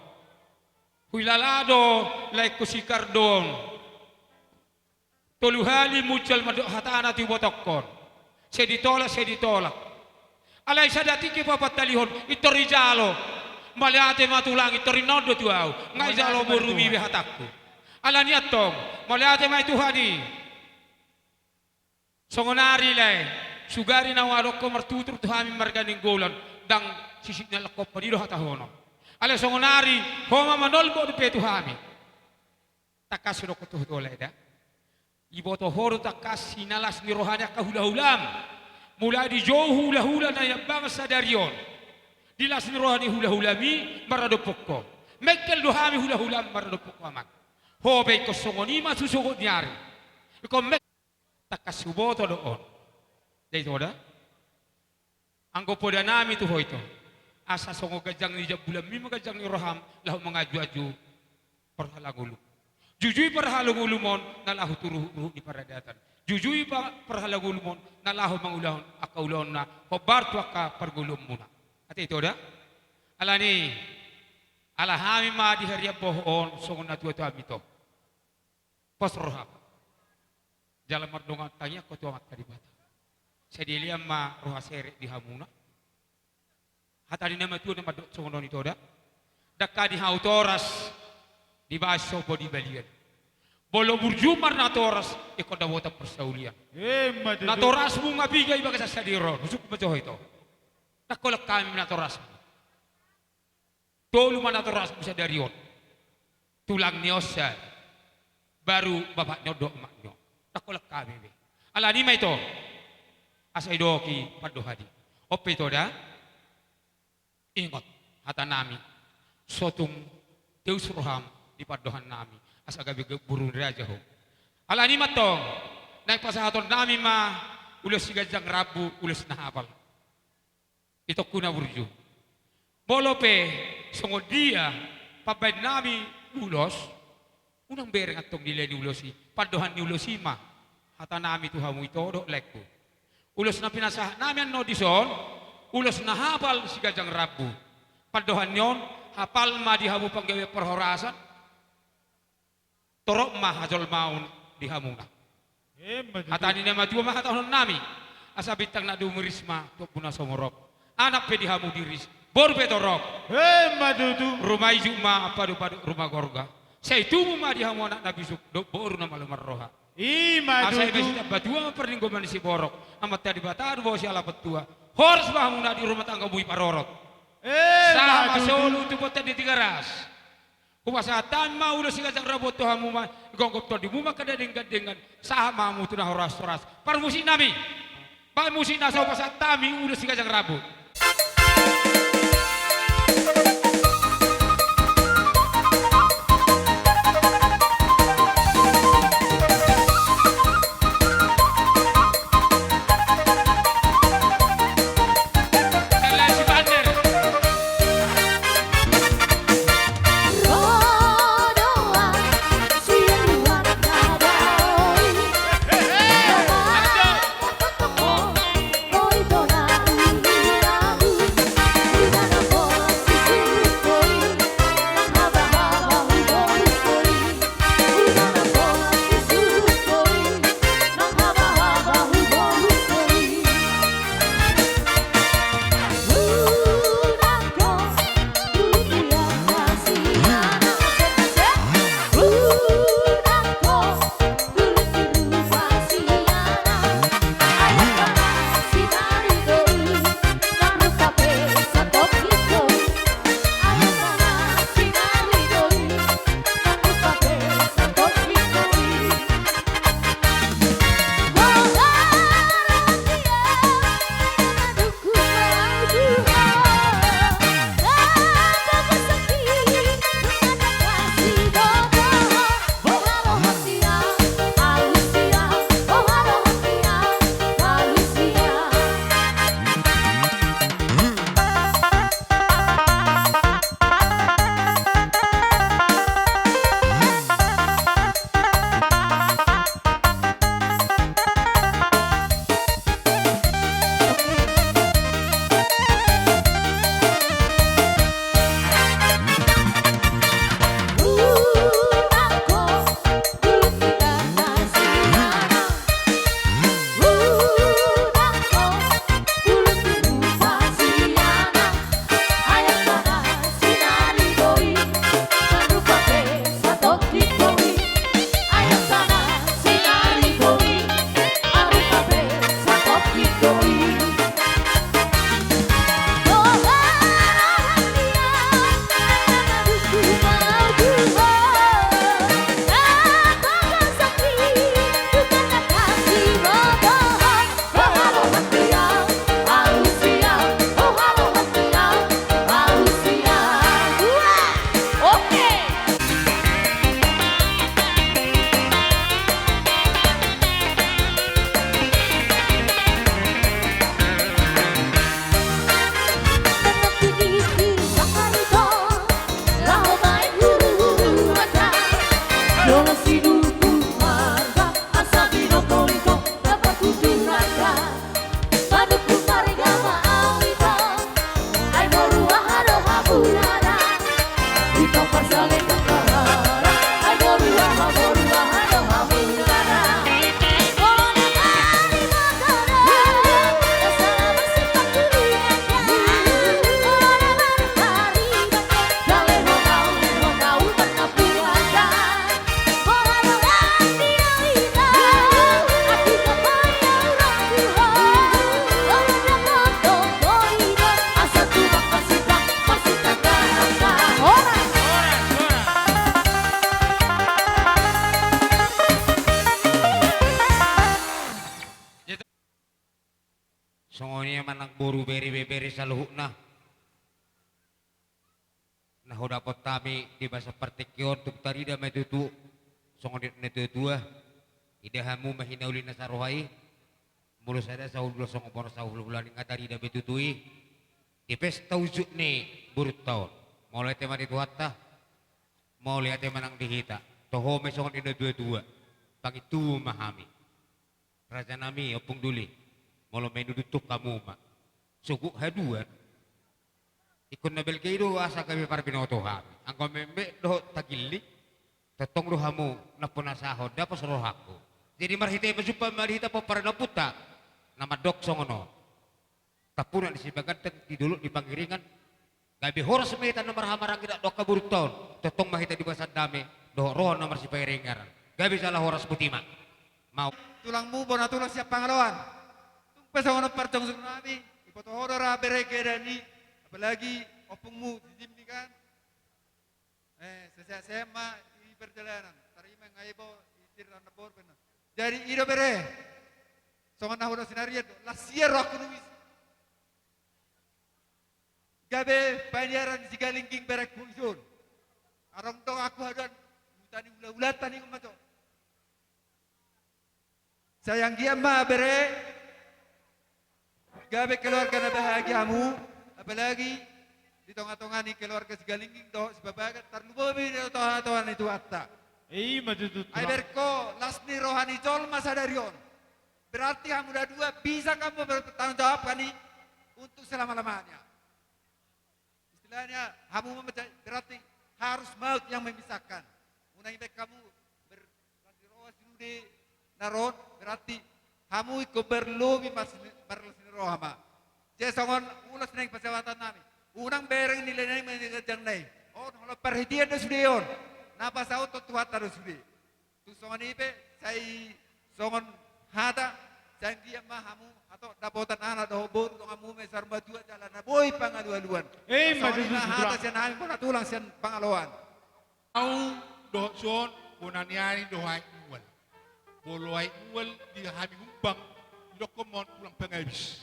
Huilala do laengku si Kardon. Tolu hali muncul mandok hatana tu ibotongkon. Sai ditolak, sai ditolak. Alai sada tingki papantalihon, pintor dijalo. Mauliate ma tulang, pintor ninna on do tu ahu. Nga dijalo borumi be hatangku. Alani antong, mauliate ma i Tuhan i. Songon nari lae, sugari na huadongkon martutur tu hami marga Nainggolan, ndang sisip ni halak Kompas i do hatahonon. Alai songon nari, ho ma manolbo dope tu hami. Tangkas hudokkon tu ho lae da. Diboto ho do tangkas hinalas ni roha ni angka hulahulam. Mulai dijou hulahula na niambangan sadari on. Di las ni roha ni hulahulam i maradophon ho. Mengkel do hami hulahulam maradophon ho, amang. Ho pe ingkon songon i ma tu sogot ni ari. Ingkon meng-, tangkas huboto do on. Jadi ito da. Anggo poda nami tu ho ito, asa songon ganjang ni jambulammi ma ganjang ni roham laho mangajuaju parhalangolum. Jujui parhalangolum on na laho tu ruhutruhut ni paradatan. Jujui pa-, parhalangolum on na laho mangulahon angka ulaonna hombar tu angka parngoluonmuna. Ate ito da? Alani, ala hami ma di harian boho on songon natuatuam ito. Pos roham. Jala mardongan tangiang ho tu Amanta Debata. Sai dilean ma roha serep di hamuna. Hata ni na matua na mandok songon on ito da. Dangka di hau toras, dibahen somba di balian. Molo burju marnatoras, ingkon dapotan parsaulian. Ima tutu. Natorasmu nga piga i bagasan sadari on, husungkun ma jo ho ito. Ndang holan hami natorasmu. Tolu ma natorasmu sadari on. Tulang ni on sai, baru bapak ni on dohot emak ni on. Ndang holan hami be. Alani ma ito, asa didok i pandohan i. On pe ito da. Ingot hata nami. So tung teus roham di pandohan nami, asa gabe boru ni raja ho. Alani ma antong, naeng pasahaton nami ma ulos siganjang rambu, ulos na hapal. Itongku na burju. Molo pe songon dia pambahen nami ulos, unang bereng antong dilehon ulos i, pandohan ni ulos i ma hata nami tu hamu ito dohot laengku. Ulos na pinasahat nami annon dison, ulos na hapal siganjang rambu. Pandohan ni on, hapal ma di hamu panggabean parhorasan, torop ma hajolmaon di hamuna. Ima tutu. Hata ni na matua ma hatahonon nami. Asa bintang na dumiris ma tu ompu na sumorop. Anak pe di hamu diris, boru pe torop. Ima tutu. Ruma ijuk ma padupaduan ruma gorga. Sai tubu ma di hamu anak na bisuk dohot boru na malo marroha. Ima tutu. Asa i ma sitambatua ma parlinggoman ni siborok. Amanta Debata do baoa sialapan tua. Horas ma hamuna di rumah tanggamu i parorot. Ima tutu. Sahat ma solu tu Bontean ni Tigaras. Hupasahat hami ma ulos siganjang rambu on tu hamu ma, igomgom tondimu ma angka na denggandengan, sahat ma hamu tu na horashoras. Parmusik nami, bahen musik na so hupasahat hami ulos siganjang rambu. Saluhutna na hudapot hami di bagasan partingkian on, tung tarida ma tutu songon natuatua. Ida hamu ma hinauli na saroha i. Molo sada saulula songon bona saulula, nga tarida ma tutu i di pesta ujut ni borunta on. Mauliate ma di Tuhanta, mauliate ma nang di hita. Toho ma i songon di natuatua. Pangintubu ma hami. Rajanami Ompung Doli, molo mangido, tutu hamu ma. Sogot haduan. Ingkon na balga i do asa gabe parbinoto hami. Anggo membe dohot tagilling, tongtong do hamu na pinasahon, dapot rohangku. Jadi marhite i ma jumpa ma di hita pomparan ni ompunta na mandok songon on. Tampunak ni Sibagandang di dolok ni Pangiringan, gabe horas ma hita na marhahamaranggi dohot angka borunta on. Tongtong ma hita di bagasan dame dohot roha na marsipairing-iringan. Gabe jala horas, botima. Mau. Tulangmu, bona tulang sian Pangaloan. Tung pe songon on parjongjongnami, diboto ho do ra bere, keadaan i, apalagi ompungmu si Jimmy kan. Eh, sehat-sehat ma di perjalanan. Tarima nga ibo i sirna na borben. Jadi i do bere. Songon na hudok sinarian do. Las ia rohangku nunga isi. Gabe paniaran sigalingging berengku ison. Adong do aku haduan. Huta ni hula-hulanta ninna ma jo. Sai anggiat ma bere, gabe keluarga na bahagia hamu, apalagi di tonga-tonga ni keluarga sigalingging dohot sibabagan, tarlumobi di tonga-tonga ni Tuhanta. I ma tutu. Ai berengku, las ni roha ni jolma sadari on. Berarti hamu na dua bisa hamu bertanggung jawabkan i untuk selama-lamanya. Istilahnya, hamu ma berarti harus maut yang memisahkan. Unang dibaen hamu ber-, las ni roha sude na ro on, berarti hamu ingkon berlobi mas-, marlas ni roha ma. Jadi songon ulos naeng pasahaton nami. Unang bereng nilai naeng mangajak na i. On, holan parhitean do sude on. Na pasauthon Tuhanta do sude. Tung songon i pe, sai songon hata, sai anggiat ma hamu, atau dapotan anak dohot boru, donganmu ma saur matua jala na boi pangalualuan. Eh, songon i ma tutu, hata sian hami bona tulang sian Pangaloan. Au dohot son, bona ni ari dohot aek mual. Molo aek mual di hami Humbang, didokkon ma on tulang pangabis.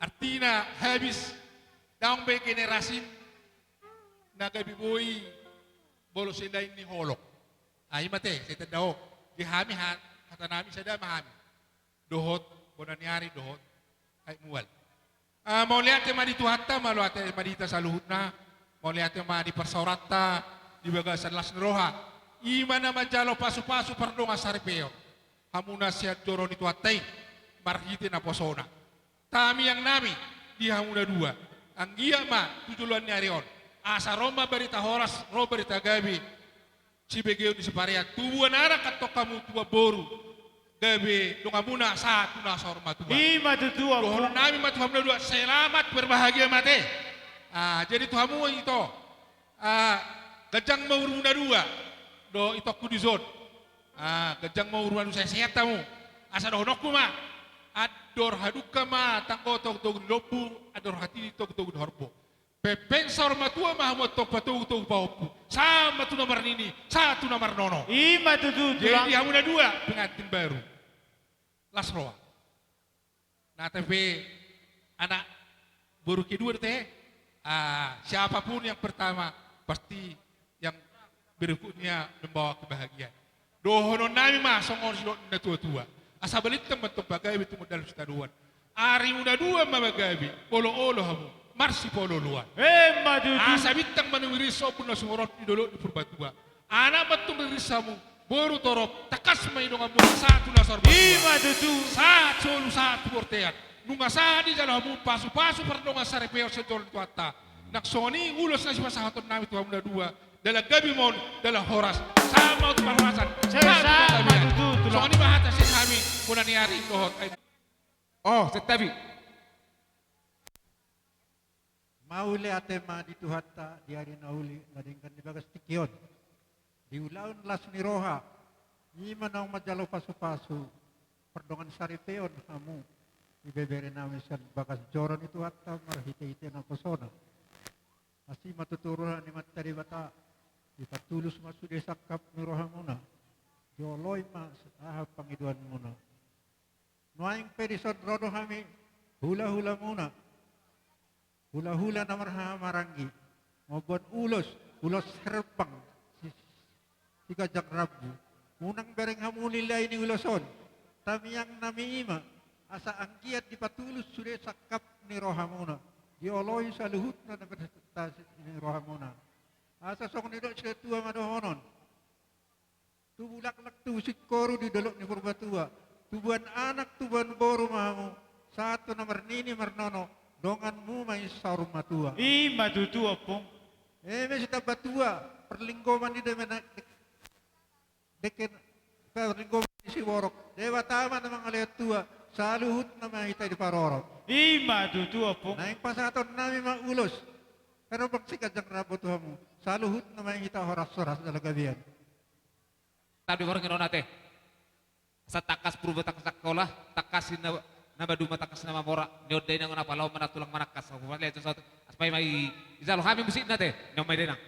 Artina habis, daong be generasi na gabe boi molo selain ni holong. Ai mate, sai tanda on. Di hami ha-, hata nami sada ma hami. Dohot bona ni ari, dohot aek mual. Ah, mauliate ma di Tuhanta, mauliate ma di hita saluhutna, mauliate ma di parsaoranta, di bagasan las ni roha. I ma na manjalo pasupasu pardongan saripeon. Hamuna sian joro ni Tuhanta i, marhite naposona. Tangiangnami di hamu na dua, anggiat ma tu joloan ni ari on, asa ro ma barita horas, ro barita gabe, sibegeon ni siparean, tubuan anak antong hamu tubuan boru, gabe donganmuna sahat tu na saur matua. I ma tutu, Ompung. Dohononnami ma tu hamu na dua, selamat berbahagia mate. Ah, jadi tu hamu ito, ah, ganjang ma umurmuna dua, do itongku dison. Ah, ganjang ma umurmuna, sehat-sehat hamu. Asa dohononku ma, andor hadungka ma tanggo togu-togu ni lombu, andor hatiti togu-togu ni horbo. Pengpeng saur matua ma hamu antong patogu-togu pahompu. Sahat ma tu na marnini, sahat tu na marnono. I ma tutu, tulang. Jadi hamu na dua, pengantin baru. Las roha. Nah, tapi anak boru kedua do te, ah, siapapun yang pertama, pasti yang berikutnya membawa kebahagiaan. Dohononnami ma songon sidok ni na tua-tua. Asa balintang ma antong pagabe tumundalhon sitadoan. Arimu na dua ma pagabe, olo-olo hamu, marsipaolo-oloan. Emma tutu. Asa bintang ma na miriris ombun na sumorop di dolok ni Purbatua. Anak ma antong riris hamu, boru torop, tangkas ma i donganmuna sahat tu na saur matua. I ma tutu. Sahat solu, sahat tu bontean. Nunga sahat dijalo hamu pasu-pasu pardongan saripeon sian joro ni Tuhanta. Nang songon i ulos na sipasahatonnami tu hamu na dua. Dalan gabe ma on, dalan horas. Sahat ma on tu parhorasan. Sahat ma on tu parhorasan. Sahat ma tutu, tulang. Songon i ma hata sian hami, bona ni ari dohot aek. Oh, santabi. Mauliate ma di Tuhanta di ari na uli na denggan di bagas tingki on. Di ulaon las ni roha, i ma naung manjalo pasu-pasu, pardongan saripeon hamu, ibeberenami sian bagas joro ni Tuhanta marhite-hite naposona. Asi ma tutu roha ni Amanta Debata, dipatulus ma sude sangkap ni rohamuna, dioloi ma aha pangidoanmuna. Nuaeng pe dison ro do hami hula-hulamuna, Hulahula na marhahamaranggi, mamboan ulos, ulos herbang, si, si ganjang rambu. Unang bereng hamu nilai ni ulos on. Tangiangnami i ma, asa anggiat dipatulus sude sangkap ni rohamuna, dioloi saluhutna na berprestasi ni rohamuna. Asa songon nidok situa ma dohonon. Tubu laklak tubu singkoru di dolok ni Purbatua. Tubuan anak tubuan boru ma hamu. Sahat tu na marnini marnono, donganmu ma i saur matua. I ma tutu, Ompung. Eme sitambatua, parlinggoman ni deme na dek-, deken, parlinggoman ni siborok. Debata ma na mangalehon tua, saluhutna ma hita diparorot. I ma tutu, Ompung. Naeng pasahatonnami ma ulos herbang si ganjang rambu tu hamu. Saluhutna ma hita horas-horas jala gabean. Tabi borngin on ate. Asa tangkas Purba tangkas Angkola, tangkas si na, na maduma tangkas na mamora, ni on dainang on apala on ma na tulang manangkas, aku pas lihat sesuatu. Asa paima i, ijalo hami musikna ate, ni on ma i dainang.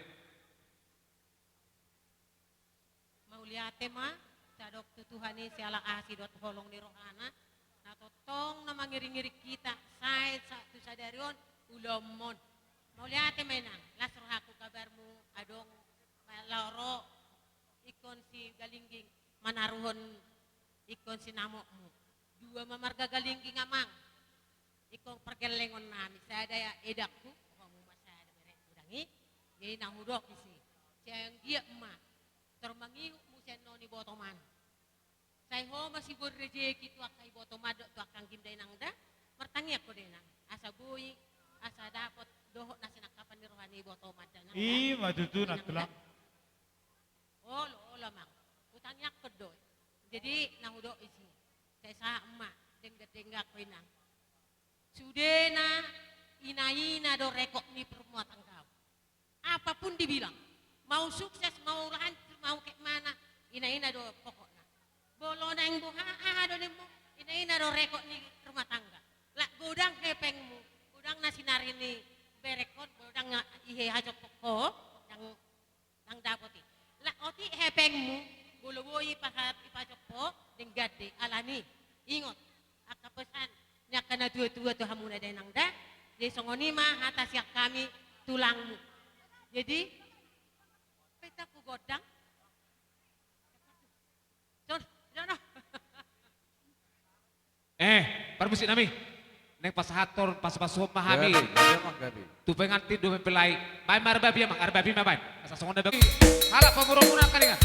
Mauliate ma, sadok tu Tuhan i siala asi dohot holong ni rohana, na tongtong na mangiring-iring hita, sae sa-, tu sadari on, ulaonmon. Mauliate ma inang, las rohaku kabarmu, adong, ma-, laho ro, ingkon si Galingging manaruhon ingkon sinamotmu. Dua ma marga Galingging amang. Ingkon pargellengonnami sada ya edangku, hamu ma sada bere godang i. Jadi na hudok isi. Sai anggiat ma tor mangihut muse annon ibotoman. Sai ho ma siboan rejeki tu angka ibotoman dohot tu angka anggim dainang da. Martangiang ho dainang. Asa boi, asa dapot dohot na sinangkapan ni roha ni ibotoman dainang da. I ma tutu na tulang. Olo, olo amang. Hutangiangkon do. Jadi na hudok isi. Sai sahat ma, denggan-denggan ho inang. Sudena ina-ina do rekod ni rumah tangga. Apapun dibilang. Mau sukses, mau hancur, mau kayak mana, ina-ina do pokokna. Molo naeng boha aha do nimmu, ina-ina do rekod ni rumah tangga. Lak godang hepengmu, godang na sinari ni berekon, godang na ihe hajokkon ho, yang Ndang dapot i. Lak otik hepengmu, molo boi pasahat i pajompo, denggan do i, alani. Ingot, angka pesan ni angka na tua-tua tu hamu na dainang da. Jadi songon i ma hata sian hami tulangmu. Jadi, petaku godang. Son, sono. Eh, parmusiknami. Naeng pasahathon pasu-pasuon ma hami. Gabe, gabe, amang, gabe. Tu pengantin dohot mempelai. Baen ma arbabi, amang, arbabi ma baen. Asa songon na bagi. Halak pamoruonmuna angka ningan.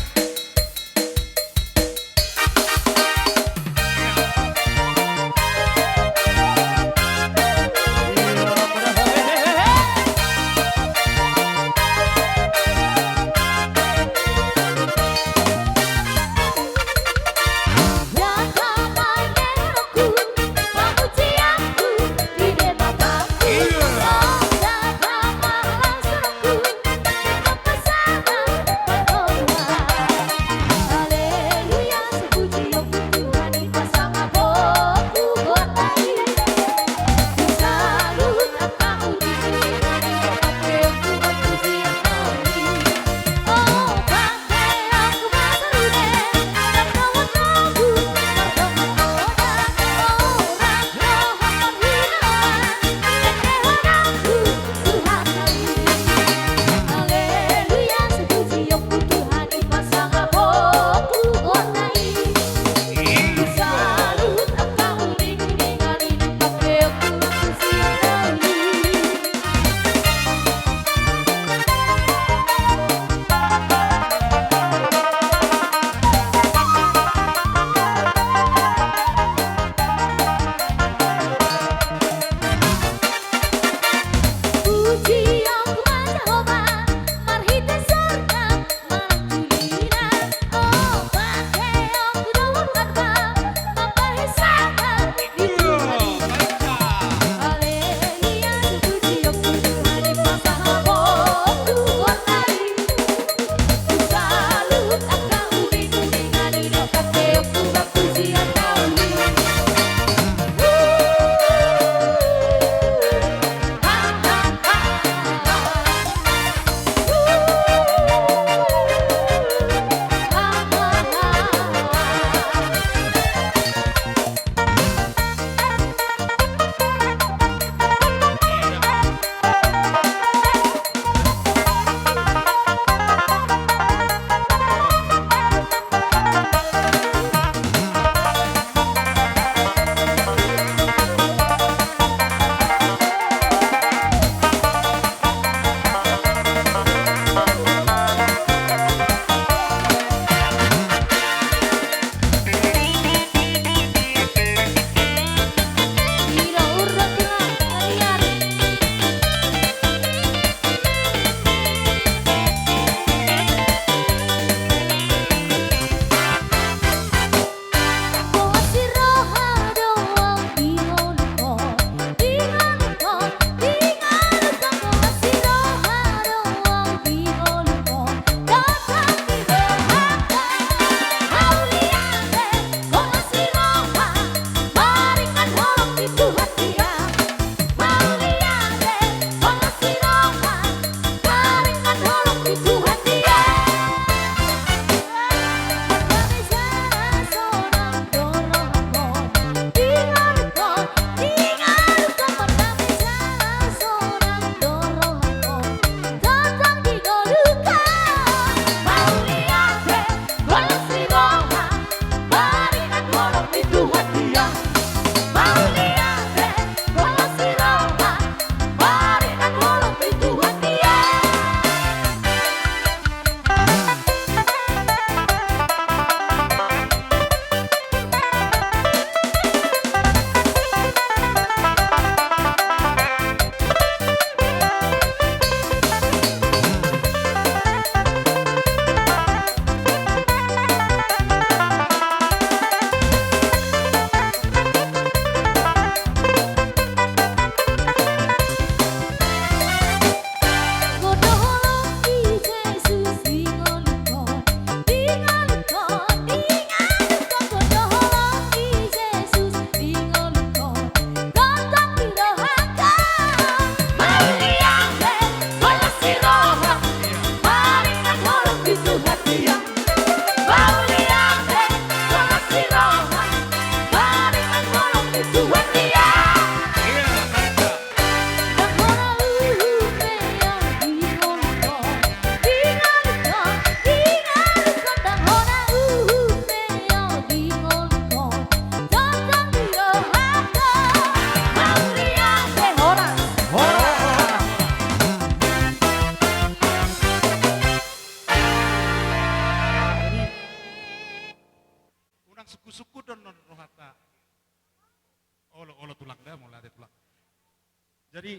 Jadi,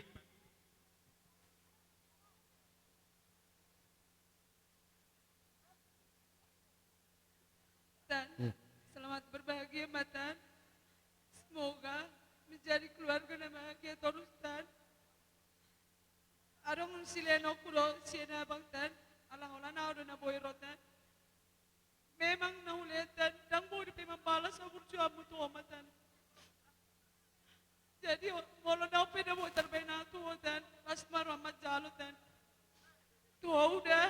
Tan, hmm, selamat berbahagia ma, Tan. Semoga menjadi keluarga na bahagia torus, Tan. Adong sileanonku do sian abang, Tan, ala holan ahu do na boi ro, Tan. Memang na hulean, Tan, ndang boi dope mambalas haburjuonmu tu ho ma, Tan. Jadi, o-, molo na on pe na boi tarbaen ahu tu ho, Tan, las ma roham manjalo, Tan. Tu ho, Uda.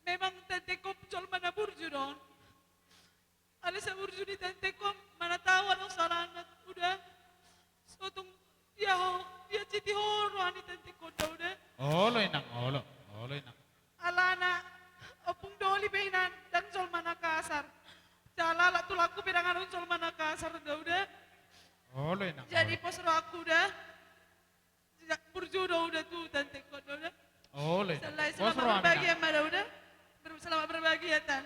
Memang tantengkon jolma na burju do on. Alai saburju ni tantengkon, mana tahu adong salahna, Uda. Sotung dia ho, dia citi ho roha ni tantengkon da, Uda. Olo, Inang, olo. Olo, Inang. Alana ompung doli pe, Inang, ndang jolma na kasar. Jala laklak tulangku pe ndang adong jolma na kasar da, Uda. Olo, Inang, olo. Jadi pos rohangku, Uda. Burju do, Uda, tu tantengkon da, Uda. Olo, Inang. Selamat berbahagia ma da, Uda. Ber-, selamat berbahagia, Tan.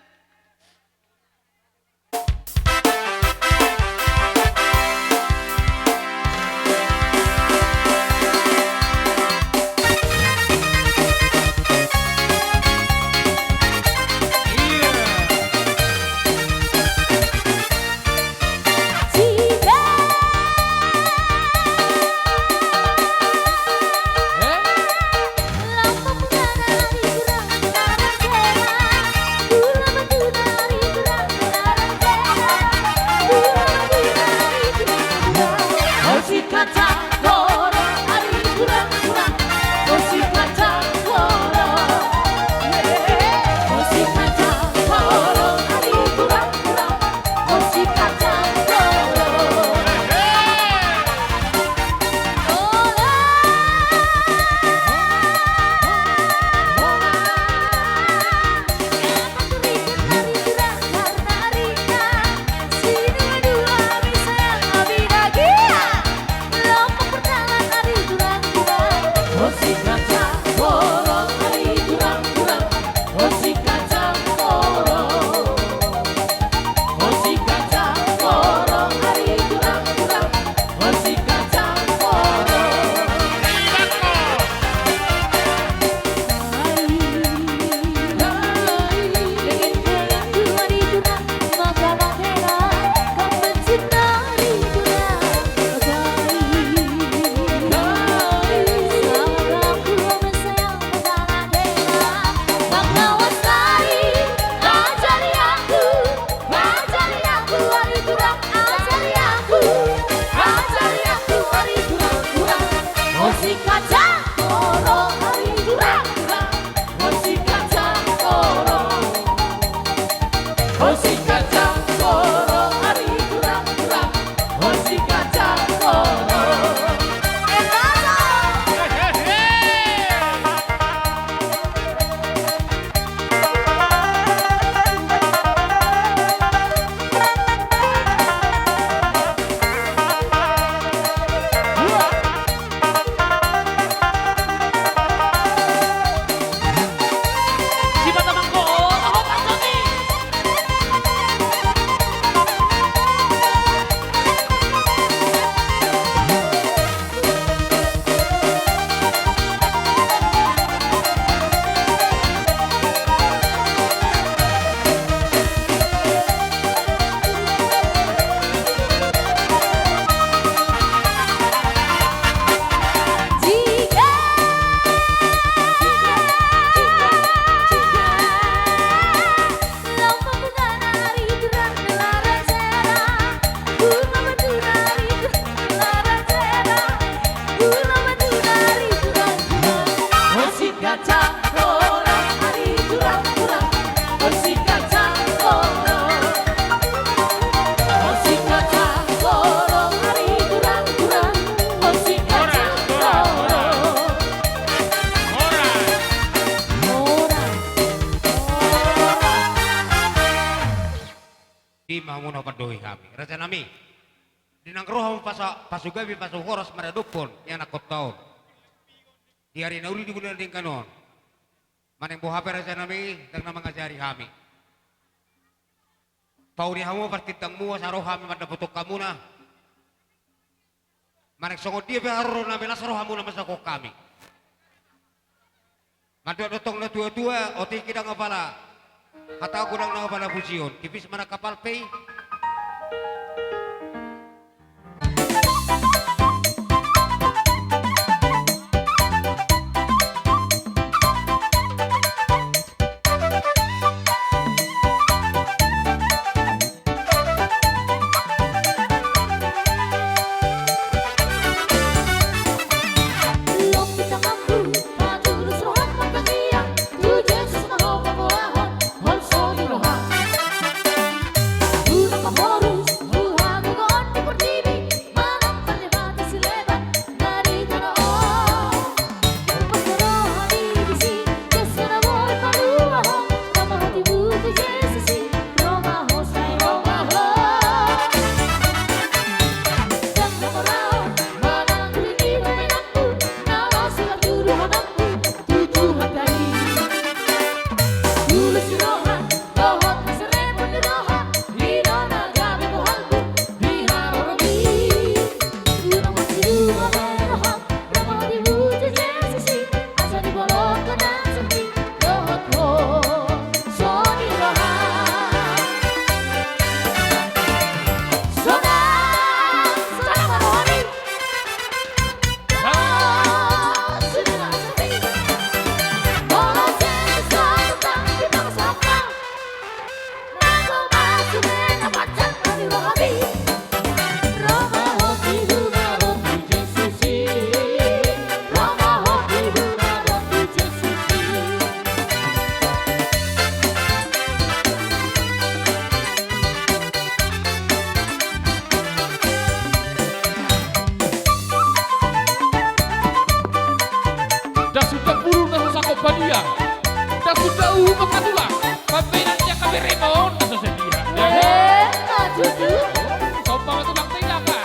Di ma hamu na hupandohi hami, raja nami. Di nang ro hamu pasa-, pasugabi, pasuhoras maradophon ni anakhonta on. Di ari na uli di bulan denggan on. Manang boha pe raja nami, ndang na mangajari hami. Pauli hamu partindangmu asa ro hami mandapothon hamuna. Manang songon dia pe haroro nami, las rohamu na manjangkon hami. Mandok do tong na tua-tua, otik i ndang apala hata, godang ndang apala pujion, tipis manang hapal pe i. Ndang suda puru na so sangkop badia, ndang suda uhum angka tulang, pambaenan ni angka berengkon na so setia. Ehe, na tutu. Somba ma tulang, tenda ma.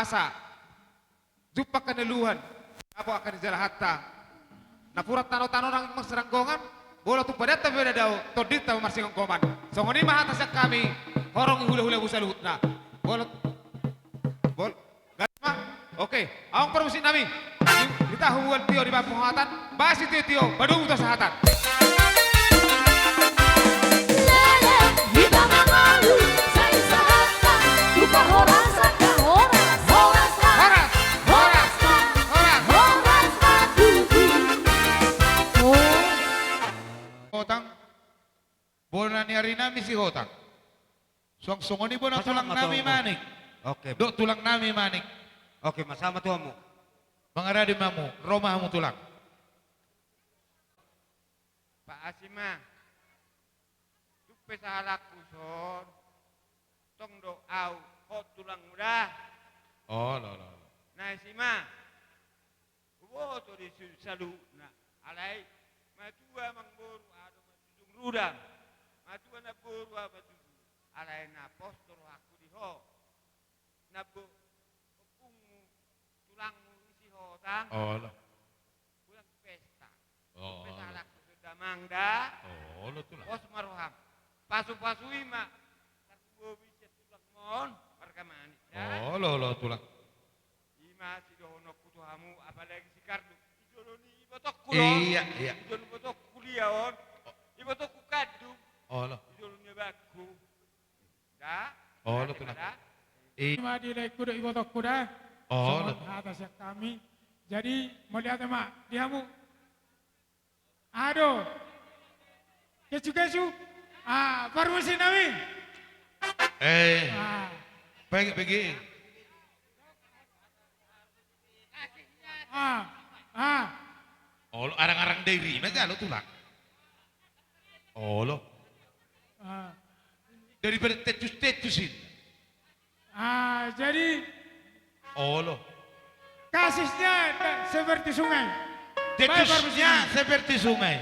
Asa jumpa angka na luhuan, dapot angka na jala hata. Napuran tano-tano nang marsiranggongan, molo tung padanta pe na dao, tondinta ma marsigomgoman. Songon i ma hata sian hami, horong ni hula-hulamu saluhutna. Bolot. Bol. Gas ma. Oke. Adong parmusik nami. Di, di tahu buat tio di bambu hatan. Basi tio tio. Badumu tu sahatan. Lele, hita mangalu, sai sahatan. Tupa horas, angka horas. Horas, horas, horas, horas, horas, horas, horas, horas. Oh. Hotang. Bona ni ari nami si Hotang. Suang songon i bona tulang nami Manik. Oke. Dok tulang nami Manik. Oke, ma sama tu hamu. Mangarade ma hamu, ro ma hamu tulang. Paasi ma. Tung pe sahalakku son. Tong do au, ho tulangmu da. Olo, olo, olo. Na isi ma. Huboto di saluhutna, alai matua amangboru, aha do manjujung rudam, matua namboru, aha manjujung, alai na pos do rohangku di ho. Namboru, ompungmu, tulangmu i si Hotang. Olo. Ulang pesta. Olo. Pesta halak tu damang da. Olo, tulang. Pos ma roham. Pasu-pasui ma. Tarlumobi sian tulangmon, marga Manik da. Olo, olo, tulang. I ma sidohononku tu hamu, apalagi si kardus. Di jolo ni ibotongku do on. Iya, iya. Di jolo ni ibotongku dia on. Ibotongku kandung. Olo. Di jolo ni abangku. Da? Olo, tulang. I ma di laengku dohot ibotongku da. Olo. Songon hata sian hami. Jadi, mauliate ma di hamu. Ado. Kesu-kesu. Ah, parmusik nami. Eh. Ah. Pege, pege. Ah. Ah. Olo, arang-arang dairi ma jalo tulang. Olo. Ah. Daripada tetus-tetus in. Ah, jadi. Olo. Kasihnya seperti sungai. Tetusnya seperti sungai.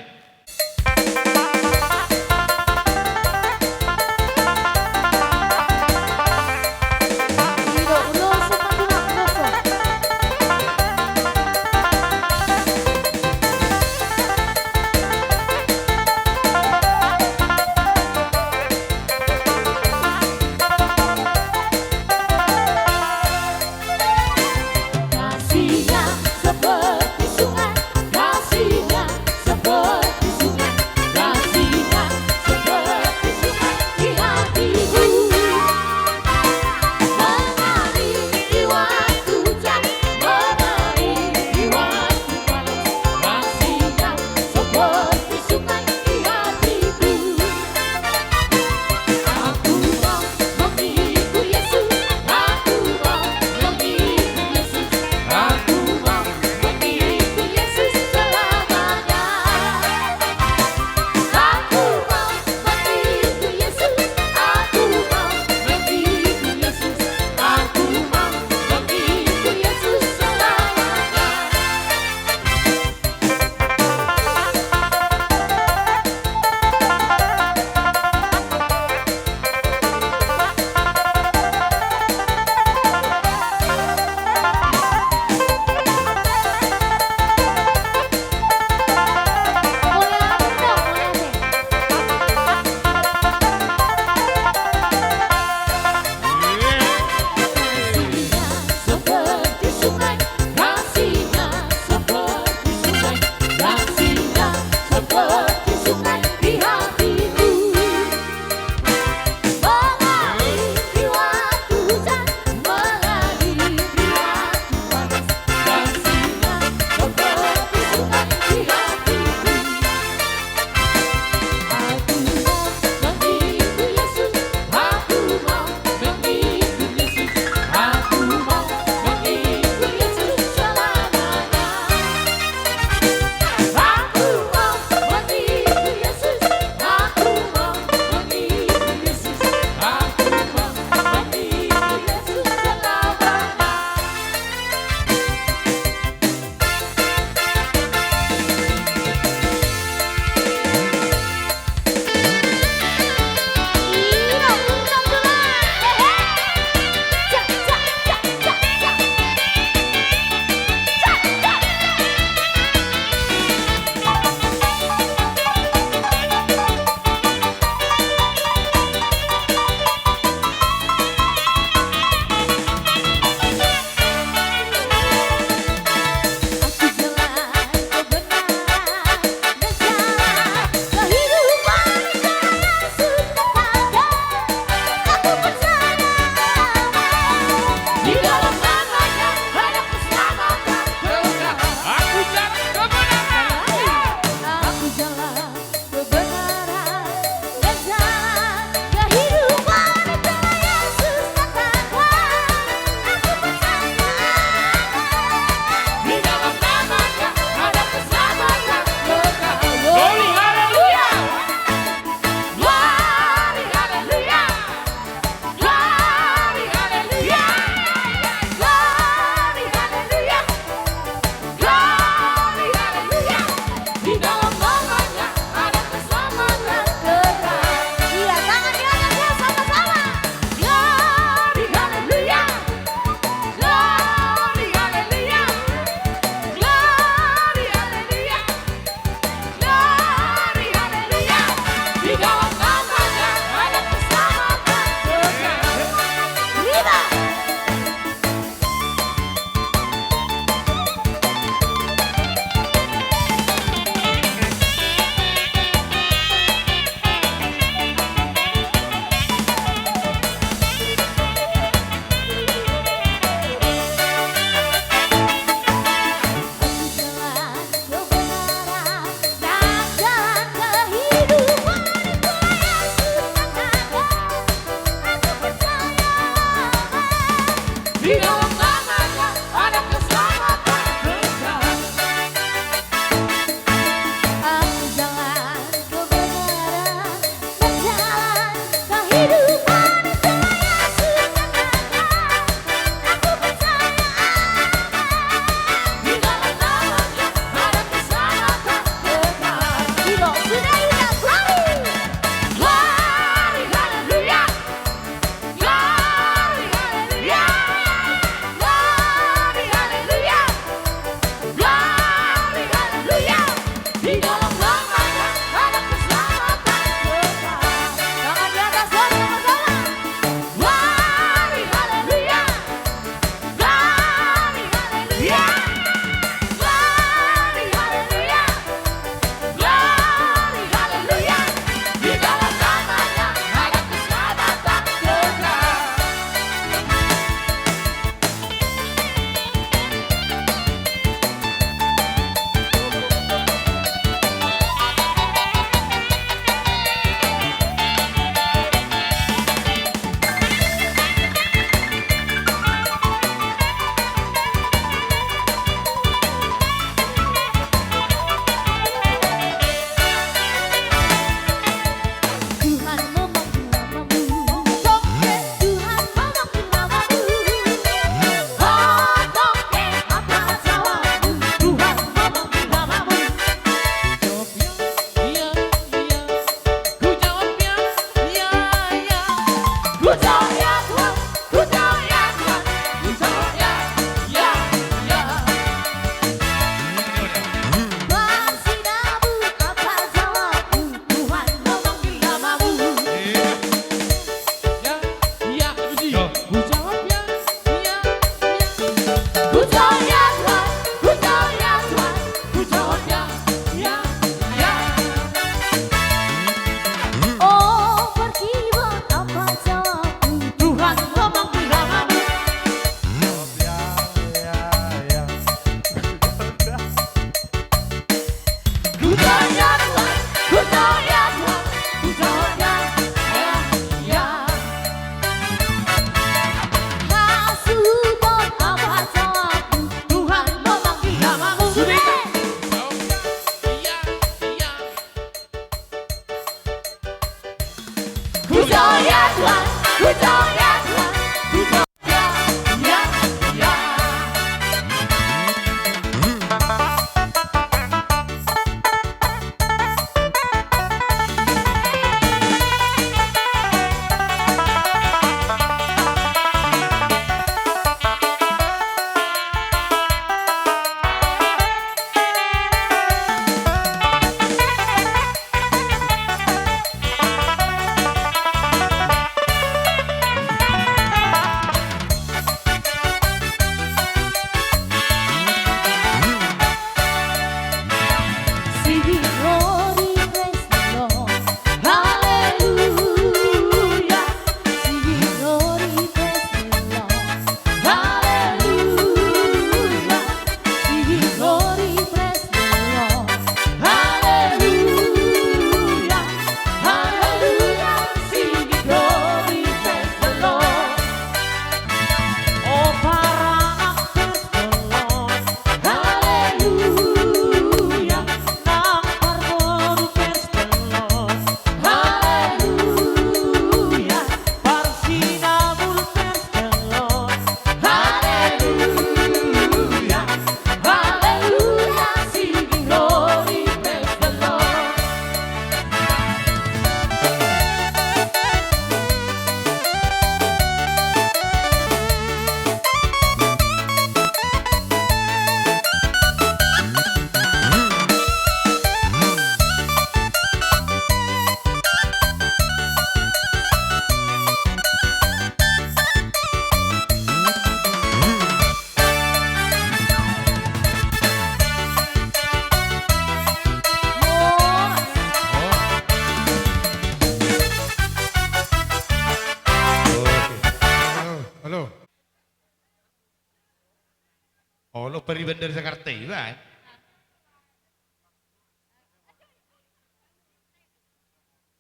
Olo, pariban dari Jakarta iba, eh.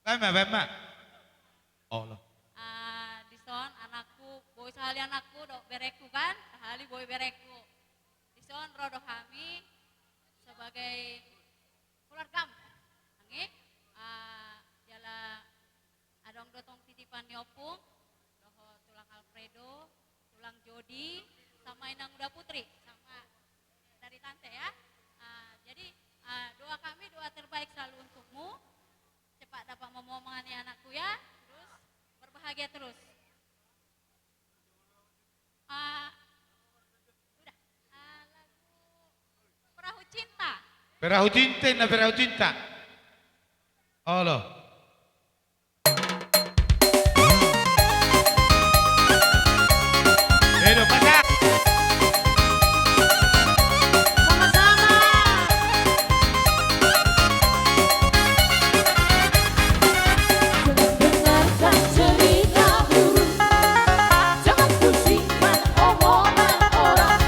Baen ma, baen ma. Olo. Ah, dison anakku, boi sahali anakku, dohot berengku kan, sahali boi berengku. Dison ro do hami sebagai keluargam. Anggi, ah, jala adong do tong titipan ni ompung, dohot tulang Alfredo, tulang Jodi, sama inang Uda Putri, sama dari tante ya. Ah, jadi, ah, doa kami, doa terbaik selalu untukmu. Cepat dapat memomongan ya anakku ya. Terus berbahagia terus. Ah, udah. Ah, lagu Perahu Cinta. Perahu Cinta, na Perahu Cinta. Olo. Edo, pasak. Sama-sama. Dengarkan cerita burung, jangan pusingkan omongan orang.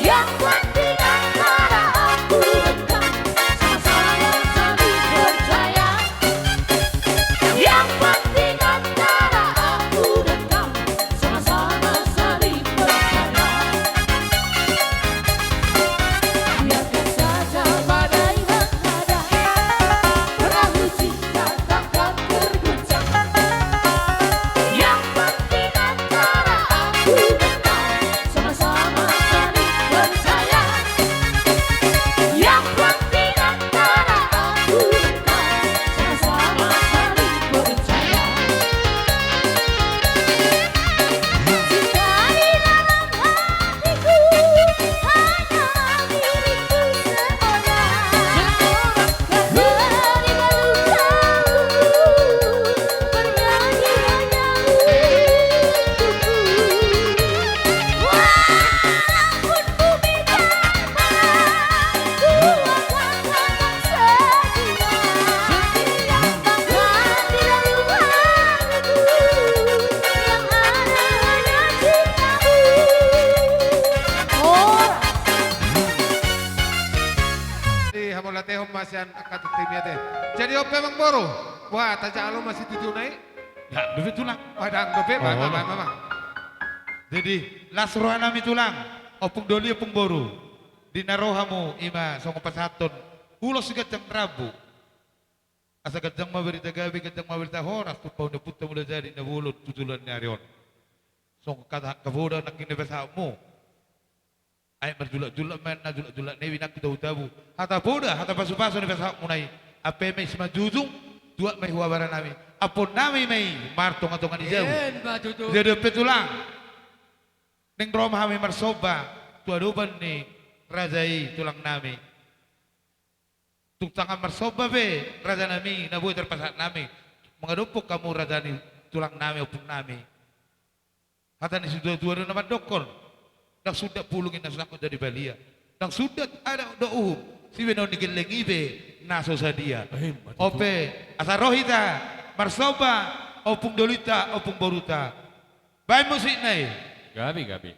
Yang penting antara aku dan kamu sama-sama saling percaya. Yang penting antara aku dan kamu sama-sama saling percaya. Biarkan saja badai menghadang, perahu cinta takkan terguncang. Yang penting antara aku dan kamu sama-sama saling percaya. Yang penting antara aku dan kamu sama-sama saling percaya. Cinta di dalam hatiku hanya milikku seorang. Seorang. Beri baru kau bernyanyi hanya untukku. Walaupun ku bicara, ku akan tetap setia. Setia. Bahkan di dalam hatiku yang ada hanya cintamu. Oh. Di hamu latehon ma sian angka tingting i ate. Jadi on pe amang boru. Wah, tajalo ma situtu nai. Ndang dope tulang. Wah, ndang dope, oh, baen ma, baen ma, baen ma. Jadi, las roha nami tulang, ompung doli, ompung boru. Di na ro hamu, i ma songon pasahathon ulos ganjang rambu. Asa ganjang ma barita gabe, ganjang ma barita horas, tu pahompu ni ompunta Mulajadi Nabolon tu joloan ni ari on. Songon hata angka poda nangkin na dipasahatmu. Ai marjulak-julak ma na julak-julak na i, nangkin tabu-tabu. Hata poda, hata pasu-pasu na dipasahatmuna i. Ampe ma i simanjujung, tuat ma i huabaran nami. Ampuon nami ma i martonga-tonga ni jabu. Emma tutu. Jadi on pe tulang. Naeng ro ma hami marsomba tu adopan ni raja i tulang nami. Tung tangan marsomba pe raja nami na boi tarpasahat nami. Mangadophon hamu raja ni tulang nami, ompung nami. Hata ni situa-tua do na mandokkon, ndang sundat pulung inna so sangkot jadi balia. Ndang sundat adat dohot uhum, sibaenon ni gelleng i pe na so sadia. Emma tutu. On pe, asa ro hita marsomba, ompung dolinta, ompung boruta. Baen musikna i. Gabe, gabe.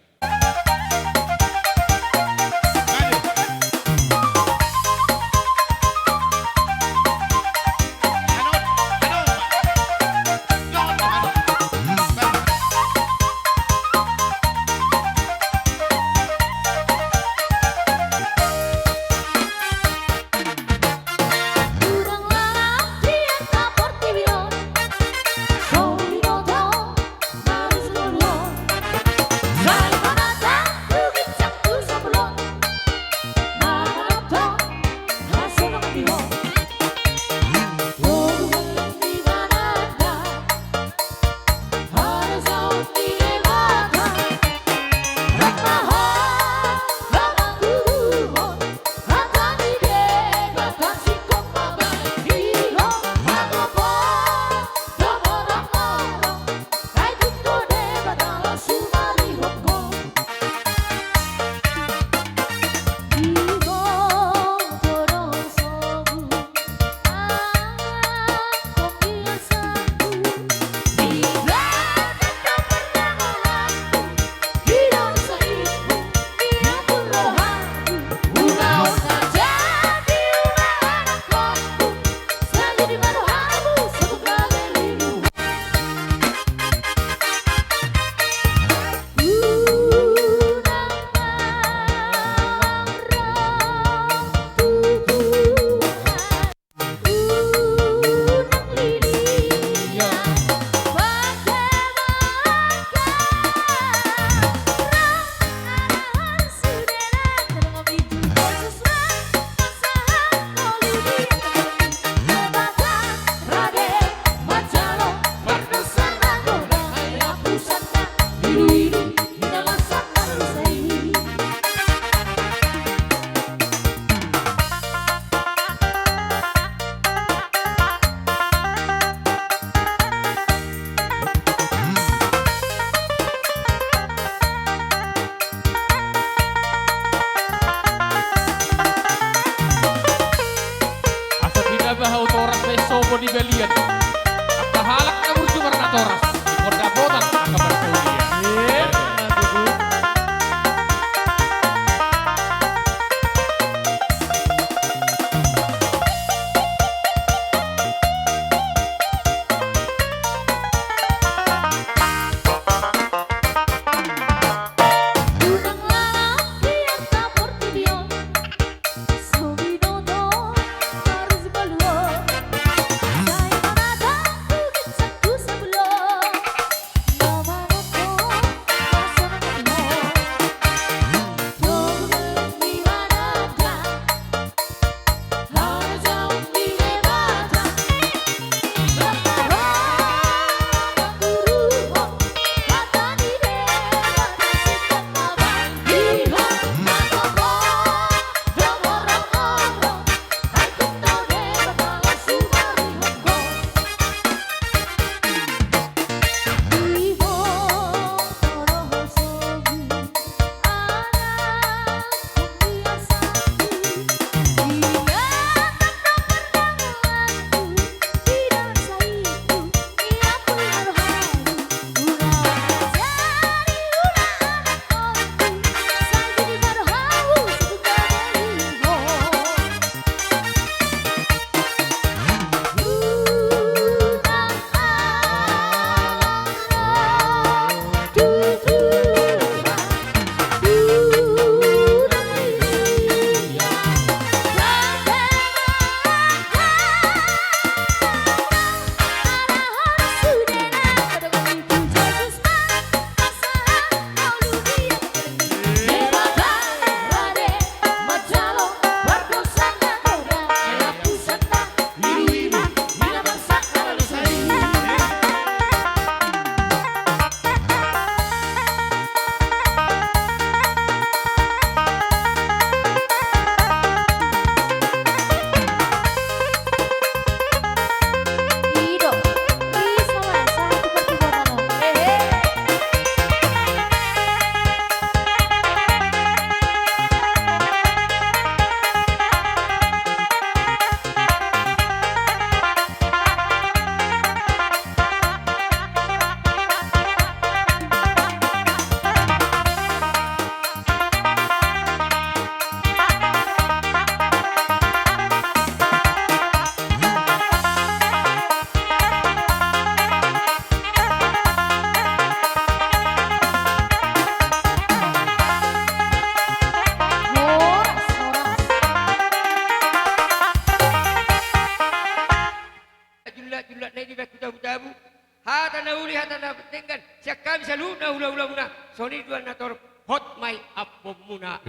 Ulaula muna, songon i dua na torop, hot ma i ampuonmuna.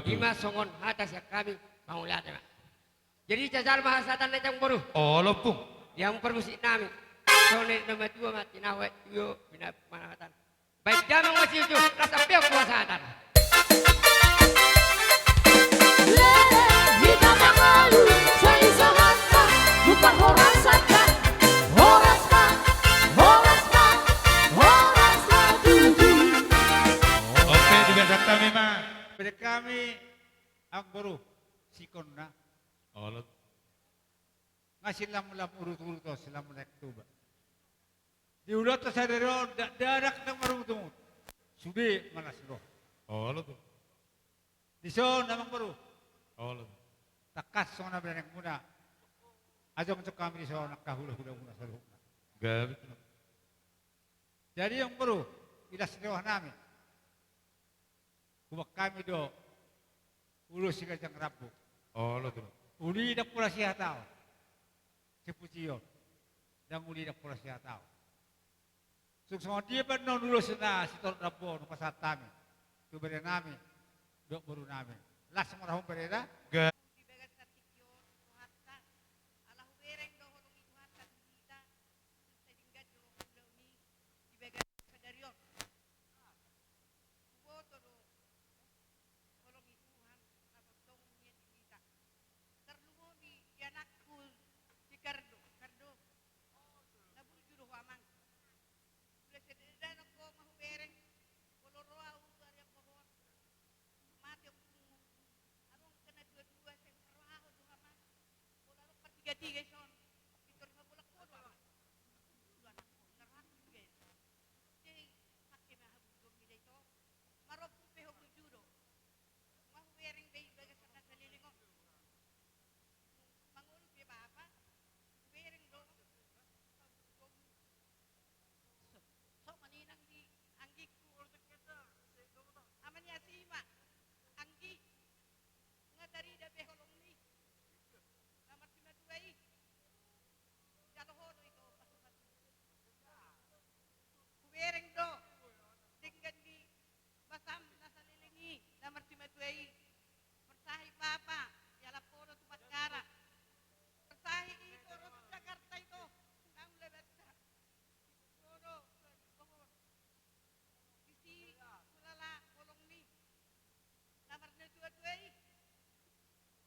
Ima songon hata sian hami, mauliate ma. Jadi jajal ma hasahatan na i, amang boru. Olo, Ompung. Di hamu parmusik nami. Songon i na matua ma tinahu, io, bina manahatan. Baik damang masiusiu, las ampe on tu hasahatan. Lele, hita mangolu, sai sahat ma, bukan horas saja. Horas ma, horas ma, horas ma tutu. Oke, dibahen hami ma. Bere hami, amang boru, sikon na. Olo. Nga silamlam urut-urut, silamlam naek Toba. Di ulaonta sadari on, dakdanak ndang marungutungut. Sude ma las roha. Olo tutu. Dison, amang boru. Olo tutu. Tangkas songon na berenengmuna. Ajongjong hami dison angka hulahulamuna saluhutna. Gabe. Jadi, amang boru, i las ni roha nami. Hubahen hami do ulos siganjang rambu. Olo tutu. Uli ndang pola sihataon. Sipujion. Ndang uli ndang pola sihataon. Suang songon dia pe annon ulos na sitorop rambu on hupasahat hami tu bere nami dohot boru nami. Las ma roham, bere, da. Ga- Di bagasan tingki on rohanta, ala hubereng do holong ni Tuhanta tu hita. Sai denggan do ulaon i di bagasan sadari on. Huboto do holong ni Tuhan na tongtong nian di hita. Tarlumobi di anakku si Kardo, Kardo. Na burju do ho, amang. Molo sai denggan ho ma hubereng, molo ro ahu tu ari angka hoan, mate ompungmu. Adong angka na tua-tua, sai huparrohahon do ho, amang. Molo adong partigatiga dison, pintor dipabolak ho do, amang. Burju do anakku, na rohangku juga i. Jadi, pake ma haburjuonmi da ito. Marompung pe ho burju do. Nga hubereng be i bagasan na saleleng on. Mangolu pe bapa, hubereng do haburjuonmi. So, so ma ninna di anggingku. Ama ni Asima, anggi, nga tarida be holongmi na marsimatua i. Jalo ho do ito pasupasu. Hubereng do denggan ni basam na saleleng i na marsimatua i. Marsahi bapa, dialap ho do tu Bakkara. Marsahi ito ro tu Jakarta ito, naung labanta. Diboto ho do tu ari angka hoan. Disi hulala holongmi na marnatua-tua i.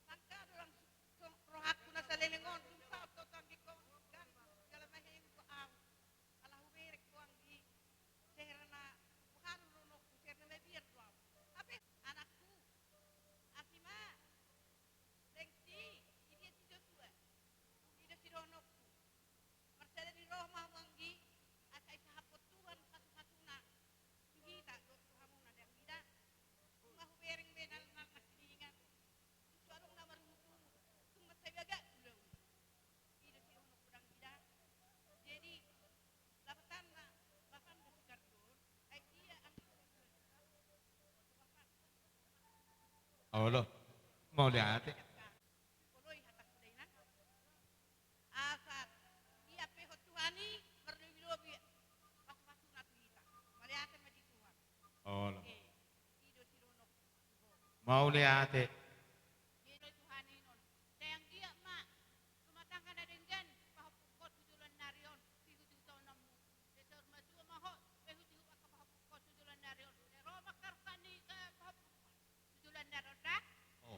Sangkap do langsung rohangku na saleleng on, tung saut do tu anggingku on, ganggu jala maheut do ahu. Ala hubereng ho, anggi, sehera na huboan rohangku, sehera na mabiar do ahu. Hape anakku, Asima, Lengsi, idia si Joshua? Idia si rohangku? Marsada ni roha ma hamu, anggi, asa isahaphon Tuhan pasupasuna tu hita dohot tu hamuna, da, anggi, da. Nunga hubereng be na nangkiningan. Tung so adong na marungutungut, tung mansai bagak ulaon i. I do sidohononku, da, anggi, da. Jadi, lapatan ma, lapatan do si Kardo on, ai dia anggi si Kardo on. Olo. Mauliate. Olo, i hatangku, da, inang. Asa diampehon Tuhan i marlobi-lobi pasupasuna tu hita. Mauliate ma di Tuhan. Olo. Eh, i do sidohononku tu ho. Mauliate. Jadi Tuhan i non. Sai anggiat ma rumah tangga na denggan pahompungkon tu joloan ni ari on, paihuthihutaononmu. Sai saur matua ma ho, paihuthihut angka pahompungkon tu joloan ni ari on. Sai ro ma angka roha ni pahompungkon tu joloan ni ari on, da.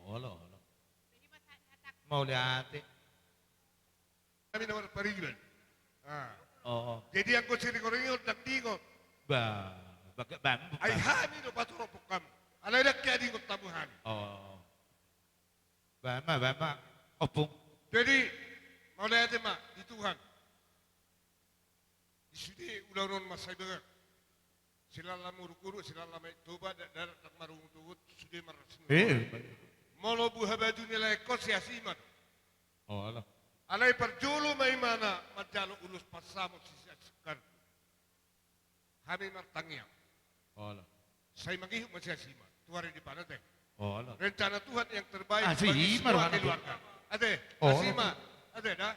Olo, olo. Jadi ma sahat ni hatangku. Mauliate. Hami na marpariban. Ah. Oh, oh. Jadi anggo siringoringon ndang diingot. Ba, ba, ba, ba. Ai hami do patoropon hamu. Alai ndang diingot hamu hami. Oh. Ba ma, ba ma, Ompung. Jadi, mauliate ma di Tuhan. Di sude ulaon on mansai bagak. Silamlam uruk-uruk, silamlam aek Toba, dakdanak ndang marungutungut, sude marlas ni roha. Eh. Molo buha baju ni laengkon si Asima do. Oh, alah. Alai parjolo ma imana manjalo ulos pansamot si Siaksukar. Hami martangiang. Oh, alah. Sai mangihut ma si Asima. Tu ari dipana te. Oh, alah. Rencana Tuhan yang terbaik bagi semua keluarga. Ate, oh, Asima. Ate, da.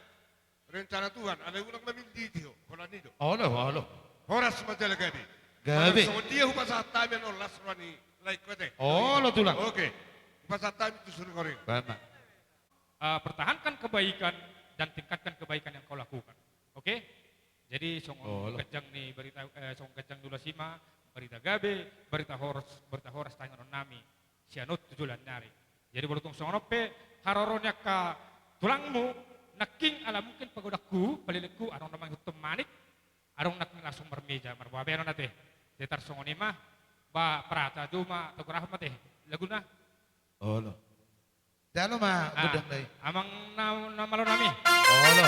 Rencana Tuhan, alai unang mamiliti ho, holan i do. Olo, olo. Horas ma jala gabe. Gabe. Songon dia hupasahat hami annon las roha ni laengku ate. Olo tulang. Oke. Hupasahat hami tu suru koring. Baen ma. Eh, pertahankan kebaikan dan tingkatkan kebaikan yang kau lakukan. Oke? Jadi songon ganjang ni barita, eh, songon ganjang ni ulas i ma, barita gabe, barita horas, barita horas taringonon nami sian on tu joloan ni ari. Jadi molo tung songon on pe haroro ni angka tulangmu, nangkin ala mungkin pagodangku, palelengku, adong na mangihuthon manik, adong nangkin langsung marmeja, marboa benon ate. Jadi tarsongon i ma, ba prata juma, togorahon ma ate laguna. Olo. Jalo ma gondang da i. Amang na, na malo nami. Olo.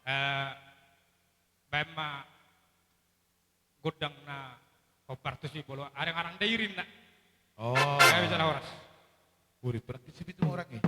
Eh, baen ma gondang na hombar tusi molo areng-areng da irinna. Oh. Gabe jala horas. Urip praktis itu orang ya.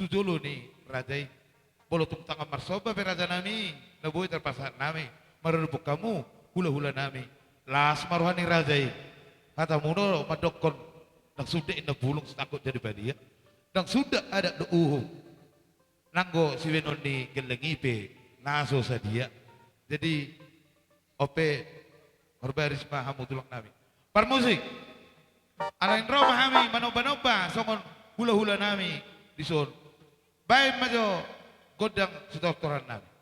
jolo ni raja i. Molo tung tangan marsomba pe rajanami, na boi tarpasahat nami, maradophon hamu, hula-hulanami. Las ma roha ni raja i. Hatamu do mandokkon, ndang suda inna bulung, so tangkok jadi badia. Ndang suda adat dohot uhum. Nanggo sibahenon ni gelleng i pe na so sadia. Jadi, on pe, horbaris ma hamu tulangnami. Parmusik. Alai ro ma hami manomba-nomba songon hula-hulanami dison. Baen ma jo gondang sitortorannami.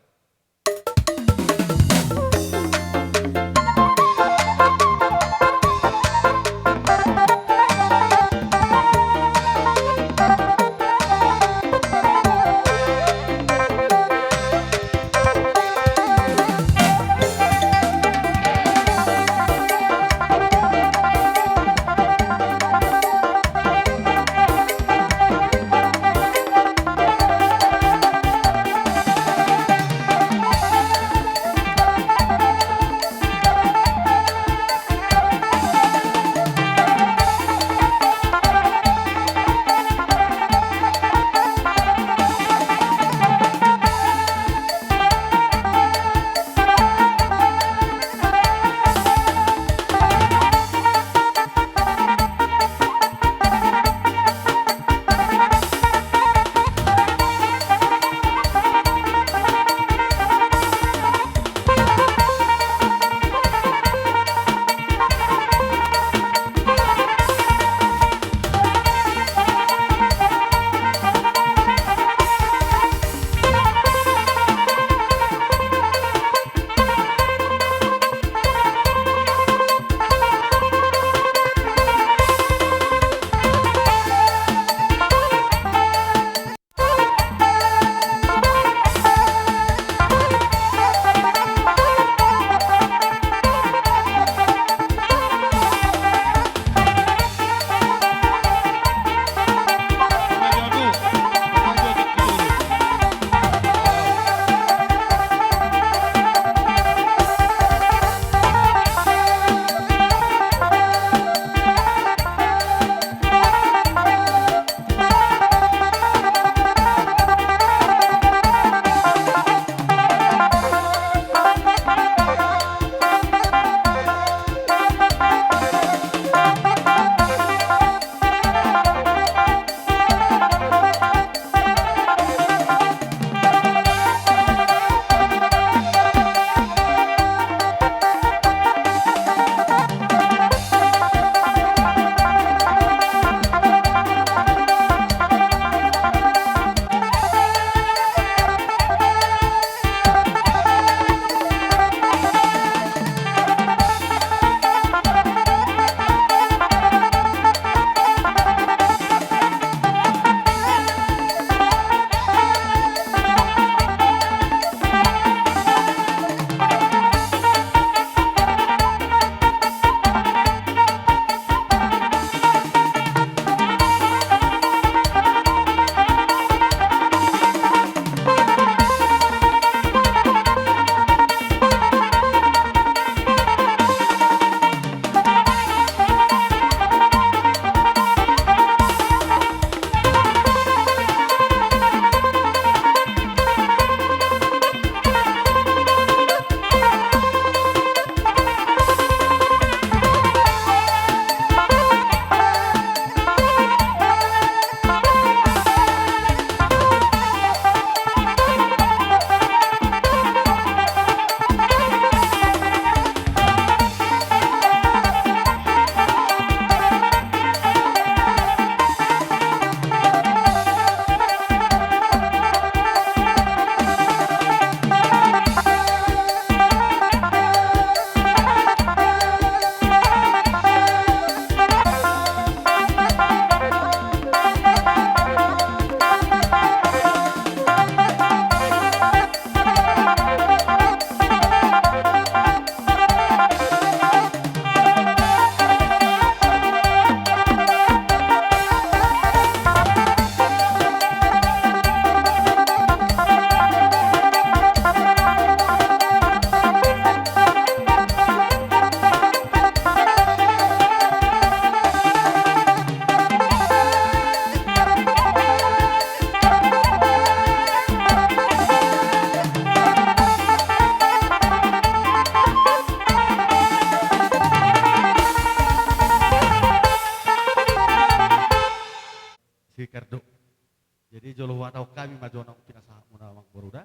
Di jolo huhatahon hami ma jo naung pinasahatmuna amang boru da.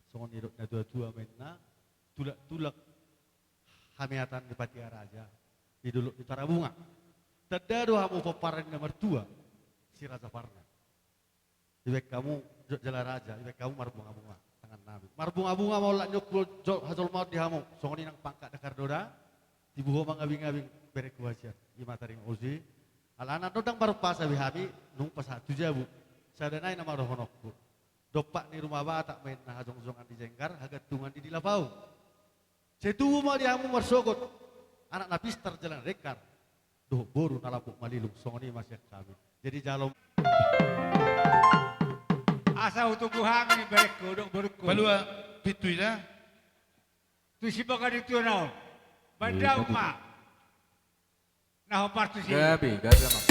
Songon nidok ni natuatua ma inna, tulak-tulak hamiatan ni Patia Raja di dolok ni Tarabunga. Tanda do hamu pomparan ni na martua si Raja Parna. Dibaen hamu jo-, jala raja, dibaen hamu marbungabunga tangan nami. Marbungabunga ma olat ni ompu jo-, hajolmaon di hamu. Songon i nang pangkat dakdanak do da. Tibu ho mangabingabing berengku hasian, i ma taringot muse. Alana ndang marumpasa be hami nunga pasahat tu jabu. Sada nai na mangulahononku. Dompak ni Ruma Batak ma inna, hajongjongan di Jenggar, hagantungan di Dilapau. Sai tubu ma di hamu marsogot anak na pistar jala na dengkar, dohot boru na lambok malilung, songon i ma sian hami. Jadi jalo. Asa hutubu hami berengku dohot borungku. Palua pintu i da. Tu si baga di tuan au. Bandau ma. Na hombar tusi. Gabe, gabe amang.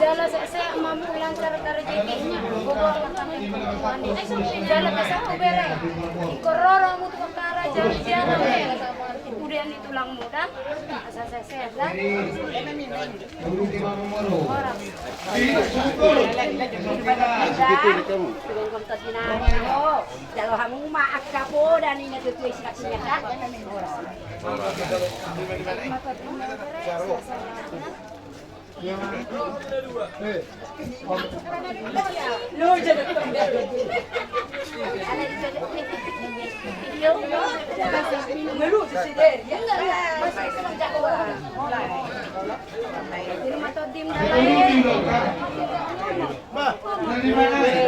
Jala sehat-sehat ma muna, lancar rezekinya, gogo angka tangan. Jala tasapu bere. Ingkon ro rohamu tu Bahtara, jala jala be. Udah ni tulangmu da. Asa sehat-sehat da. Horas. Jalo hamu ma angka poda ni na tutu isi kakinya da. Horas.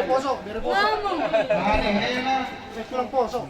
Poso, bere poso. Poso.